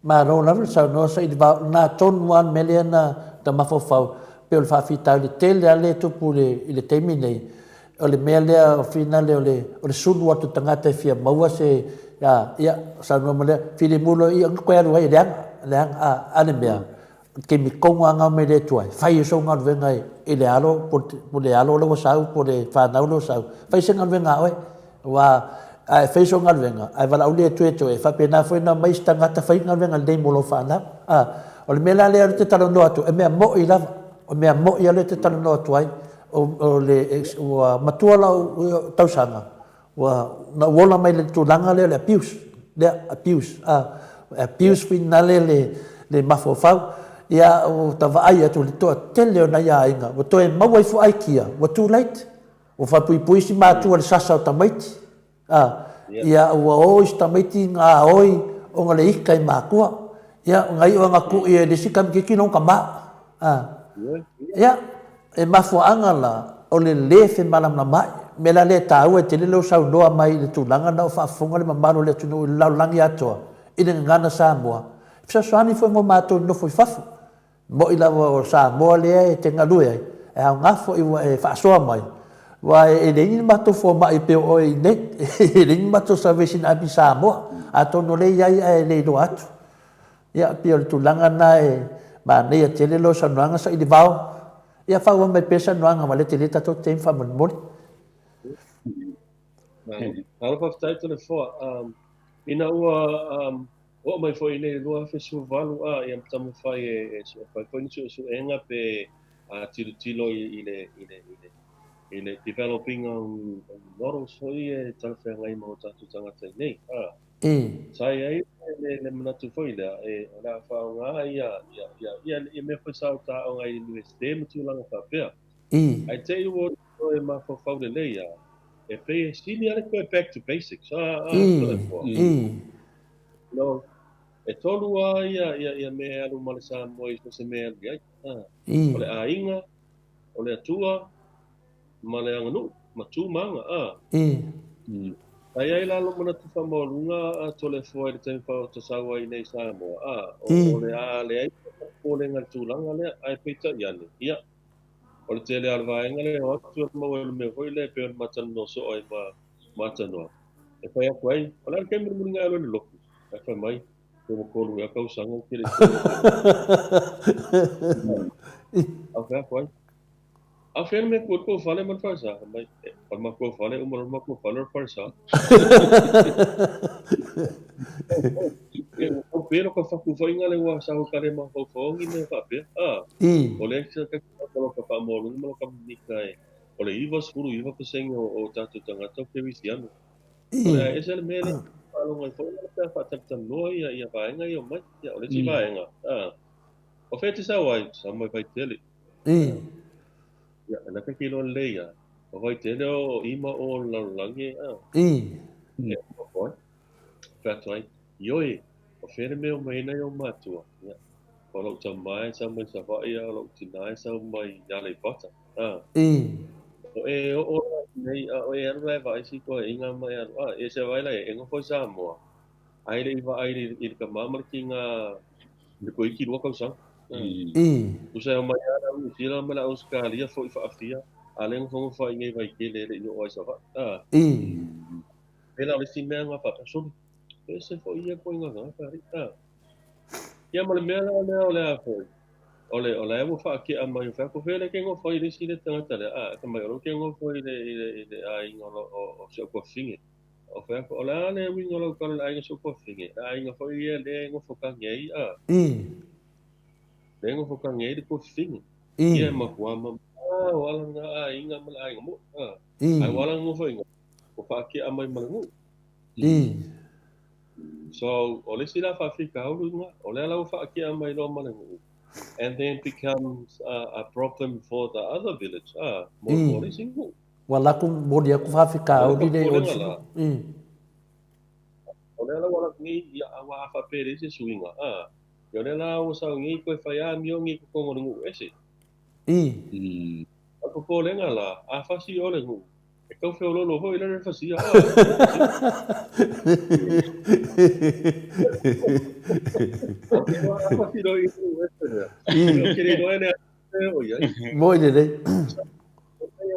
Malo lava le saunoa sa i le vao, na tonu lava le mea lea na ta mafaufau, pei o le faafitauli tele lava lea e tupu i le, i le taimi nei, o le mea lea o finale o le, o le sulu atu o tagata e fia maua se, a, ia, saunoa ma lea, filemu loa ia, koe alu ai e leaga, leaga, a, a le mea, taimi tonu lava na omai le Atua e fai ai sou galuega i le alo, po o le alo lea ua sau, po o le fanau lea ua sau, fai se galuega a oe. Aua a e fai sou galuega, ae valaau le Atua ia te oe, e faapena foi ona aumai se tagata fai galuega lelei mo lou fanau. A, o le mea la lea ou te talanoa atu, e mea moni lava, o mea moni lava lea ou te talanoa atu ai, o le, ua matua lau tausaga, Ua, na ou ola mai le tulaga lea o le abuse, lea, abuse, a, abuse finale le, le mafaufau. Ia, ua ta vaai atu i le toatele o nai aiga, ua toe maua ifo aikia, ua too late. Ua faapuipui isi matua i le sasa o tamaiti, a, ia, ua o isi tamaiti gaoi ona le ika i matua. Ia, na iu ina kui e le isi tamaitiiti lona tama, a. Ia, e mafuaaga la, o le lē femalamalamaai. O le mea la lea e taua, e tele lou saunoa mai i le tulaga lena o faafofoga le mamalu o le atunuu i le lalolagi atoa, i le gagana Samoa. E fesoasoani foi mo matou i nofo i fafo. E moni lava o Samoa lea e te galue ai, e aoga foi ua e faasoa mai, aua e leai ni matou fomai pei o oe i inei, e leai ni matou Salvation Army i Samoa. Atonu o lea e i ai ae le iloa atu. Ia, pei o le tulaga lena e manaia tele lou saunoaga saili vao. Ia, faaauau mai pea saunoaga aua o lea e tele tatou taimi faamolemole. Malo faafetai Toleafoa. Ina ua oo mai foi i le 2018 a ia taumafai e fai foi ni suesuega pe tilotilo i le i le i le i le developing o models foi e talafeagai ma o tatou tagata i nei. Sa i ai le manatu foi lea, e, o le a faaaoga ia, ia, ia, ia, ia mea foi sa ou aoga i le Iunivesite ma tulaga faapea. Ae te i ua toe mafaufau lelei lava, e pei e sili lava le toe back to basics, a, a, Toleafoa. No, e tolu lava ia, ia, ia mea e alu ma le Samoa i so o se mea e alu i ai. A, o le aiga, o le Atua, ma le aganuu, ma tu ma aga, a. Sa i ai la lou manatu faamaualuga a Toleafoa i le taimi faatoa ai nei i Samoa, a, o le a leai se popolega i le tulaga lea, ae peitai ane, ia, o le tele lava o le vaega lea e o atu e maua i le mea foi lea e pei ona ma talanoa soo ai ma Matanoa, e fai atu ai, o le a le taimi mulimuli na e alu ai i le lotu? Ae fai mai, Pe ua tolu ea tausaga ou te le i toe Ae fai atu ai, A o fea le mea e tu ai le tou fale ma le falesa? Fai mai, O le matou fale, uma loa le matou fale o le falesa. Ia, ua tau pea lo ka fakufoiga le ua sau ka le mafaufau ni mea faapea. Ah, o lea ka ka lo ka faamualuga ma lo ka mimika e o le 99% o tatou tagata o kerisiano. O le a ese le mea lea faalogo ai foi pe a faatalatalanoa ia vaega ia omai. Ia, o le isi vaega, ah, o fea e te sau ai? Sau mai Vaitele. Ia, na ka te iloa lelei ia. O Vaitele o i ma o le lalolagi, ah. Ia, o foi. Fai atu ai, ioe, o fea le mea o mai ai nai ou matua? Ia, o lou tama e sau mai Savaii, a o lou tina e sau mai Aleipata. Ah. O e oo la nei, a o e alu la e vaai si toeaiga ma e alu, ah, e se vaai la e nofo i Samoa, ae le i vaai i le tama ma le tina i le toeitiiti 2 tausaga. Tusa e omai lava le au Niu Sila ma le au Ausetalia foi faafia, a o lea e nofonofo lava i inei i Vaitele e le i oo lava i Savaii. Ah. Pēlā o le isi mea na faapea, sole, e ese foi ia ituaiga tagata alii. Ah. Ia ma le mea la lea o le a foi, o le, o la e ua faatea mai o fea, ko fea lea e te nofo ai i le isi lea tagata lea, ah, fai mai o lea ou te nofo i le, i le, i le aiga o, o, o si ou tuafafine. O fea, o le a le uiga o lau tala i le aiga o si ou tuafafine, le aiga foi ia lea e nofo tagi ai, ah. Lea e nofo tagi ai le tuafafine. Ia e matua mamao lava lena aiga ma le aiga moi, ah. Ae ua ala ona nofo i ina, ua faatea mai ma le nuu. So, o le isi la faafitauli lena, o lea la ua faatea mai loa ma le nuu, and then becomes a problem for the other village, ah, mo le isi nuu. Ua laku moli aku faafitauli le o le isi nuu. O lea la ua laku nei, ia, aua a faapea e leai se suiga, ah, ia o lea la ua sau nei toe fai amio nei i totonu o le nuu ese. O le popolega la, a fasi o le nuu, e tau feoloolo foi la le fasia. A fasi loa i le nuu ese lea, ou te le iloa e le o i ai. Moi lelei.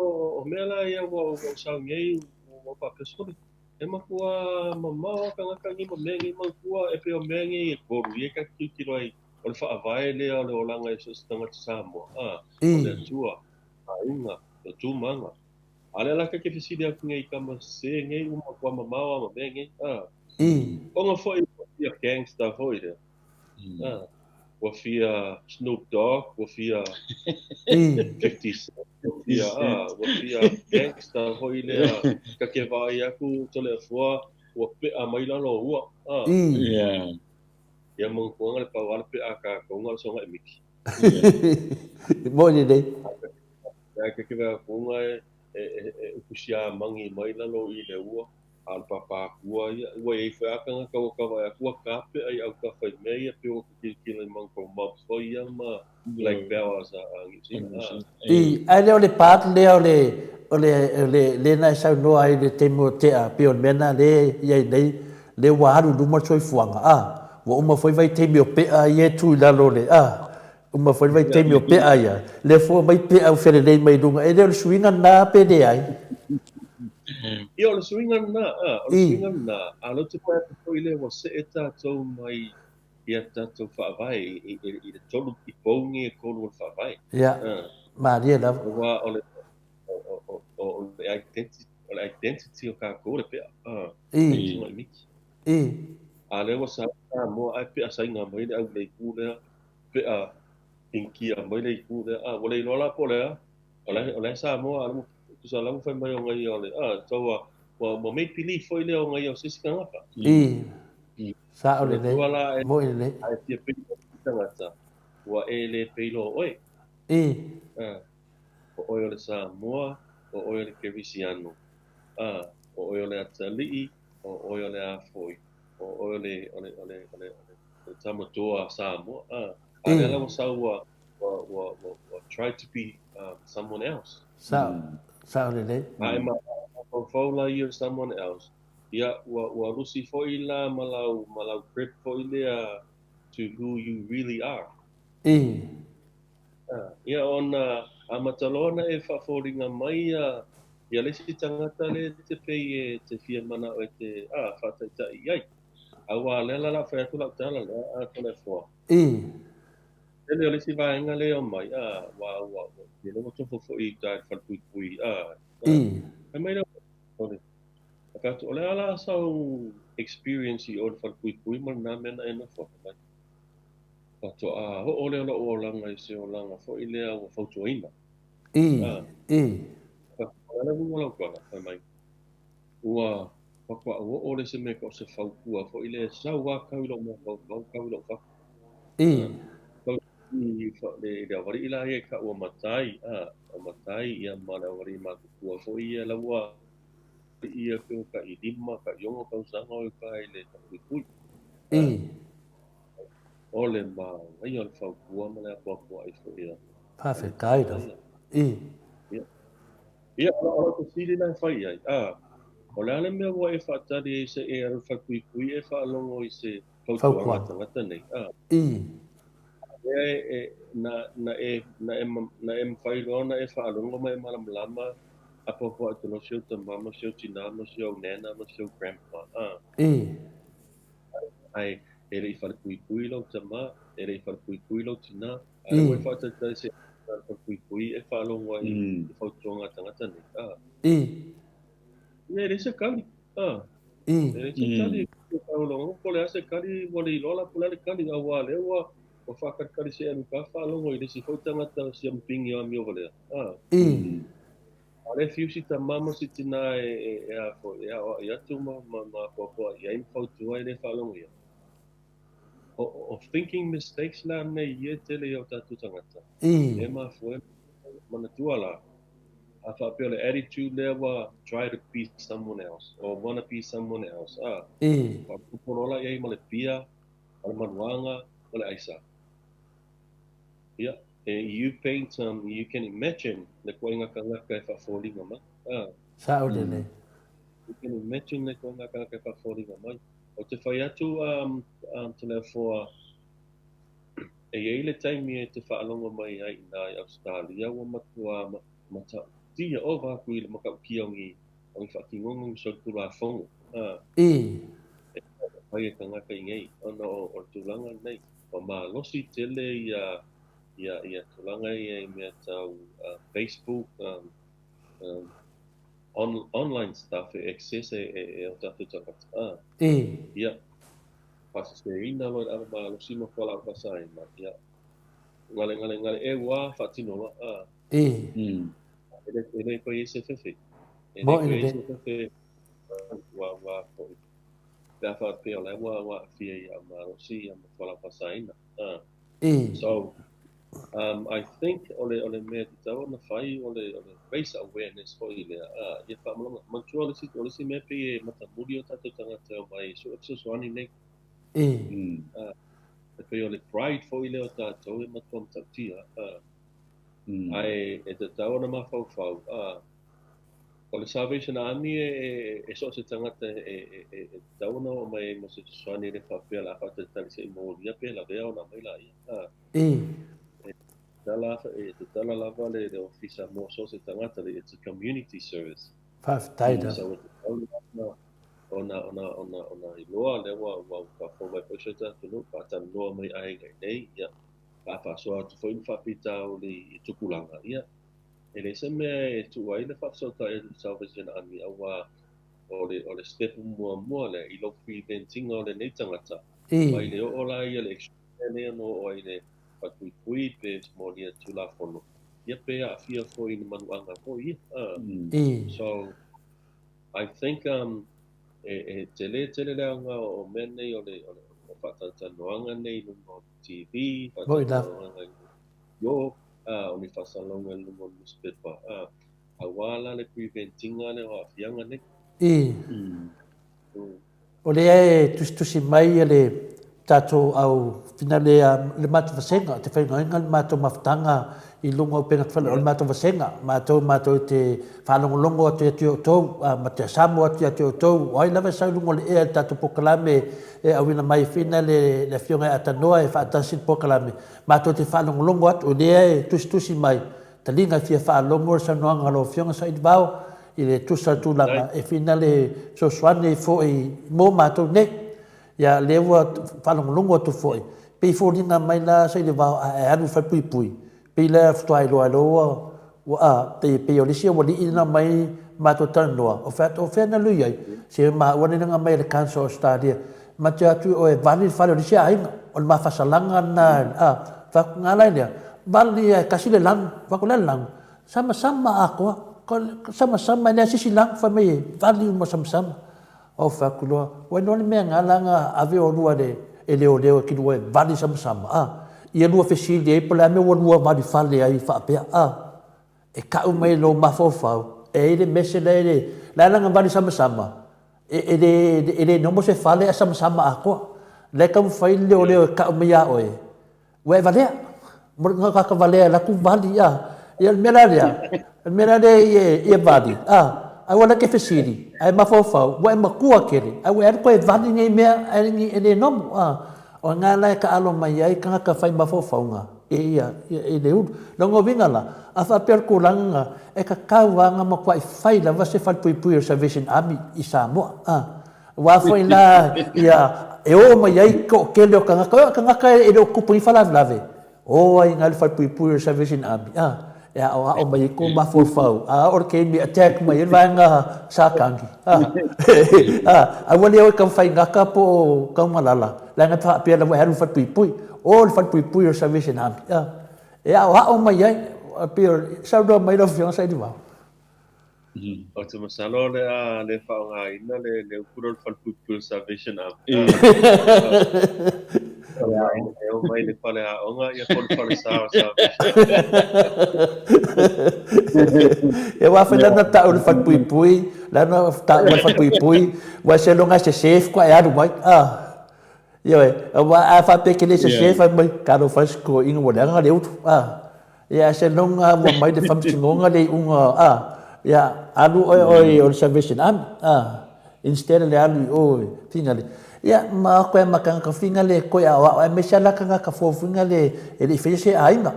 O mea la ia ua ou sau nei, ua faapea, sole, e matua mamao lava tagata nei ma mea nei manatua, e pei o mea nei e tolu ia ta te tilotilo ai, o le faavae lea o le olaga i so o se tagata Samoa, a, o le Atua, aiga, o tumaga. A lea la ta te fesili atu nei i tama sese nei ua matua mamao lava ma mea nei, a. Ona foi ua fia gangster foi lea, a, ua fia Snoop Dogg, ua fia 50 Cent, ua fia, a, ua fia gangster foi lea, ta te vaai atu Toleafoa ua pea mai lalo o ua, a. Ia manatua le pau lava le pea a tatou na o le soga e miki. Moi lelei. Ia ke ke vea kunga e e upu siamagi mai lalo i le ua, a o le pāpākua ia, ua i ai foi a tagata ua kava ai atu ua kapea i autafa i mea ia pei ua tilotilo i matou mobs foi ia ma Black Powers a Niu Sila. I, ae le o le part lea o le, o le, o le, le na e saunoa ai i le taimi o tea, pei o le mea lena lea e i ai nei, lea ua alu i luma le soifuaga, a, ua uma foi vaitaimi o pea ia e tu i lalo o le, a, uma foi le vaitaimi o pea ia, lea foi ua aumai pea ua felelei mai luga, e le o le suiga lena pe leai? Ia, o le suiga lena, a, o le suiga lena, a o lea ou te fai atu foi lea ua see tatou mai i a tatou faavae i le tolu, i pou nei e tolu o le faavae. Ia, malie lava. Aua o le, o le identity, o le identity o tatou le pea. I. I. A lea ua sau Samoa ae pea saina mai le au leiku lea, pea Initia mai le itu lea. A, ua le iloa la po o le a, o la e Samoa, a tusa la ua fai mai o ia o le, a, so ua make believe foi lea o ia o se isi tagata. I. Sao lelei. Ua la e, Moi lelei. a e fia peiloa i se tagata, ua e le peiloa oe. I. A, o oe o le Samoa, o oe o le Kerisiano. A, o oe o le atalii, o oe o le afoi, o oe o le, o le, o le, o le, o le tamatoa a Samoa. A, a lea la ua sau ua, ua, ua, ua, ua try to be someone else. Sao, sao lelei. A e mafaufau la you're someone else, ia, ua, ua lusi foi la ma lau, ma lau grip foi lea to who you really are. I. Ia, ona amata loa ona e faafoliga mai ia, ia le isi tagata lea e te pei e te fia manao e te, a, faataitai i ai. Aua lea la o le a fai atu lau tala lea, a Toleafoa. I. Tele o le isi vaega lea e omai, a, ua, ua, ua, lea ua tofu foi i uta i le falepuipui, a, I. Fai mai lea, o le, fai atu, o le a la sau experience i o i le falepuipui ma lena mea na e nofo ai mai. Faatoa oo lea o lou olaga i se olaga foi lea ua fautuaina. I, i. O le a le uiga o lau tala? Fai mai, ua faatoa ou oo lea i se mea e tau o se fautua foi lea e sau lava tau i lou mafaufau, tau i lou fatu. I. Tau i le aualii la ia e tau o matai, a, o matai ia ma le aualii matutua foi ia la ua ia pe o tai 5, tai 6 tausaga o i uka i le falepuipui. I. O le manaia o le fautua ma le apoapoai foi a. Faafetai lava. I. Ia. Ia, o lau fesili la e fai i ai, a, o le a le mea ua e faatali ai se i e alu i le falepuipui e faalogo i se fautuaga a tagata nei, a? I. Lea e, na, na e, na e, na e mafai loa ona e faalogo ma e malamalama apoapoai atu loa si ou tama ma si ou tinā ma si ou nana ma si ou grandpa, a? I. Ae e le i falepuipui lou tama, e le i falepuipui lou tinā, a lea ua e faatalitali se i e falepuipui e faalogo ai i fautuaga a tagata nei, a. Ia, e leai se kali, a. E leai se kali e faalogo, po o le a se kali, ua le iloa la po o le a le kali, aua o lea ua ua faatalitali se i alu i faalogo i le isi foi tagata siamupini o amio valea, a. A o lea e fiu si tama ma si tinā e, e, e, a foi, e aoaʻi atu ma, ma, ma apoapoaʻi i ai ma fautua ai le faalogo ia. O, o thinking mistakes la nei ia e tele ia o tatou tagata. E mafua e manatua la, a faapea o le attitude lea ua try to be someone else or wanna be someone else, a. Faaopoopo loa la i ai ma le pia, ma le manuaga, ma le aisa. Ia, you paint, you can imagine le koaiga tagata e faafoliga mai. Ah. Sao lelei. You can imagine le koaiga tagata e faafoliga mai. Ou te fai atu, um, um, Toleafoa, e i ai le taimi e te faalogo mai ai inā i Ausetalia ua matua matautia ova atu i le matautia o ni, o ni faatinoga o ni solitulafono. Ah. I. E fai e tagata i nei, ona o, o le tulaga lenei. Ua malosi tele ia ia ia tulaga ia i mea tau uh, Facebook, um, um, on, online stuff e access e, e, e o tātou tagata. Ah. E. Ia. Whaaseseina loa i le ava malosi ma fualaau faasaina. Ia. Gale, gale, gale e ua whaatino loa. Ah. E. E le, e le koe i se fefe. E le koe i se fefe. Ua, ua, foi. Pe a faapea o la ua ua aafia i au malosi ia ma fualaau faasaina. Ah. So, um, I think o le, o le mea tatau ona fai o le, o le raise awareness foi lea. Ah, ia faamalama. Manatua o le isi, o le isi mea pei e matamuli o tātou tagata e omai e sue fesoasoani nei. Ah, e pei o le pride foi lea o tātou e matua matautia. Ah. Ae e tatau ona mafaufau. Ah, O le Salvation Army e, e so o se tagata e, e, e, e tatau ona oo mai ai mo se fesoasoani e le faapea o le a faatalitali se i molia pe lavea ona aumai laia. A. E tatala, e tatala lava le, le ofisa mo so o se tagata, le, it's a community service. Faafetai lava. So e tatau ona, ona, ona, ona, ona iloa lea ua, ua faafofoga mai foi si o tatou atunuu, faatalanoa mai aiga i nei, ia, faafaasoa atu foi ni faafitauli i tupulaga, ia, E leai se mea e tuu ai le faafesootai a le Salvation Army aua o le, o le step muamua lea i lou prevent-ina o lenei tagata mai le oo la ia le extreme lea na oo ai le falepuipui pe molia Tulafono ia pe aafia foi i le manuaga foi ia. So, I think um, e, e tele tele le aoga o mea nei o le, o le o faatalatalanoaga nei i luga o le TV, faatalatalanoaga i luga o a, o ni faasalalauga i luga o le nusipepa, a, aua la le prevent-ina lea o aafiaga nei. I. O lea e tusitusi mai le tatou au finale a le matou vasega, te whaingainga le matou mafutaga i luga o upega tafala, o le matou vasega, matou matou te whaalongolongo atu ia te outou, ma te asamo atu ia te outou, o ai lava e sau i luga o le ea i le tatou pokalame e auina mai finale le afioga ia Atanoa e faatasi le pokalame, Matou te faalogologo atu, o lea e tusitusi mai taliga e fia faalogo le saunoaga a lau Afioga Sailivao i le tusa o le tulaga e finale fesoasoani ai foi mo matou nei. Ia, lea ua faalogologo atu foi, pei foliga mai la Sailivao a e alu i falepuipui, pei la faatoa iloa ai loa ua, a, pei, pei o le isi aualii na omai matou talanoa, o fea, o fea na lui ai, se maua le laga mai e le Council o Australia, ma te o atu o e vali le fale o le isi aiga, o le mafasalaga lena, a, fai atu, nga la lea, vali e tasi le lanu, fai atu, o le a le lanu? Sama sama atoa, sama sama e leai se isi lanu, fai mai e vali uma sama sama. Ou fai atu loa, ua iloa le mea nga la na ave olua le e leoleo e kilua e vali sama sama, a, ia lua fesili ai po o le a mea ua lua vali fale ai faapea, a. E kau mai lou mafaufau, e i ai le mese lea e le, la e lana vali samasama, e, e le, e le nomo se fale ae samasama atoa. La e taumafai le leoleo e kau mai iā oe, ua e valea. Mo le tagata valea e alu atu vali, a. Ia o le mea la lea, o le mea la lea i e vali, a, aua la e te fesili, ae mafaufau, ua e matua tele, ae ua e alu toe vali nei mea ae e le nomo, a. O lena la e taalo mai ai tagata fai mafaufauga i ia i le ulu. Lona uiga la, a faapea o le tulaga lena, e tatau lava ona matuai fai lava se falepuipui o le Salvation Army i Samoa. A, aua foi la ia e o mai ai toatele o tagata, o tagata e le o tupu i ni faalavelave, O ai ina le falepuipui o le Salvation Army, a, e aoao mai ai kou mafaufau, a oo i le taimi e attack mai ai le vaega Satani, a, a, aua le o e taumafai gata po o taumalala, leaga e faapea lava e alu i le falepuipui. O le falepuipui o le Salvation Army, a, e aoao mai ai, e pei o, saunoa mai lau Afioga Sailivao. Ou te masalo o le a le faaaogaina le le upu lea o le falepuipui o le Salvation Army. E oo mai le fale aoga ia po o le falesa o le Salvation Ia aua foi la na tau le falepuipui, la na taua le falepuipui, ua ese loga e sese faatoa e alu ai. Ah. Ioe, aua a faapea e te le sese fai mai, talofa e se toeaina ua leaga le ulu. Ah. Ia seiloga ua mai le faamasinoga le iuga a, ia alu oe oe o le Salvation Army a, instead o le alu i o i Finale. Ia ma o koe ma tagata Finale e koe aoao aemaise lava la tagata fou Finale e le i faia se aiga.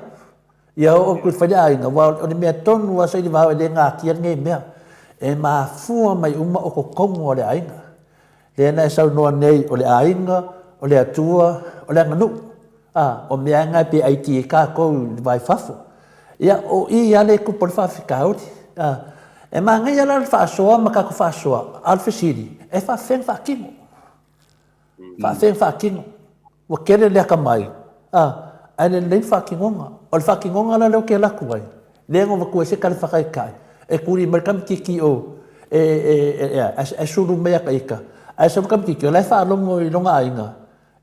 Ia oo atu i le faleaiga, aua o le mea tonu lava saili vao e le natia lenei mea. E mafua mai uma o totonu o le aiga. Lea na e saunoa nei o le aiga, o le Atua, o le aganuu. A, o mea lava na pe aiti ai tatou i le va i fafo. Ia, o i lava le tupu o le faafitauli. A, e manaia la le faasoa ma tatou faasoa, a o le fesili, e faapefea ona faatino? Faapefea ona faatino? Ua tele le atamai, a, ae lelei le faatinoga. O le faatinoga la lea ou te alu atu ai, lea na ou avatua ai se tala faataitai, e tuli mai le tamaitiiti i o, e, e, e, e, e sulu mai ia ta ita, ae sau le tamaitiiti, o la e faalogo i lona aiga,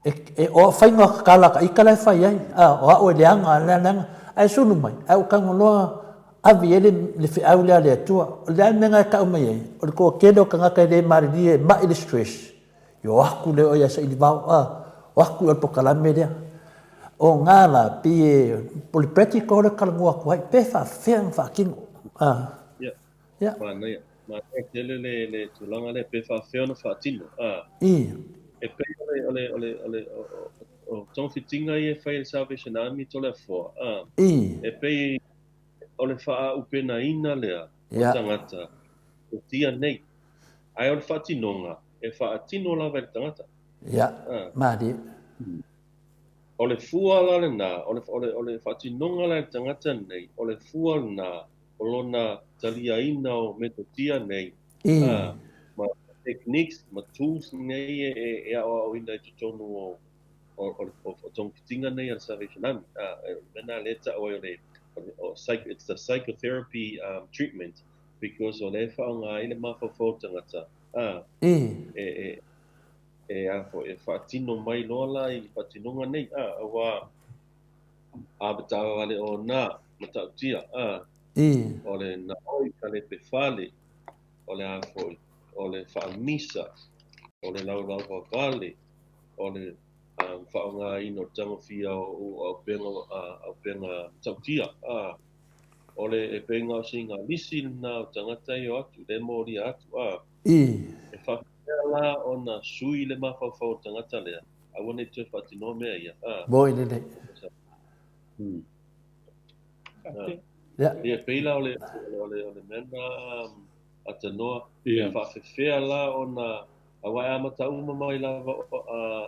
e, e, o faiga tatala a ta ita la e fai ai, a, o au e leaga, leaga, leaga, ae sulu mai, ae ou tago loa ave i ai le, le feau lea a le Atua. O le a le mea na e tau mai ai? O le toatele o tagata e le malilie, e mai le stress, I o aku lea oe ia Sailivao, a, o aku i o le pokalame lea. O ngā la, pei e, o le practical lea talanoa atu ai, pe faafefea ona faatino. A. Ia. Ia. Manaia. Manaia tele le, le tulaga lea, pe faafefea ona faatino. A. I. E pei o le, o le, o le, o le, o, o, o togafitiga ia e fai e le Salvation Army Toleafoa. A. I. E pei o le faaaupenaina lea o tagata o tia nei. Ae o le faatinoga, e faatino lava e le tagata. Ia, malie. O le fua la lena, o le, o le, o le faatinoga la e le tagata nei, o le fua lena o lona taliaina o metotia nei, a, ma techniques ma tools nei e, e, e aoaoina i totonu o, o, o, o, o togafitiga nei a le Salvation Army. A, o le mea lena lea e tau ai o le, o le, o psych, it's the psychotherapy um, treatment because o lea e faaaoga ai le mafaufau o tagata, a, e, e, e a foi, e faatino mai loa la i faatinoga nei, a, auā, a matavale o nā matautia, a, e. o le naoi ka le pefale, o le a foi, o le faamisa, o le laulauvavale, o le um, faaaogaina o le tagofia o auupega, auupega matautia, a, O le e pei na o sina lisi lena o tagata e o atu, le molia atu, a. I. E faapefea la ona sui le mafaufau o le tagata lea, aua ne i toe faatinoa mea ia, a. Moi lelei. A. Ia. Ia, e pei la o le, o le, o le mea lena a Tanoa, e faapefea la ona, aua e amata uma mai lava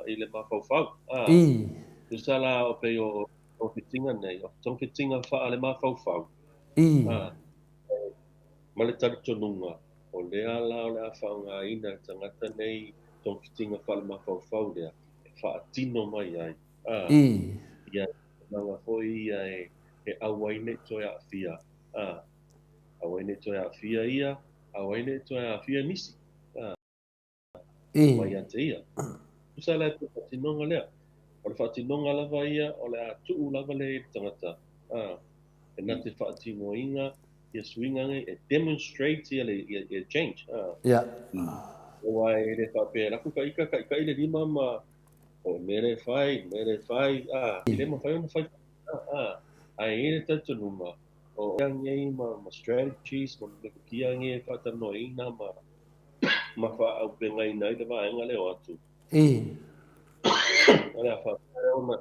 i le mafaufau, a. I. Tusa la o pei o, Togafitiga nei, o togafitiga faale-mafaufau. I. A, Ma le talitonuga, o lea la o le a faaaogaina e le tagata nei togafitiga faalemafaufau lea e faatino mai ai, a, ia tulaga foi ia e aua ai ne i toe aafia, a, aua ai ne i toe aafia ia, aua ai ne i toe aafia nisi, a. Mai ia te ia. Tusa la e pe faatinoga lea. O le faatinoga lava ia, o le a tuu lava lea i le tagata, a, e na te faatinoina ia suiga nei, e demonstrate ia le, ia, ia change, a. Aua e le faapea e laku ka ika, kaikai le lima ma, o mea lea e fai, mea lea e fai, a, e le mafai ona fai, a, a. Ae i ai le talitonuga, o ia nei ma, ma strategies, ma metotia nei e faatalanoaina ma, ma faaaupegaina ai le vaega lea o atu. O le a faapea lea ona,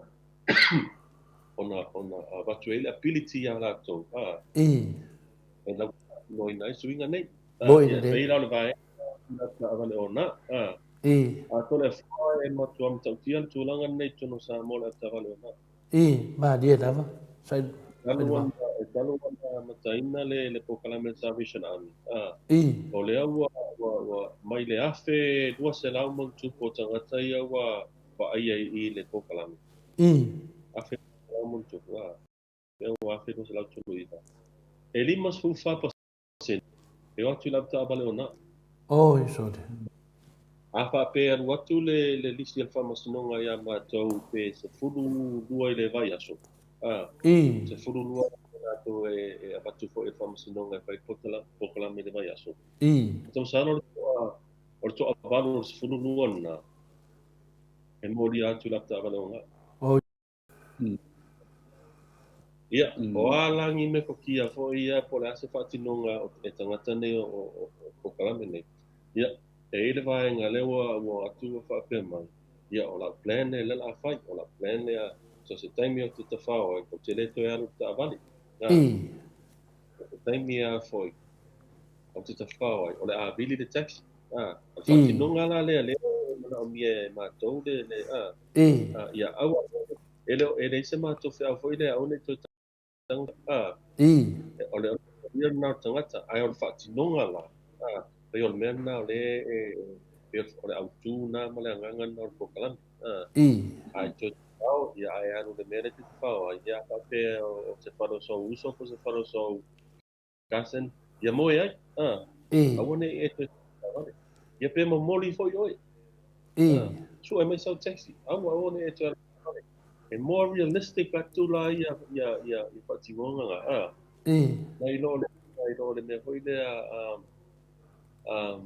ona, ona avatu ai le ability iā latou, a, e launoina ai suiga nei. Moi lelei. Pei la o le vaega la taavale ona, a. Atonu e fua e matua matautia le tulaga lenei i totonu o Samoa le avetaavale ona. I, malie lava. Sai, Talu ona, e talu ona amataina le, le polokalame a le Salvation Army, a, I. o lea ua, ua, ua mai le 1200 ma ona tupu o tagata ia ua vaaia i i le polokalame. I. 1200 ma ona tupu, a, lea ua 1239. E 54 pasene, e o atu i le avetaavale ona. Oi, sole. A faapea e alu atu le, le lisi a le Faamasinoga iā matou pe 12 i le vaiaso, a, 12 latou e, e avatu foi e le Faamasinoga e fai polokalame i le vaiaso. E tausaga o le toa, o le toavalu o le 12 lena, e molia atu i le avetaavale ona. Oi. Ia, o a la ni metotia foi ia po o le a se faatinoga e tagata nei o, o, o polokalame nei. Ia, e i ai le vaega lea ua, ua atu ua faapea mai, ia, o lau plan lea lea o le a fai, o lau plan lea, so se taimi ou te tafao ai, ou te le toe alu i le taavale. O se taimi lava foi, ou te tafao ai, o le a vili le taxi. A, o le faatinoga la lea, lea e manaomia e matou le, le, a, Ia aua e le e leai se matou feau foi lea aua ne i toe tago a o le ia lena o le tagata ae o le faatinoga la a pei o le mea lena o lea e pei o le autu lena ma le agaga lena o le polokalame a ae toe tafao ia ae alu i le mea lea e te tafao ai ia a faapea o se fale o sou uso po o se fale o sou cousin ia moe ai a aua ne i e toe taavale ia pe momoli foi oe a sue mai sau taxi aua aua ne i e toe alu e more realistic atu la ia ia ia ia faatinoga nga a nai lo le nai lo le mea foi lea um um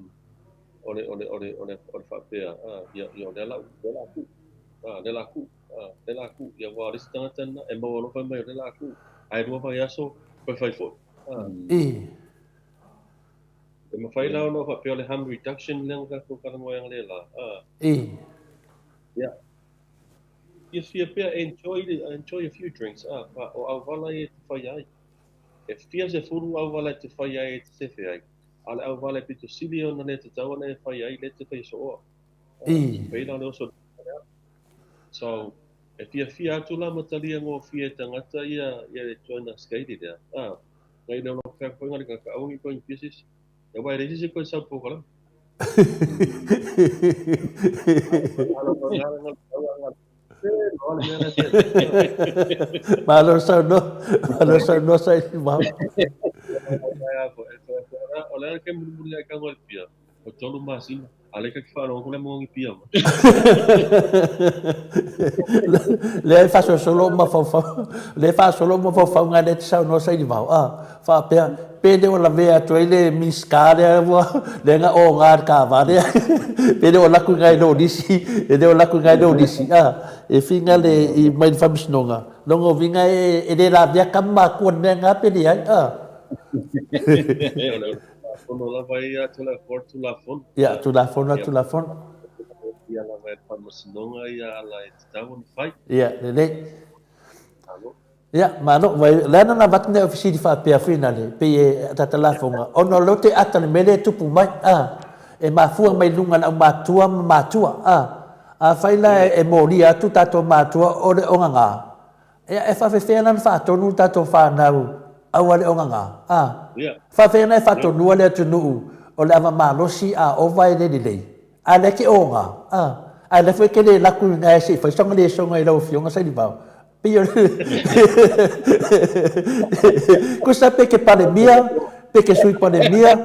o le o le o le o le o le faapea a ia ia o lea la lea la ku a lea la ku a lea la ku ia aua o le isi tagata lena e maua alofa mai o lea la ku ae lua vaiaso toe fai foi. E mafai la ona faapea o le harm reduction lea na tatou talanoa ai analeila. Ia. Fiafia pea, enjoy, enjoy a few drinks. O auvala ia e te fai ai. E fia sefulu auvala e te fai ai e te sefe ai. A o le auvala e pito sili ona le tatau ona e fai ai, lea e te fai sooa. Pei la o le oso. So, E fiafia atu la ma talia gofie e tagata ia ia le ituaiga skeili lea, a, nai lo lo fea koe ngari ka aua ngi koe ngi fia sisi. Ia aua e leai sisi koe sau polokalame. Malo saunoa, malo saunoa Sailivao. O le a ke mulimuli ai ka ngoi pia, o tolu masina. A lea ka te faalogo atu le moa pia ma. Lea e faasolosolo mafaufau, lea e faasolo mafaufauga lea e te saunoa Sailivao, a, faapea, pe le o lavea atu ai le Minisita lea ua, lea na oga i le kava lea, pe le o alu atu i ina i lo lisi, e le o alu atu i ina i lo lisi, a, e figa le, i mai le Faamasinoga, lona uiga e le lavea tama matua i le mea lena pe leai, a. Tulafono lava ia, Tulafono, Tulafono. Ia, Tulafono, Tulafono. Ia lava e le Faamasinoga ia ala e tatau ona fai. Ia, lelei. Malo. Ia, malo. Wai, le ana na avatu nei au fesili faapea finale, pei e tata lafoga, ona o lea ou te ata i le mea lea e tupu mai, a, e mafua mai luga i le aumatua ma matua, a. Afai la e molia atu tatou matua o le ogaga, ia, e faafefea la ona faatonu tatou fanau? Aua le ogaga, a. Faafetai ona e faatonuina le atunuu o le ava malosi a ova e le lelei, a lea ke oga, a. A lea foi ke le laku i ina se i fai sona lesoga i lau Afioga Sailivao. Pei o le Tusa pe ke Palemia, pe ke Sui Palemia,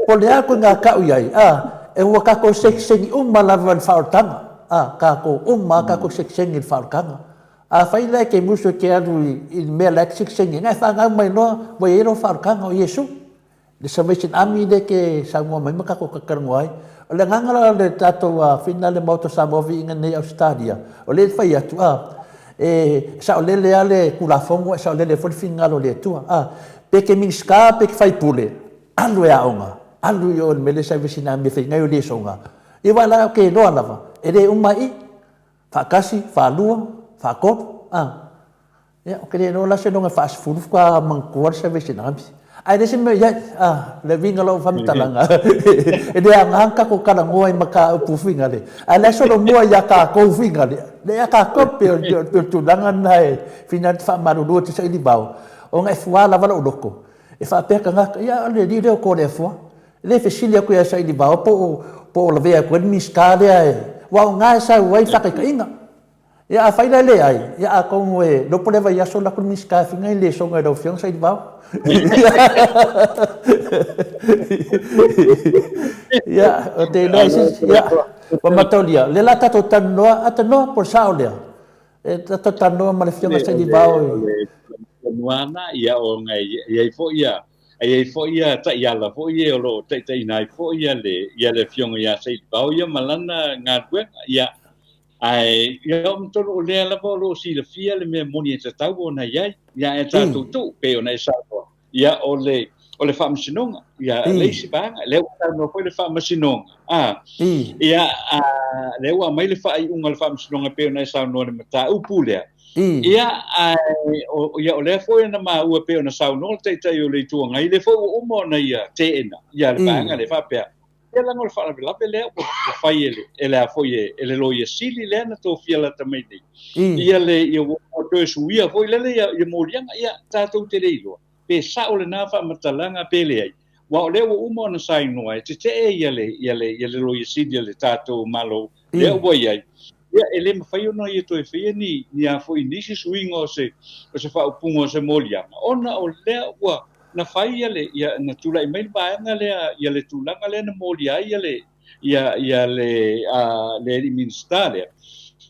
po o le a koe ka'u i ai, a, e ua tatou segisegi uma lava i le faaolataga, a, tatou uma lava tatou segisegi i le faaolataga. Afai la e te musu e te alu i le mea la e te segisegi ai, na e fanau mai loa ua i ai lou faaolataga o Iesu. Le Salvation Army lea e te saunoa mai ma tatou talatalanoa ai. O le agaga la o le tatou afina le Maota o Samoa viiga nei i Ausetalia, o lea e fai atu, a, e saolele lava le Tulafono, e saolele foi le finagalo o le Atua. A, pe te Minisita pe te faipule, alu e aoga, alu i o i le mea lea Salvation Army e fai ai o lesona. Ia aua la ou te iloa lava, e le uma ai i. Faatasi, faalua, faatolu, a. Ia, ou te le iloa la seiloga e faasefulu faatoa manatua le Salvation Army. Ae leai se mea o i ai, a, le uiga o lau faamatalaga, e le aoga ona tatou talanoa i mataupu finagale, ae la e solomua ia tatou finagale, le ia tatou pei o le tulaga lena e finagalo te faamalulu atu Sailivao, ona e fua lava lou loto. E faapea tagata, ia o le alii lea o Toleafoa, E le fesili atu ia Sailivao po o, po o lavea atu ai le Minisita lea e, aua o na e sau ai le faataitaiga. Ia afai la e leai, ia atonu e iloa po o le vaiaso alu atu le Minisita e fai nai lesona i lau Afioga Sailivao. Ia, ou te iloa i se isi, ia, ua mataulia, o lea o le a tatou talanoa, a tanoa po o le sao lea. E tatou talanoa ma le Afioga Sailivao i. O le talanoa lena, ia, ona e i ai foi ia, E i ai foi ia taiala foi ia o lo o taitaiina ai foi ia le, ia le afioga ia Sailivao ia ma lana galuega. Ia, ae ia o tonu o lea lava o lo o silafia le mea moni e tatau ona i ai. Ia ae tatou tuu pei ona e saunoa. Ia o le o le faamasinoga. Ia le isi vaega, lea ua saunoa foi le faamasinoga. A, ia, a, lea ua aumai le faaiuga o le faamasinoga pei ona e saunoa i le mataupu lea. Ia, ae o, ia, o lea foi na maua pei ona saunoa le Taitai o le Itu Agai, lea foi ua uma ona ia teena ia le vaega lea faapea, ia leaga o le faalavelave lea ua, ua fai e le, e le a foi e, e le Loia Sili lea na tofia lata mai nei. Ia le, ia ua toe suia foi lele ia, ia moliaga, ia tatou te le iloa pe sao lena faamatalaga pe leai. Aua o lea ua uma ona sainoa e tetee ia le, ia le, ia le Loia Sili a le tatou Malo lea ua i ai, ia e le mafai ona ia toe faia ni, ni a foi nisi suiga o se, o se faaupuga o se moliaga, ona o lea ua na fai ia le, ia, na tulai mai le vaega lea, ia le tulaga lea na molia ai ia le, ia, ia le, a, le alii Minisita lea.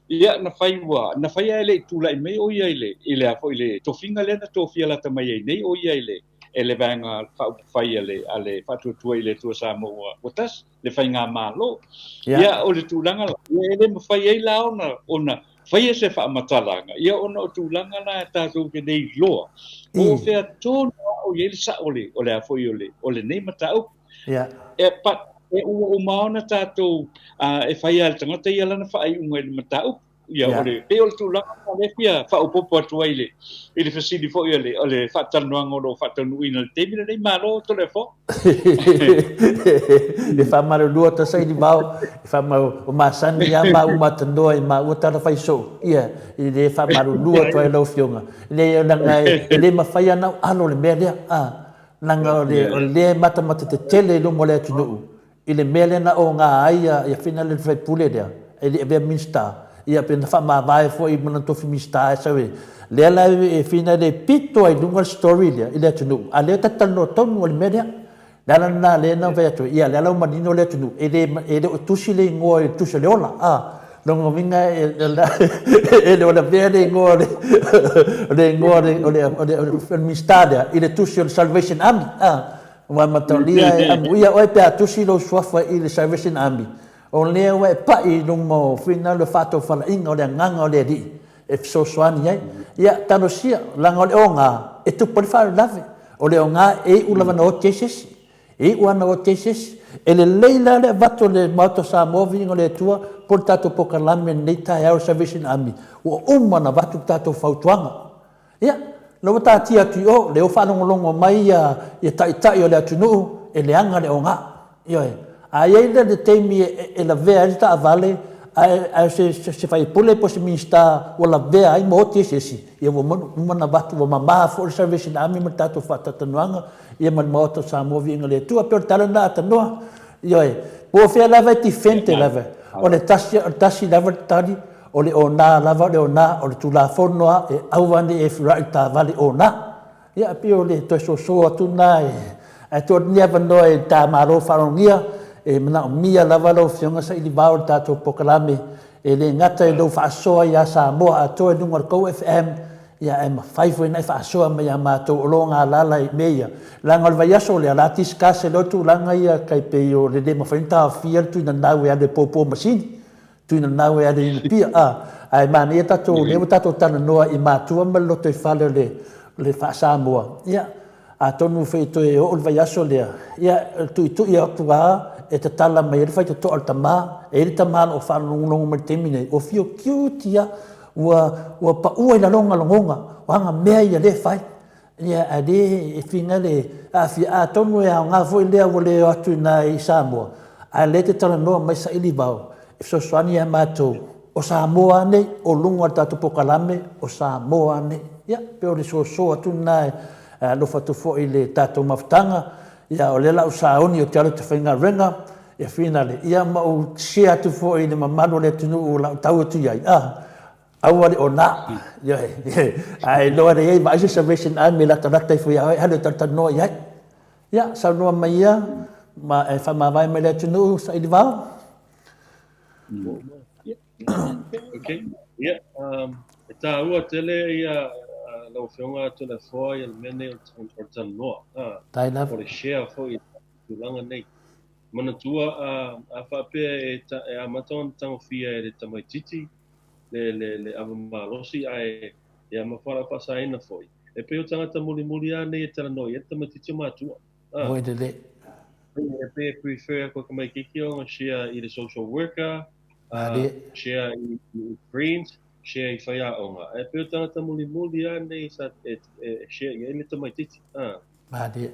Ia, na fai ua, na fai ae le i tulai mai o ia i le, i le a foi le tofiga lea na tofia lata mai ai nei o ia i le, e le Vaega Faaupufai a le, a le Faatuatua i le Atua Samoa ua, ua Tasi, le Faigamalo. Ia, ia o le tulaga la, ia e le mafai ai la ona, ona faia se faamatalaga, ia ona o tulaga la e tatou te le iloa, po o fea tonu lava o i ai le sao o le, o le a foi o le, o lenei mataupu. Ia. E, but, e ua uma ona tatou, uh, e fai lava e le tagata ia lana faaiuga i le mataupu. Ia, o le, pei o le tulaga lena lea e fia faaopoopo atu ai i le, i le fesili foi o le, o le faatalanoaga o lo o faataunuuina i le taimi lenei. Malo Toleafoa. E faamalulu atu Sailivao, e faamau, o masani lava maua ma tanoa i maua tala fai soo, ia, e le faamalulu atu ai lau Afioga. Leai, leaga e le mafai lava ona ou alo i le mea lea, a, leaga o le, o lea e matamata tetele i luma o le atunuu, I le mea lea na oga ai ia Fina le faipule lea, e le i avea Minisita, ia pe na faamavae foi ma lona tofi Minisita e sau e, lea la e Fina le pito ai i luga le story lea i le atunuu, a lea ta te talanoa tonu o le mea lea. O le ala lena lea na fai atu ai, ia lea la ua manino le atunuu, e le, e le o tusi le igoa i le tusi o le ola, a, lona uiga e le o lavea le igoa o le, o le igoa o le, o le, o le, o le Minisita lea i le tusi o le Salvation Army, a. Ua amatalia e amuia oe pe a tusi lou suafa i le Salvation Army, o lea ua e paʻi i luma o finagalo le faatofalaiga o le Agaga o le Alii e fesoasoani ai. Ia, talosia, leaga o le oga e tupu ai le faalavelave. O le oga e iu lava na oti ai se isi. E iu lava na oti ai se isi. E lelei la le avatu o le Maota o Samoa, viiga o le Atua, po o le tatou polokalame i lenei taeao i le Salvation Army, ua uma ona avatu le tatou fautuaga. Ia, lea ua taatia atu i o, lea ua faalogologo mai ia, ia taitai o le atunuu e leaga le oga. Ioe. A i ai la le taimi e, e lavea ai le taavale, Ae, ae se, se, se faipule po o se Minisita ua lavea ai ma oti eseese, ia ua uma ona avatu, ua mama foi le Salvation Army ma le tatou faatalatalanoaga, ia ma le Maota o Samoa Viiga i le Atua. E pei o le tala lena a Tanoa. Ioe. Po o fea lava e defend lava, o le tasi, o le tasi lava le tali, o le ona lava o le ona, o le Tulafono lava e aua ne i e feoai i le taavale ona. Ia, e pei o le toe soso atu lena e, ae tuu atu lenei avanoa i le ta Malo faalogia, e manaomia lava lau Afioga saili vao i le tatou polokalame, e le gata i lou faasoa ia Samoa atoa i luga o le tou FM, ia ae mafai foi ona e faasoa mai ia matou o lo o galala i mea ia. Leaga o le vaiaso lea, o le a discuss ai loa tulaga ia tai pei o le le mafai ona taofia le tuinanau e alu e popo masini. Tuinanau e alu i Apia, a, ae manaia tatou, lea ua tatou talanoa i matua ma le lotoifale o le, le faa-Samoa, ia, atonu foi e toe oo le vaiaso lea, ia, e tuitui atu lava e tatala mai ai le faitotoa o le tama, e i ai le tama o lo o faalogologo mai i le taimi nei, ua fio cute ia, ua, ua paua i lalo lagona, o aga mea ia lea e fai. Ia, a le e finga le aafia, atonu e aoga foi lea ua le o atu i ina i Samoa, a lea e te talanoa mai saili vao, e fesoasoani ia matou, o Samoa a nei, o luga o le tatou polokalame, o Samoa a nei. Ia, pei o le soso atu lena e alofa atu foi i le tatou mafutaga, ia, o lea la ua sauni ou te alu ou te faigaluega, ia finale, ia ma ou share atu foi i le mamalu o le atunuu o lau tau atu i ai, a. Aua le ona. Ioe. Ae iloa lelei ai, vaai se Salvation Army e latalata ifo ia oe, alu e talatalanoa i ai. Ia, saunoa mai ia, ma e faamavae mai le atunuu, saili vao. Okay. Ia, um, e tāua tele ia uh, lau afioga Toleafoa ia le mea nei o le talanoa. Uh, Tai lava. O le share foi i tulaga nei. Manatua a, a faapea e, ta, e amata ona tagofia e le tamaititi, le, le, le ava malosi, ae ia ma fualaau faasaina foi. E pei o tagata mulimuli lava nei e talanoa i ai le tamaitiiti o matua. Ah. Oi lelei. E pei e prefer koe tamaitiiti ona share i le social worker, uh, share i, i friends, share i faiaoga. E pei o tagata mulimuli lava nei sa e, e share i ai le tamaitiiti. Ah. Malie.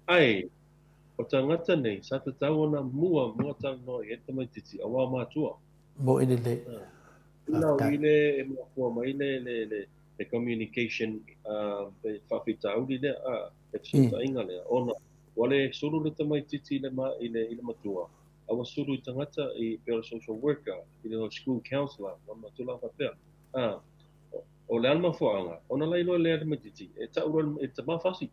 Ai, o tagata nei sa tatau ona mua mua talanoa i ai le tamaitiiti, aua o matua. Moʻi lelei. Lau i le e mafua mai le le le le communication le faafitauli lea a le fesootaiga lea ona ua le sulu le tamaitiiti i le ma i le i le matua a ua sulu i tagata i pei o le social worker i le school counselor ma ma tulaga faapea a o le a le mafuaaga ona la iloa lea le tamaitiiti e tau loa e tama fasi.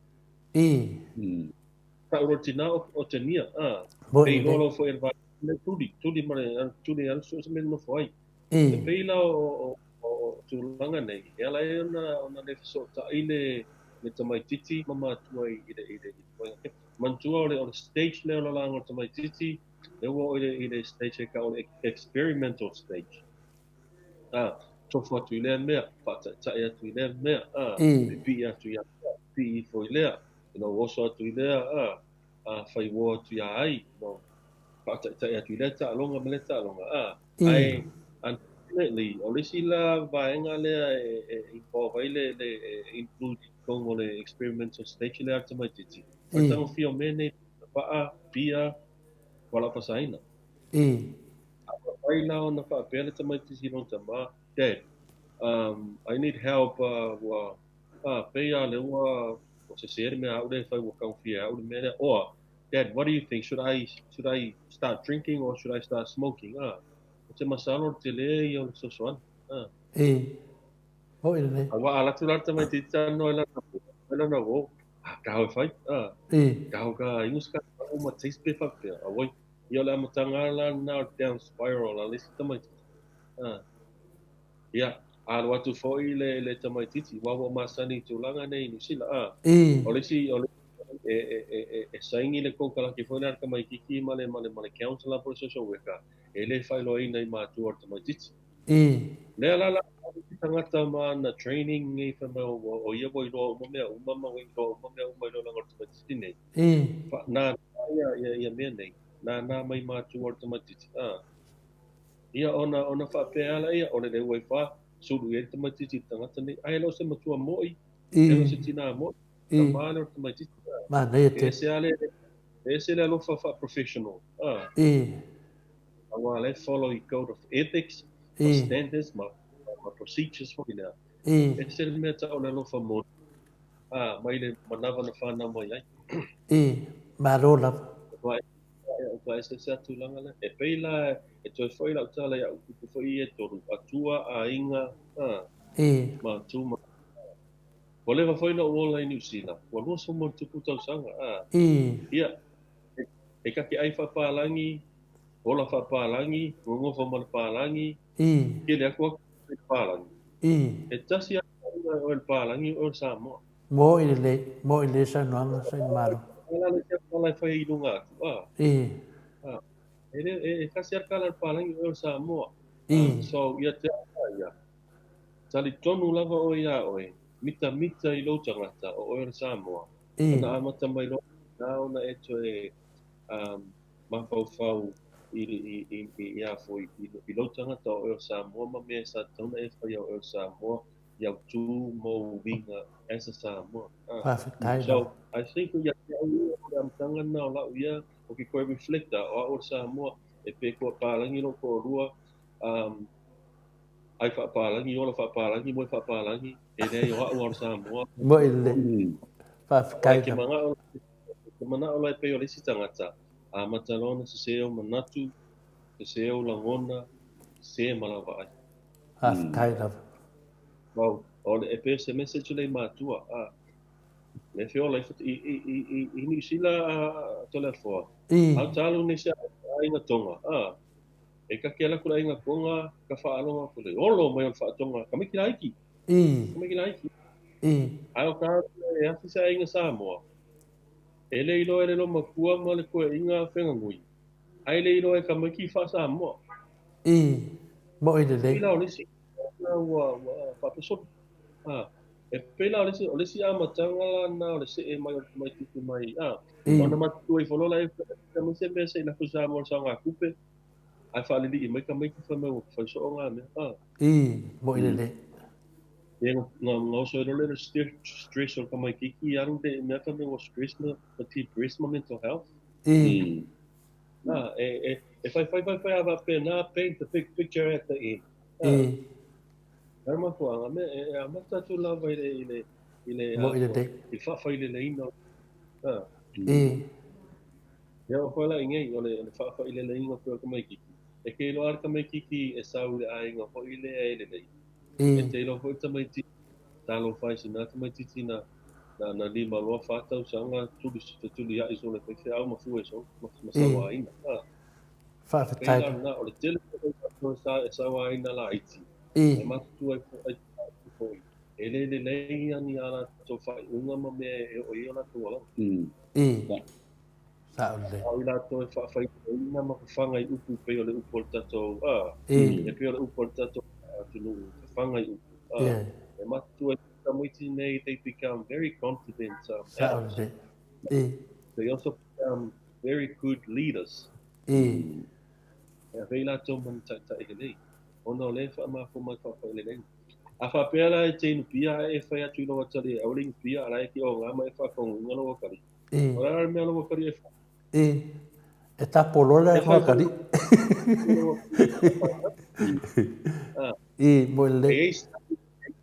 Tau loa le tina o te nia a Moʻi e iloa lelei. loa foi e le Le tuli, tuli ma le, tuli alu so o se mea e nofo ai. E pei la o, o, o tulaga nei, e ala ai ona, ona le fesootai le, le tamaititi ma matua i, i le, i le, i le ke. Manatua o le, o le stage lea o le lalaga o le tamaititi, lea ua oo i le, i le stage e tau o le experimental stage. A, tofu atu i lea mea, faataitai atu i lea mea, a, pipii atu ia mea, pipii ifo i lea, you know, oso atu i lea, a, a fai uo atu iā ai, you know, faataitai atu i lea taaloga ma lea taaloga, a, ae unfortunately, o le isi la vaega lea e, e involve ai le, le e include i totonu o le experimental stage lea a le tamaitiiti, o le tagofia o mea nei, paa, pia, fualaau faasaina. A mafai la ona faapea le tamaitiiti i lona tama, Dad, um, I need help, uh, ua, ah, pei lava lea ua, ua sese le mea a au lea e fai ua tagofia e au le mea lea. Or, Dad, what do you think? Should I, should I start drinking or should I start smoking? Ah, ou te masalo o le tele ia o le fesoasoani. Ah. E, moi lenei. Aua a alu atu la le tamaitiiti talanoa i lana, i lana uo, ah, ka hau e fai. Ah, E. ka hau ka ingo se ka uma taste pe faapea. Auai, ia o le amataga la lena o le down spiral a le isi tamaitiiti. Ah. Ia, alu atu foi le, le tamaitiiti, aua ua masani i tulaga nei i Niu Sila, a. O le isi, o le, e, e, e, e, e saini le konekarate foi lea a le tamaitiiti ma le, ma le, ma le counsellor po o le social worker, e le faailoaina i matua o le tamaitiiti. Lea la la isi tagata ma ana training nei fai mai o, o ia ua iloa uma mea uma ma ua iloa uma mea uma i le olaga o le tamaitiiti nei. Fa, nānā ia, ia, ia mea nei, nānā mai matua o le tamaitiiti, a. Ia, ona, ona faapea lea, ia, o le leu ai fa, sulu i ai le tamaitiiti i le tagata nei. Ai e le o se matua mo'i, e le o se tinā mo'i, tama lea o le tamaitiiti. Manaia tele. E ese lava le, e ese le alofa faa-professional. I. Aua o la e follow i code of ethics ma standards ma procedures foi lea. E ese le mea tau o le alofa moni, a, mai le manava na fanau mai ai. I, malo lava. Ua eseese lava tulaga lea. E pei la e toe foi lau tala i au upu foi ia e tolu, Atua, aiga, a, ma tu ma. Ua leva foi na ou ola i Niu Sila, ua 20 ma ona tupu tausaga, a. Ia, e kake ai faapalagi, ola faapalagi, gogofa ma le palagi, kele aku aku i le palagi. E tasi lava le aiga e oe le palagi, o oe le Samoa. Mo'i lelei, mo'i lelei saunoaga Sainimalo. A la le kala e fai i luga atu, a. A, e le, e tasi lava le kala o le palagi, o oe le Samoa. So, ia te au la ia, talitonu lava oe iā oe, mitamita i lou tagata, o oe o le Samoa. Ona amata mai loa lena ona e toe mafaufau i i a foi i lou tagata o oe o le Samoa ma mea sa tatau ona e faia o oe o le Samoa i au tu ma ou uiga as a Samoa. Faafetai So, lava. I think ia te au ia, o le amataga lena o lau ia, o ke koe reflect-a, o au o le Samoa, e pe kua palagi lou toalua, ai faapalagi, ola faapalagi, moe faapalagi, e leai o au lava o le Samoa. Mo'i lelei. Faafetai Ke lava. manao, ke manao la e pei o le isi tagata, amata loa ona sese ou manatu, sese ou lagona, sese ma lau vaai. Faafetai lava. Well, o le, e pei o se message lea i matua, a, le feola ifo i Niu Sila a Toleafoa. Au talo nei se aiga Tonga, a, e kake ala ku le aiga Tonga, ka faalogo atu le olo mai o le faatoga, tamaiti laiti. Tamaiti laiti. Ae o ka e afi se aiga Samoa, e le iloa e le loomatua ma le toeaiina fegagui, ae le iloa e tamaiti faa-Samoa. Mo'i lelei. Pei la o le isi la ua faapesoli. A, e pei la o le isi amataga la lena o le see mai o le tamaitiiti mai, a, ona matutua ifo loa la e mai se mea se i lafo i Samoa i le saogatupe, ae faalilii mai tamaiti fai mai ua fai soo ngā mea. A. Mo'i lelei. Ia nga oso ai loa lea le stress o le tamaitiiti alu le mea fai mai ua stress ma depressed ma mental health. A, e fai fai fai fai a faapena, paint the big picture at the end. A, o le mafuaaga mea e amata atu lava i le i le i le Mo'i lelei. i le faafaileleina. A. Ia o foi la i nei, o le faafaileleina foi o le tamaitiiti. E ke iloa le tamaitiiti e sau i le aiga foi lea e lelei. E te iloa foi le tamaitiiti, talofa ai sina tamaitiiti na 5 loa 4 tausaga tuli fetuliai solo e faifeau ma fue solo ma sauaina. A. Faafetai. Pei la lena, o le tele foi o tatou e sauaina laiti. E matutua ai foi. E le lelei ia ni a latou faaiuga ma mea e oo i ai o latou alaga. Sao lelei. A o i latou e faafaileleina ma fafaga i upu pei o le upu o le tatou, a, e pei o le upu o le tatou atunuu, fafaga i upu. A, e matutua ai tamaiti nei, they become very confident Sao adults. lelei. They also become very good leaders. E ave i latou ma ni taitai lelei, ona o lea e faamafua mai faafaileleina. A faapea la e te inupia ae e fai atu i lou atalii e aua le inupia, a la e te oga ma e faafagoina lou atalii. O le a la le mea lou atalii e fai? E tapo loa le E fai atalii. A. Mo'i lelei. E i ai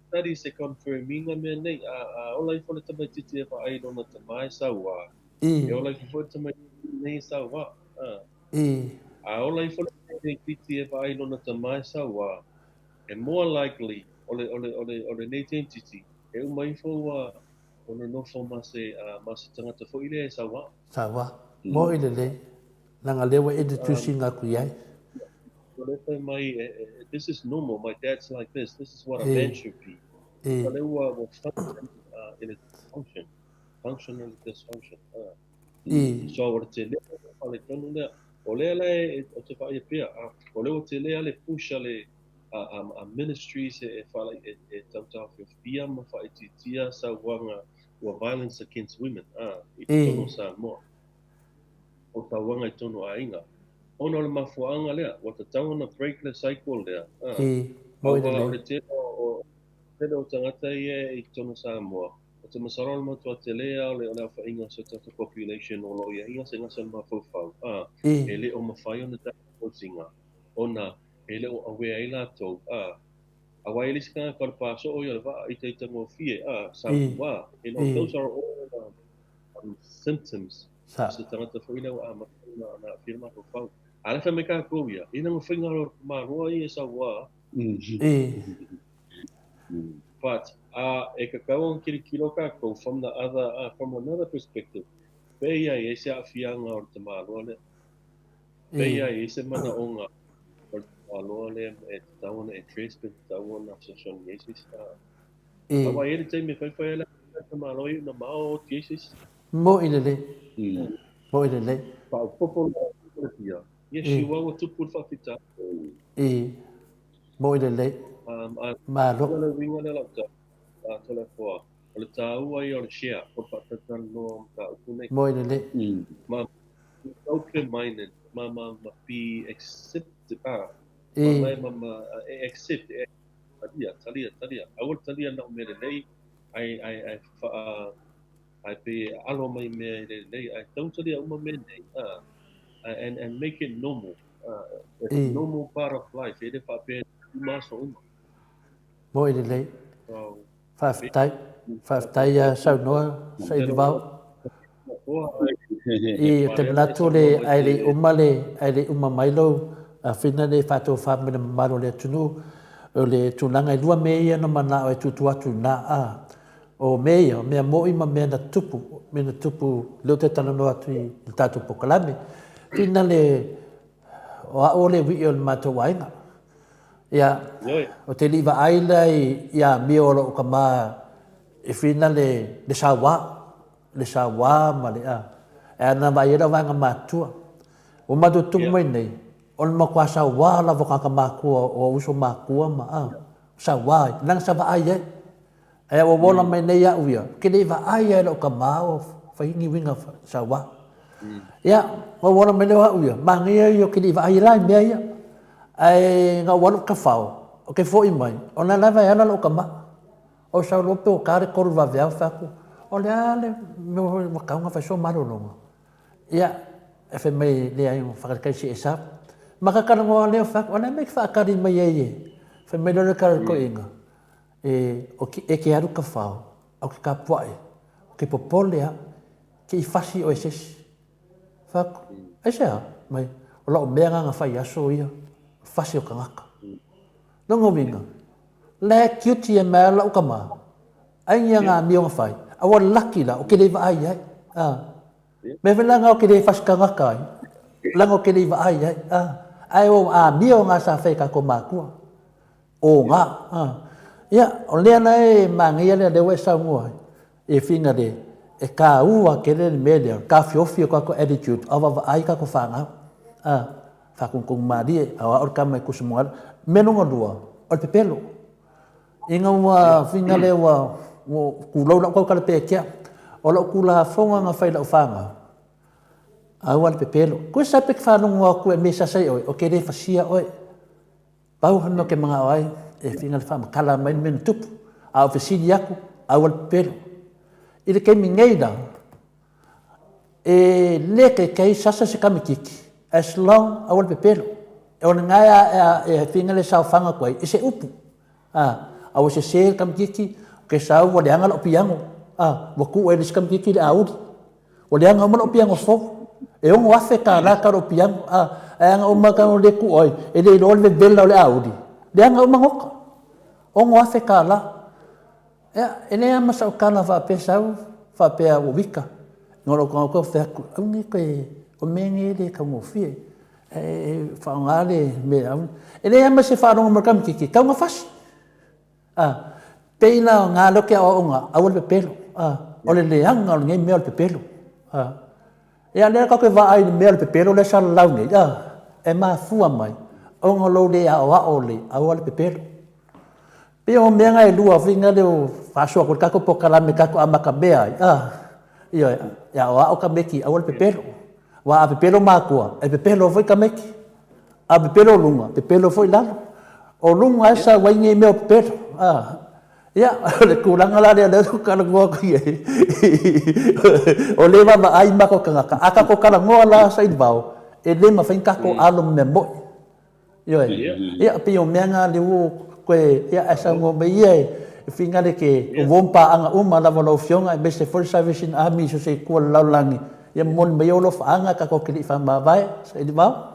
studies e confirm ina mea nei, a ola ifo le tamaitiiti e vaai i lona tama e sauā, e ola ifo foi le tamaitiiti nei e sauā. A. A ola ifo le tamaitiiti e vaai i lona tama e sauā, e more likely o le o le o le o lenei tamaitiiti e uma ifo ua o nonofo ma se ma se tagata foi lea e sauā. Sauā. Mo'i lelei. Leaga lea ua introduce ina atu i ai. O lea fai mai, this is normal, my dad's like this, this is what a man should be. O lea ua function in a dysfunction, functionally dysfunction. So o le tele o le faaletonu lea, o lea la e o te vaaia pea, o lea ua tele lava le push a le a ministries e e tautaofiofia ma faaitiitia sauaga ua violence against women i totonu o Samoa, o sauaga i totonu o aiga. Ona o le mafuaaga lea, ua tatau ona break le cycle lea. Mo'i Aua o lelei. le tele o tagata ia i totonu o Samoa, o te masalo o le matua tele lava o le aofaiga o se tatou population o lo o i ai gasegase o le mafaufau, e le o mafai ona Fosiga, ona e le o aware ai latou, a, aua e le isi tagata o le pasoo ia o le vaa itaitagofie, a, saua, you know, those are all symptoms o se tagata foi lea ua amata ona aafia le mafaufau. A le fai mai tatou ia, ina na faiga loa tamaloa ia saua, but e tatau ona tilotilo tatou from the other, from another perspective, pei ia e i ai se aafiaga o le tamaloa lea. Pei e i ai se manaoga o le tamaloa lea e tatau ona address pe tatau ona fesoasoani ai se isi. Aua e i ai le taimi e faifai ai le tamaloa iu ina mao oti ai se isi. Mo'i lelei. Mo'i lelei. Faaopoopo loa le fia. Ia siua ua tupu le faafitauli. Mo'i lelei. Malo. O le uiga lea o lau tala, Toleafoa, o le taua ia o le share, o le faatalatalanoa o mataupu nei. Mo'i lelei. Ma be open minded, ma ma ma be accept, ah, ma ma ma e accept, e talia, talia, talia. Aua le talia na o mea lelei, ai ai ai faa ai pe alo mai mea i le lelei, ai tau talia uma mea nei, ah, and make it normal. It's a normal part of life, e le faapea uma aso uma. Mo'i lelei. Faafetai. Faafetai ia saunoa Sailivao. I ou te manatu le ae le i uma le ae le i uma mai lou afina le faatofa mai le mamalu o le atunuu o le tulaga e lua mea ia na manao e tuutuu atu i ina a o mea ia o mea mo'i ma mea na tutupu mea na tupu lea ou te talanoa atu i le tatou polokalame fina le o a'u o le ui'i o le matou aiga Ia, o te lii vaai lea i amio o lou tama e fina le le sauā, le sauā ma le a. E ana vaai ai lau vaega matua. Ua matou tupu mai nei, o le matua sauā lava o tagata matua o uso matua ma a, sauā ai, leaga sa vaai ai. Ae ua ola mai nei au ia, ou te le i vaai lava i lau tama o fai ni uiga sauā. Ia, na ou ola mai lea o au ia, manaia ia ou te le i vaai la i mea ia. Ae na ou alu i Tafao, ou te foi mai, o lena lava e ala lou tama. Ou sau loa pe ua ta le 3 vaveao, fai atu, o le a le mea ua tatau ona fai sou malologa? Ia, e fai mai, leai, ua faatalitali se i e sau. Ma ta talanoa lea, fai atu, o le a le mea e te faatali mai ai e? Fai mai lea o le tala i le toeaina, E, o ke, e ke alu Tafao, a o ke kapuaʻi, o ke popole a, ke i fasi ʻoe e se isi. Fai atu, aisea? Mai, o la'u mea na na fai aso ia, fasi o tagata. Lona uiga, la e guilty e mai la'u tama, ai nia nga amio na fai, a ua laki la, o ke le i vaai ai. A. Mea foi la na o ke le fasi tagata ai, leaga o ke le i vaai ai. A. Ae o amio na sa fai e kakou makua. O nga, a. Ia, o lea la e manaia lea, lea ua e saunoa ai, e whina le, e kāua tele le mea lea, o le taofiofi o tatou attitude, a vaavaai tatou fanau, a, faatonutonu malie, a o au le tama e tusi moana. Mea lona lua, o le pepelo. Ina ua whina lea ua, ua tulou lau tautala peetia, o lau Tulafono na fai i lau fanau, aua le pepelo. Koe sa pe te faalogo atu e mea sasa i oe, o te le fasia oe. Pau hana ke manao ai e whina le whaamatala mai le mea na tupu, a o fesili aku, aua le pepelo. I le taimi nei la, e le taitai sasa se kamititi, as long aua le pepelo. E ona ngae a e whina le saofaga atu ai, e se upu. A, a ua sese le kamititi, ke sau ua leaga lau piano, a, ua tuu e le isi kamititi le auli. Ua leaga uma lou piano fou. E $6,000 tau lou piano. A, ae ana uma tau le tuu ai, e le iloa le vevela o le auli. Leaga uma nota. $6,000. Ea, e leai lava ma sau tala faapea sau, faapea ua wika. No lou tagata fai atu, aua ne i toe, o mea nei e le taugofie. E faaaoga le mea auli. E leai lava ma se faalogo mai le tamaititi, tau na fasi. A, pei la o ngā leo ke aoaoga, aua le pepelo. A, o le leaga o lenei mea o le pepelo. A, ia lea tatou te vaai i le mea o le pepelo lea sa lalau nei, a, e mafua mai ona o lou le aoao lelei, aua le pepelo. Pei o mea na e lua foi na leo faasoa atu i le tatou polokalame tatou amatamea ai, a, ioe, e aoao tamaiti aua le pepelo. Aua a pepelo matua, e pepelo foi tamaiti. A pepelo luga, pepelo foi lalo. O luga e sau ai nei mea o pepelo. A, ia, o le tulaga la lea lea ou talanoa atu i ai. O lea e vaavaai matou tagata. A tatou talanoa la sailivao, e le mafai ona tatou alo ma mea moi. Ioe. Ia, e pei o mea na lea ua toe, ia, ae saunoa mai ia e finagalo e te uo ma paaga uma lava o lau Afioga aemaise foi le Salvation Army i so o se itu o le lalolagi, ia momoli mai ou alofaaga tatou te le i faamavae, Sailivao.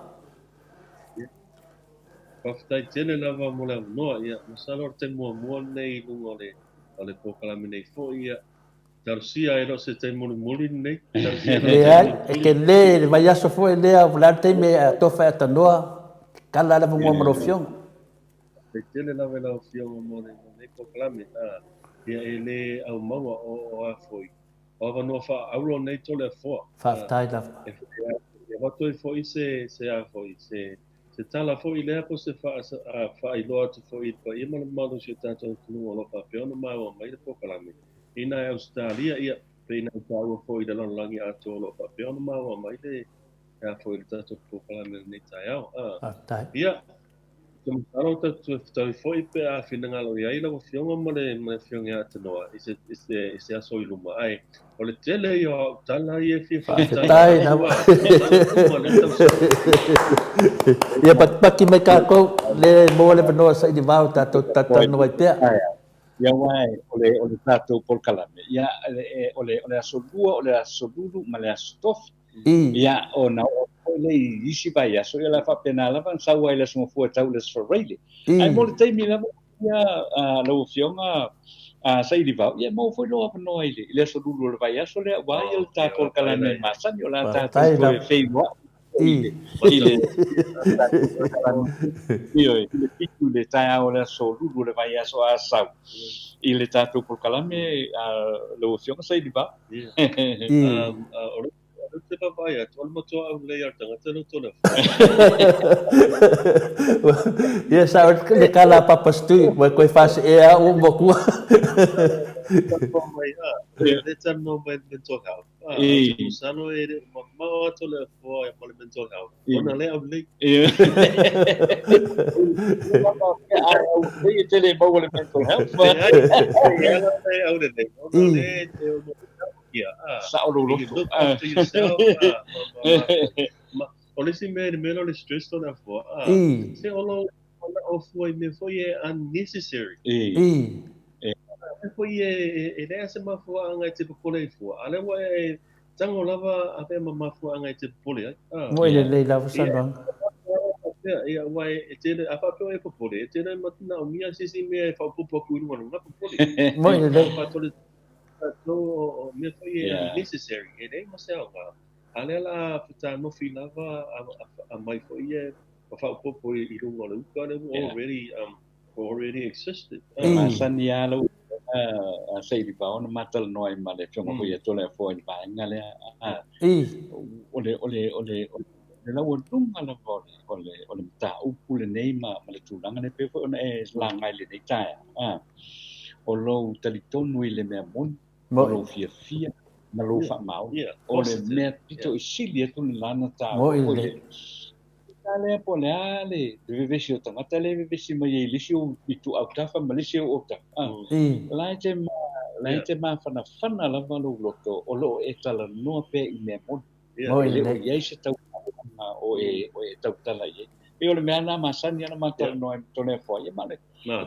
Faafetai tele lava mo le avanoa. Ia, masalo o le taimi muamua lenei i luga o le o le polokalame nei foi, ia, talosia e le o se taimi mulimuli lenei. Talosia e le o se taimi Leai, e tele le vaiaso foi lea, o le a le taimi e atofa e atanoa, tatala le avanoa mo lau Afioga. Faafetai tele lava i lau Afioga mo lenei polokalame. Ia, e le aumaua o o a foi, o avanoa faaauro nei Toleafoa. Faafetai lava. E avatu ai foi se se a foi, se Se tala foi lea po o se faailoa atu foi i le paia ma le mamalu o si o tatou atunuu o lo o faapea ona maua mai le polokalame i nai Ausetalia, ia, pei ona taua foi i le lalolagi atoa o lo o faapea ona maua mai le a foi le tatou polokalame i lenei taeao. Faafetai. Ia, ou te masalo tatou toe fetaui foi pe a finagalo i ai lau Afioga ma le Afioga ia Atanoa i se, i se, i se aso i luma, ae O le tele ia o au tala ia e fia faafetai. Faafetai lava. Ia patipati mai tatou, le maua le avanoa saili vao tatou te talatalanoa ai pea. Ia aua o le o le tatou polokalame, ia o le o le aso lua, o le aso lulu ma le aso tofi. Ia ona oo foi lea i isi vaiaso, ia o le a faapena lava ona sau ai le aso Gafua e tau i le aso Faraile. Ae mo le taimi lava Ia, lau Afioga Sailivao, ia e maua foi lou avanoa i le aso lulu o le vaiaso lea, aua ia le ta polokalame masani, o le a tatou toe feiloai i le ioe, i le 7 i le taeao o le aso lulu o le vaiaso a sau i le tatou polokalame, lau Afioga Sailivao. O te vaavaai atu, o le matua aulei lava o le tagata lea o Toleafoa. Ia sao le tala a Papa Stu, ua toe faasee lava ua matua. Talanoa mai, a, lea talanoa mai le mental health. A, ou te masalo e le o mamao lava Toleafoa ma le mental health, ona lea aulei. Aulei e tele e maua le mental health. Leai, e ala ona e aulelei, ona o lea e ono ia, a, Sao lou you loto. look after yourself, a, ma, ma, ma, ma, o le isi mea i le mea lea o le stress Toleafoa, a, se o lou manaʻo fua i mea foi e unnecessary. Mea foi e, e, e leai se mafuaaga e te popole ai fua, a o lea ua e tago lava avea ma mafuaaga e te popole ai. A, Moe lelei lava saunoaga. Ia, ia, aua e tele, a faapea e popole, e tele manaomia se isi mea e faaopoopo atu i luga o lena popole. Moe lelei. Tatou o mea foi e unnecessary, e leai ma se aoga. A lea la fetanofi lava aumai foi ia ma faaopoopo i luga o le uka lea ua already already existed. E masani lava lau Afioga Sailivao ona ma talanoa ai ma le Afioga foi ia Toleafoa i le vaega lea. O le o le o le o le laualuga lava o le o le o le mataupu lenei ma ma le tulaga lea pei foi ona e laga i lenei taeao. O lou talitonu i le mea moni, o lou fiafia ma lou faamaoni. O le mea pito i sili atu lena na taua foi le ta lea po o le a le vevesi o tagata lea e vevesi mai ai i le isi ou itu autafa ma le isi ou autafa. La e te ma, la e te mafanafana lava lou loto o lo o e talanoa pea i mea moni. E le o i ai se tautalaga o e, o e tautala i ai. Pei o le mea lena masani ona ma talanoa ai ma Toleafoa, ia ma le,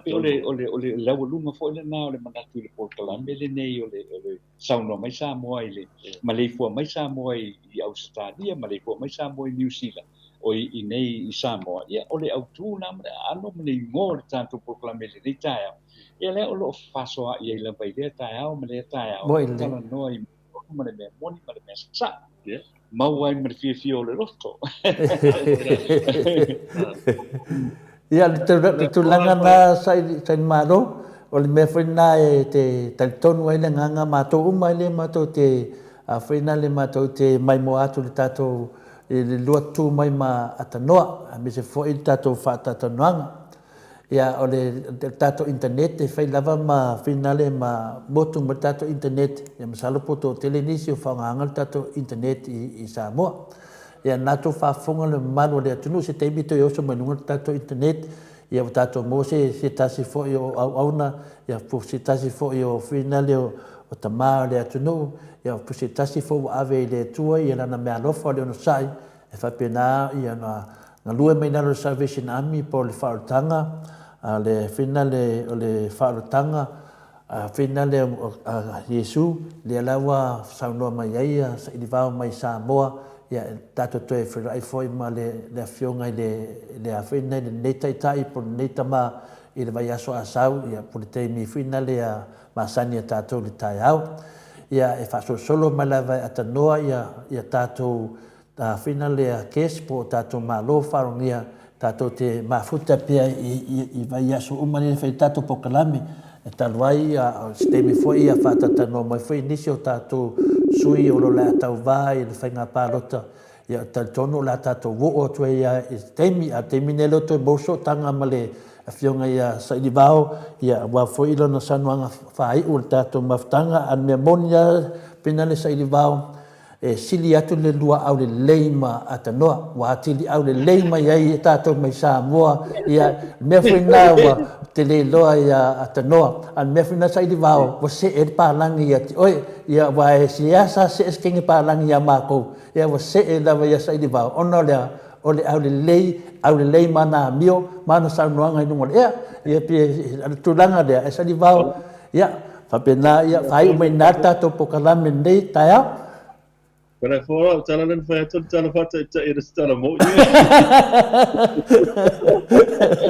pei o le, o le, o le laualuga foi lena o le manatu i le polokalame lenei o le, o le saunoa mai Samoa i le, maleifua mai Samoa i, i Ausetalia, maleifua mai Samoa i Niu Sila, o i, i nei i Samoa. Ia, o le autū lena ma le aano ma le igoa o le tatou polokalame i lenei taeao. Ia lea o lo o fefasoa'i ai lava i lea taeao ma lea taeao, talanoa i ma le mea moni ma le mea saʻo. Maua ai ma le fiafia o le loto. Ia, le tulaga na Sailimalo, o le mea foi lena e te talitonu ai le agaga matou uma e le matou te foi na le matou te maimoa atu le tatou i le lua tu mai ma Atanoa, aemaise foi le tatou faatatonoaga. Ia, o le tatou internet e fai lava ma finale ma motu ma le tatou internet. Ia, masalo po o toatele nisi o faaaogaina le tatou internet i Samoa. Ia, na tou faafofoga le mamalu o le atunuu, se taimi toe oso mai luga le tatou internet, ia ua tatou maua se, se tasi foi o auauna, ia po o se tasi foi o finale o, o tama o le atunuu, ia po o se tasi foi ua ave i le Atua ia lana meaalofa o le onosai. E faapena ia ona galue mai lalo o le Salvation Army po o le faaolataga a le fina le o le faaolataga a fina le a Iesu, lea la ua saunoa mai ai ia Sailivao mai Samoa, ia tatou toe feiloai foi ma le le afioga i le le a foi nei lenei taitai po o lenei tama i le vaiaso a sau, ia po o le taimi foi na lea masani a tatou i le taeao. Ia e faasolosolo mai lava e atanoa ia ia tatou Tafina lea case po o tatou malo faalogia tatou te mafuta pea i vaiaso uma nei e fai ai tatou polokalame e talu ai o se taimi foi ia faatalatalanoa mai foi nisi o tatou sui o lo o le a tauva i le faiga palota. Ia ou te talitonu o le a tatou oo atu ai lava i se taimi, a o le taimi lenei lea ua toe maua sootaga ma le Afioga ia Sailivao, ia aua foi lana saunoaga faaiu o le tatou mafutaga. A o le mea moni lava pei na le Sailivao, E sili atu le lua aulelei ma Atanoa, ua atili aulelei mai ai e tatou mai Samoa, ia, le mea foi lena ua te le iloa ia Atanoa, a o le mea foi lena Sailivao, ua see ai le palagi ia te oe, ia, aua e seasa see se kenge palagi ia makou, ia ua see lava ia Sailivao, ona o le a? O le aulelei, aulelei ma ana amio ma ana saunoaga i luga o le ea, ia, pei o le tulaga lea, e Sailivao, Ia, faapena, ia, faaiu mai i ina le tatou polokalame i lenei taeao. Pele fo lau tala lena fai atu le tala faataitai e le se tala mo'i.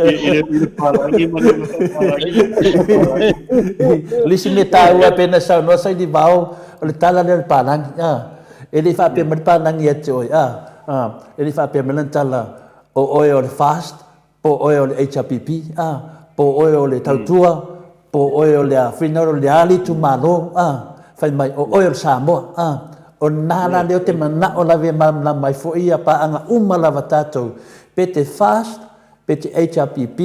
I le palagi ma le palagi. Le isi mea taua pei ona saunoa Sailivao, o le tala lea o le palagi. E le i faapea mai le palagi ia te oe, e le i faapea mai lana tala, o oe o le fast, Po o oe o le HRPP, a, po o oe o le Tautua, po o oe o le a, Finau o le a le itumalo, a, fai mai, o oe o le Samoa, a. O lena la lea ou te manao lava e malamalama ai foi ia paaga uma lava tatou, pe te FAST, pe te HRPP,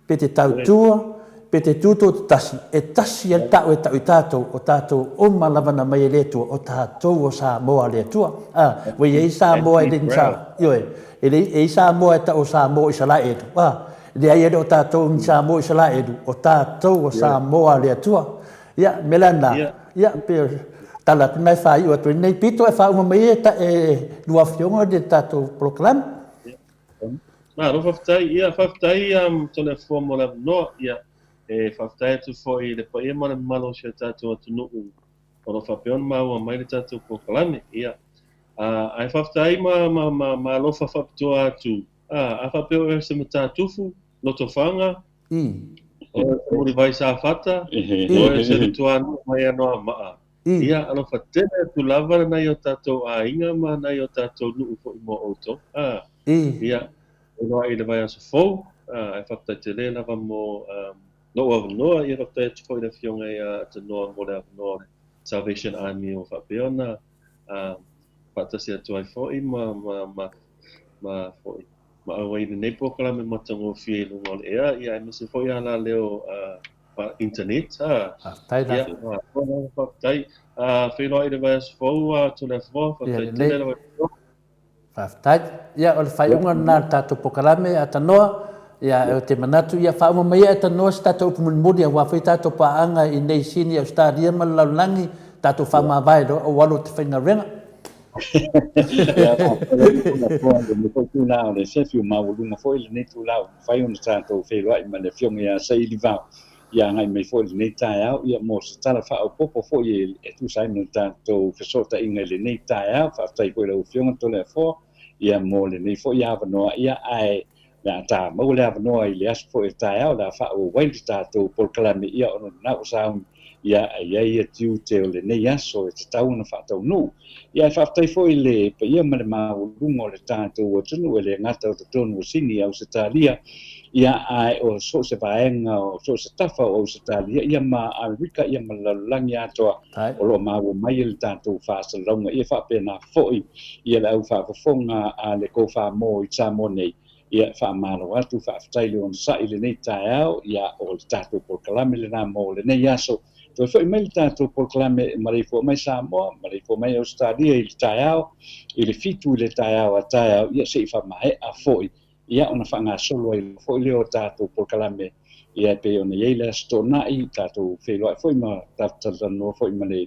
pe te Tautua, pe te Tutoatasi, e tasi lava le tau e tau i tatou, o tatou uma lava na mai e le Atua, o tatou o Samoa a le Atua. A, ua i ai Samoa e le ni Sa, ioe, e le i ai Samoa e tau o Samoa o Isalaelu, a, leai e le o tatou ni Samoa o Isalaelu, o tatou o Samoa a le Atua. Ia, o le mea la lena, ia, pei o le tala atu lena e faaiu atu ai lenei pito, ae faauma mai e lua afioga le tatou polokalame. Malo faafetai. Ia, faafetai Toleafoa mo le avanoa. Ia, e faafetai atu foi i le paia ma le mamalu o si o tatou atunuu o lo o faapea ona maua mai le tatou polokalame. Ia, ae faafetai ma, ma, ma, ma alofa faapitoa atu. A, a faapea o oe o se matatufu, lotofaga, o oe o se mulivai safata, o oe o se lutuanuu mai Anoamaa. Ia, alofa tele atu lava nai o tatou aiga ma nai o tatou nuu foi mo outou. A, ia, feiloai i le vaiaso fou, a, ae faafetai tele lava mo lou avanoa. Ia, faafetai atu foi i le Afioga ia Atanoa mo le avanoa o le Salvation Army ua faapea ona faatasi atu ai foi ma, ma, ma, ma foi ma auai i lenei polokalame matagofie i luga o le ea, ia aemaise foi alaleo internet. Faafetai la. Ia, faafetai. Feiloai i le vaiaso fou, Toleafoa, faafetai tele lava. Faafetai. Ia, o le faaiuga lena o le tatou polokalame, Atanoa. Ia, ou te manatu, ia faauma mai ia Atanoa se tatou upu mulimuli aua foi tatou paaga i nei Sini, Ausetalia ma le lalolagi, tatou faamavae loa ou alu ou te faigaluega. Ia, faafetai lau Toleafoa i lenei foi itula o le afiafi ua maualuga foi lenei itula ua mafai ona tatou feiloai ma le Afioga ia Sailivao. Ia agai mai foi i lenei taeao, ia mo se tala faaopoopo foi e tusa ai ma le tatou fesootaiga i lenei taeao. Faafetai foi i lau Afioga Toleafoa, ia mo lenei foi avanoa, ia ae o le a ta maua le avanoa i le aso foi o taeao, o le a faaauau ai le tatou polokalame, ia ona o lena ua sauni, ia e i ai ia tiute o lenei aso e tatau ona faataunuu. Ia ae faafetai foi i le paia ma le maualuga o le tatou atunuu e le gata o totonu o Sini, Ausetalia, ia ae o so o se vaega o so o se tafa o Ausetalia ia ma Amerika ia ma le lalolagi atoa o lo o maua mai e le tatou faasalalauga ia faapena foi ia le au faafofoga a le Kofamo i Samoa nei. Ia faamalo atu, faafetai le onosai i lenei taeao, ia o le tatou polokalame lena mo lenei aso. Toe foi mai le tatou polokalame e maleifua mai Samoa, maleifua mai Ausetalia i le taeao, i le 7 i le taeao a taeao, ia se i faamaea foi, ia ona faagasolo ai foi lea o tatou polokalame. Ia e pei ona i ai le Aso Toonai, tatou feiloai foi ma tatou talatalanoa foi ma le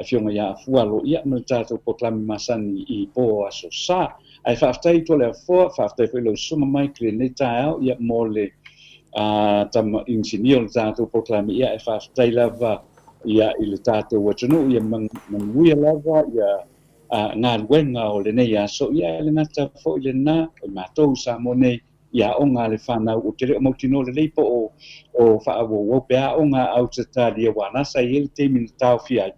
Afioga ia Afualo, ia ma le tatou polokalame masani i po Aso Sa. Ae faafetai i Toleafoa, faafetai foi i lau Susuga Mike i lenei taeao, ia mo le tama inisinia o le tatou polokalame, ia ae faafetai lava ia i le tatou atunuu, ia manuia lava ia galuega o lenei aso, ia ae le gata foi lena, o matou i Samoa nei, i aoga a le fanau ou te le o mautinoa lelei po o o faaauauau pe aoga a Ausetalia aua la sa i ai le taimi na taofia ai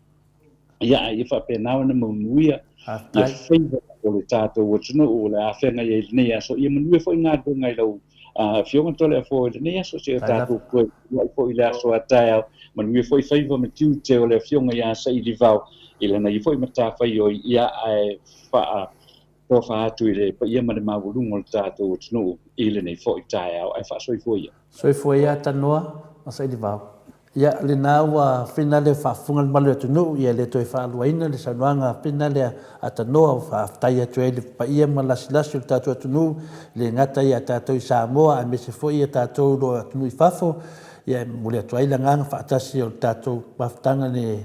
ia a ia faapena ona manuia ia faiva o le tatou atunuu o le a feagai ai i lenei aso. Ia manuia foi galuega i lau Afioga Toleafoa i lenei aso seia tatou toe feiloai foi i le aso a taeao. Manuia foi faiva ma tiute o le Afioga ia Sailivao i lana ia foi matafaioi ia ae faa Tofa atu i le paia ma le maualuga o le tatou atunuu i lenei foi taeao, ae faasoifua ia. Soifua ia Tanoa ma Sailivao. Ia, lena ua fina le faafofoga le mamalu o le atunuu, ia e le toe faaluaina le saunoaga fina lea a Tanoa, ua faafetai atu ai i le paia ma le lasilasi o le tatou atunuu, e le gata ia tatou i Samoa aemaise foi ia tatou o lo o atunuu i fafo. Ia e momoli atu ai le agaga faatasi o le tatou mafutaga i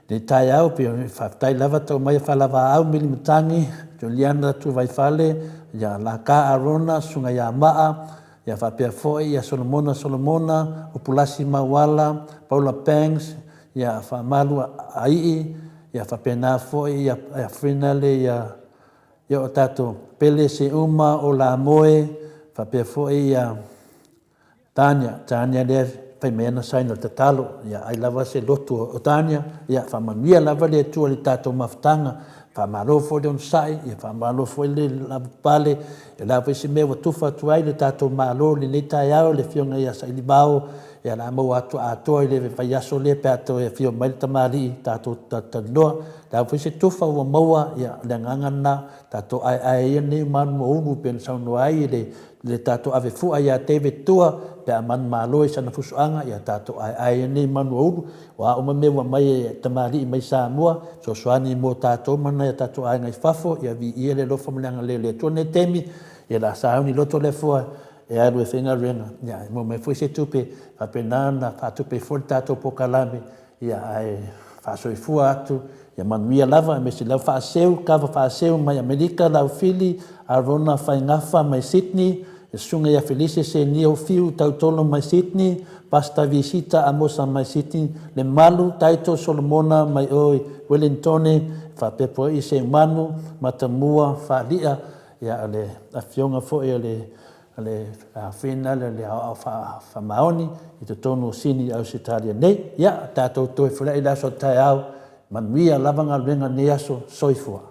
Lenei taeao, pei ona faafetai lava tau mai a Falavaau Mili Matagi, Juliana Tuvaifale, ia Laka Arona, Susuga ia Maa, ia faapea foi ia Solomona Solomona, Upulasi Mauala, Paula Banks, ia Faamalu Aii, ia faapena foi ia Frinale ia ia o tatou Pele Seuma o Lamoe, faapea foi ia Tania, Tania lea fai mai ana sign o le tatalo, ia ai lava se lotu o Tania, ia faamanuia lava le Atua i le tatou mafutaga, faamalo foi le onosai, ia faamalo foi le lavapapale, o le a foi se mea ua tufa atu ai le tatou Malo i lenei taeao i le Afioga ia Sailivao, ia o le a maua atu atoa i le vaiaso lea pe a toe afio mai le tamalii tatou talatalanoa, o le a foi se tufa ua maua, ia o le agaga lena, tatou aeae ia nei manu o ulu pei ona saunoa ai le Le tatou ave fua ia David Tua pe a manumalo i sana fusuaga ia tatou aeae ia nei manu o ulu o a uma mea ua aumai e tamalii mai Samoa fesoasoani mo tatou ma nai a tatou aiga i fafo ia viia le alofa ma le agalelei o le Atua nei taimi ia la sauni loto le Afua e alu e faigaluega ia e maua mai foi se tupe faapena ona faatupe ai foi le tatou pokalame Ia ae faasoifua atu, ia manuia lava aemaise lau faaseu, kava faaseu mai Amerika, lau Fili, Arona Faigafa mai Sydney, le susuga ia Felise Senio Fiu Tautolo mai Sydney, Pastor Visita Amosa mai Sydney, Lemalu Taito Solomona mai o i Wellingtone, faapea foi Seumanu Matamua Faali'a, ia o le afioga foi o le O le afena lea o le aoao faamaoni i totonu o Sini i Ausetalia nei. Ia, tatou toe feiloai i le aso taeao. Manuia lava galuega i lenei aso. Soifua.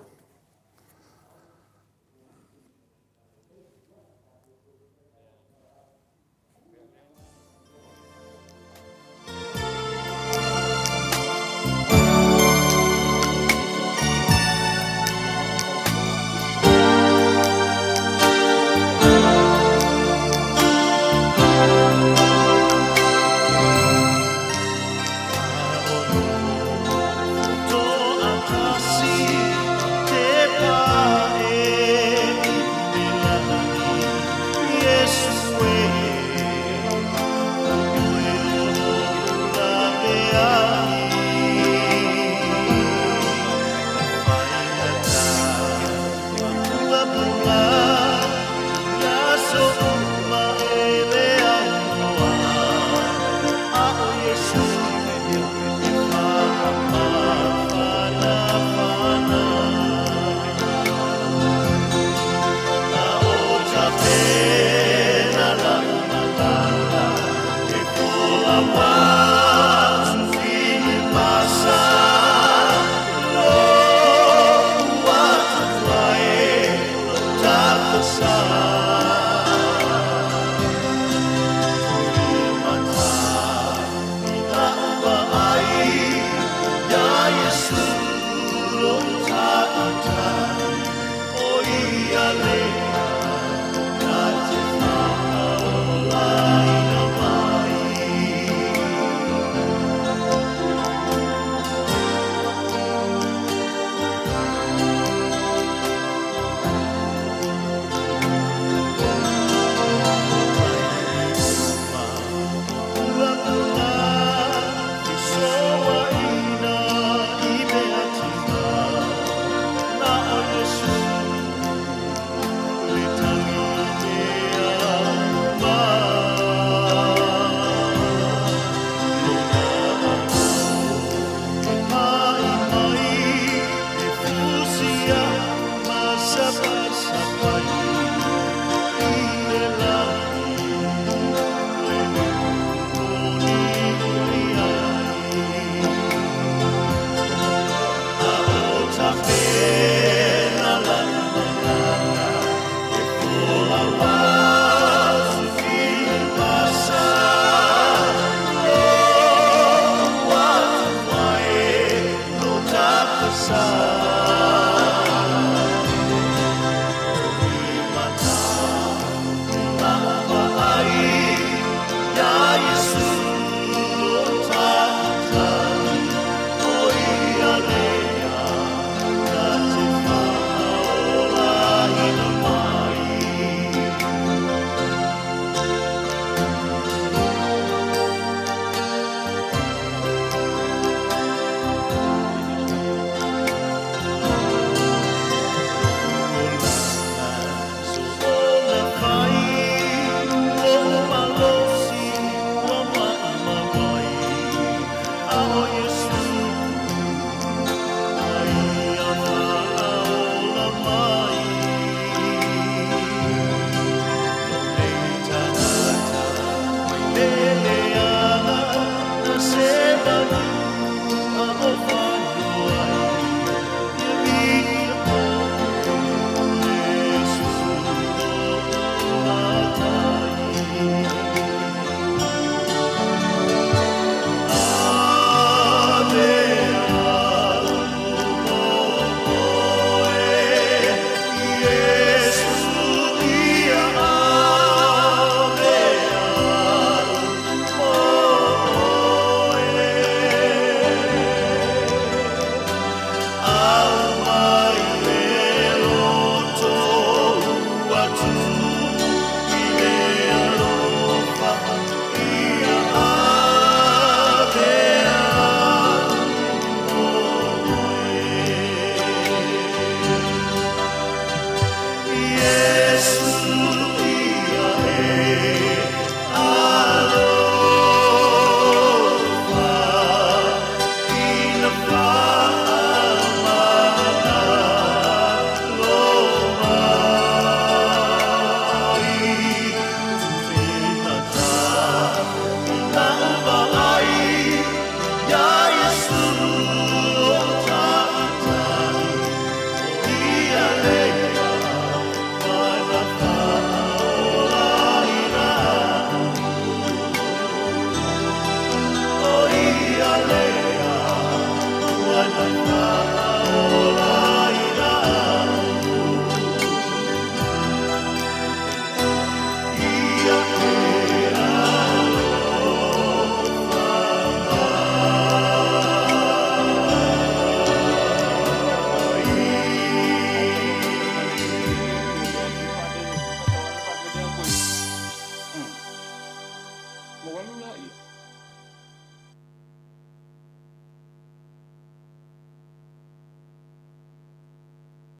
Ua alu laia.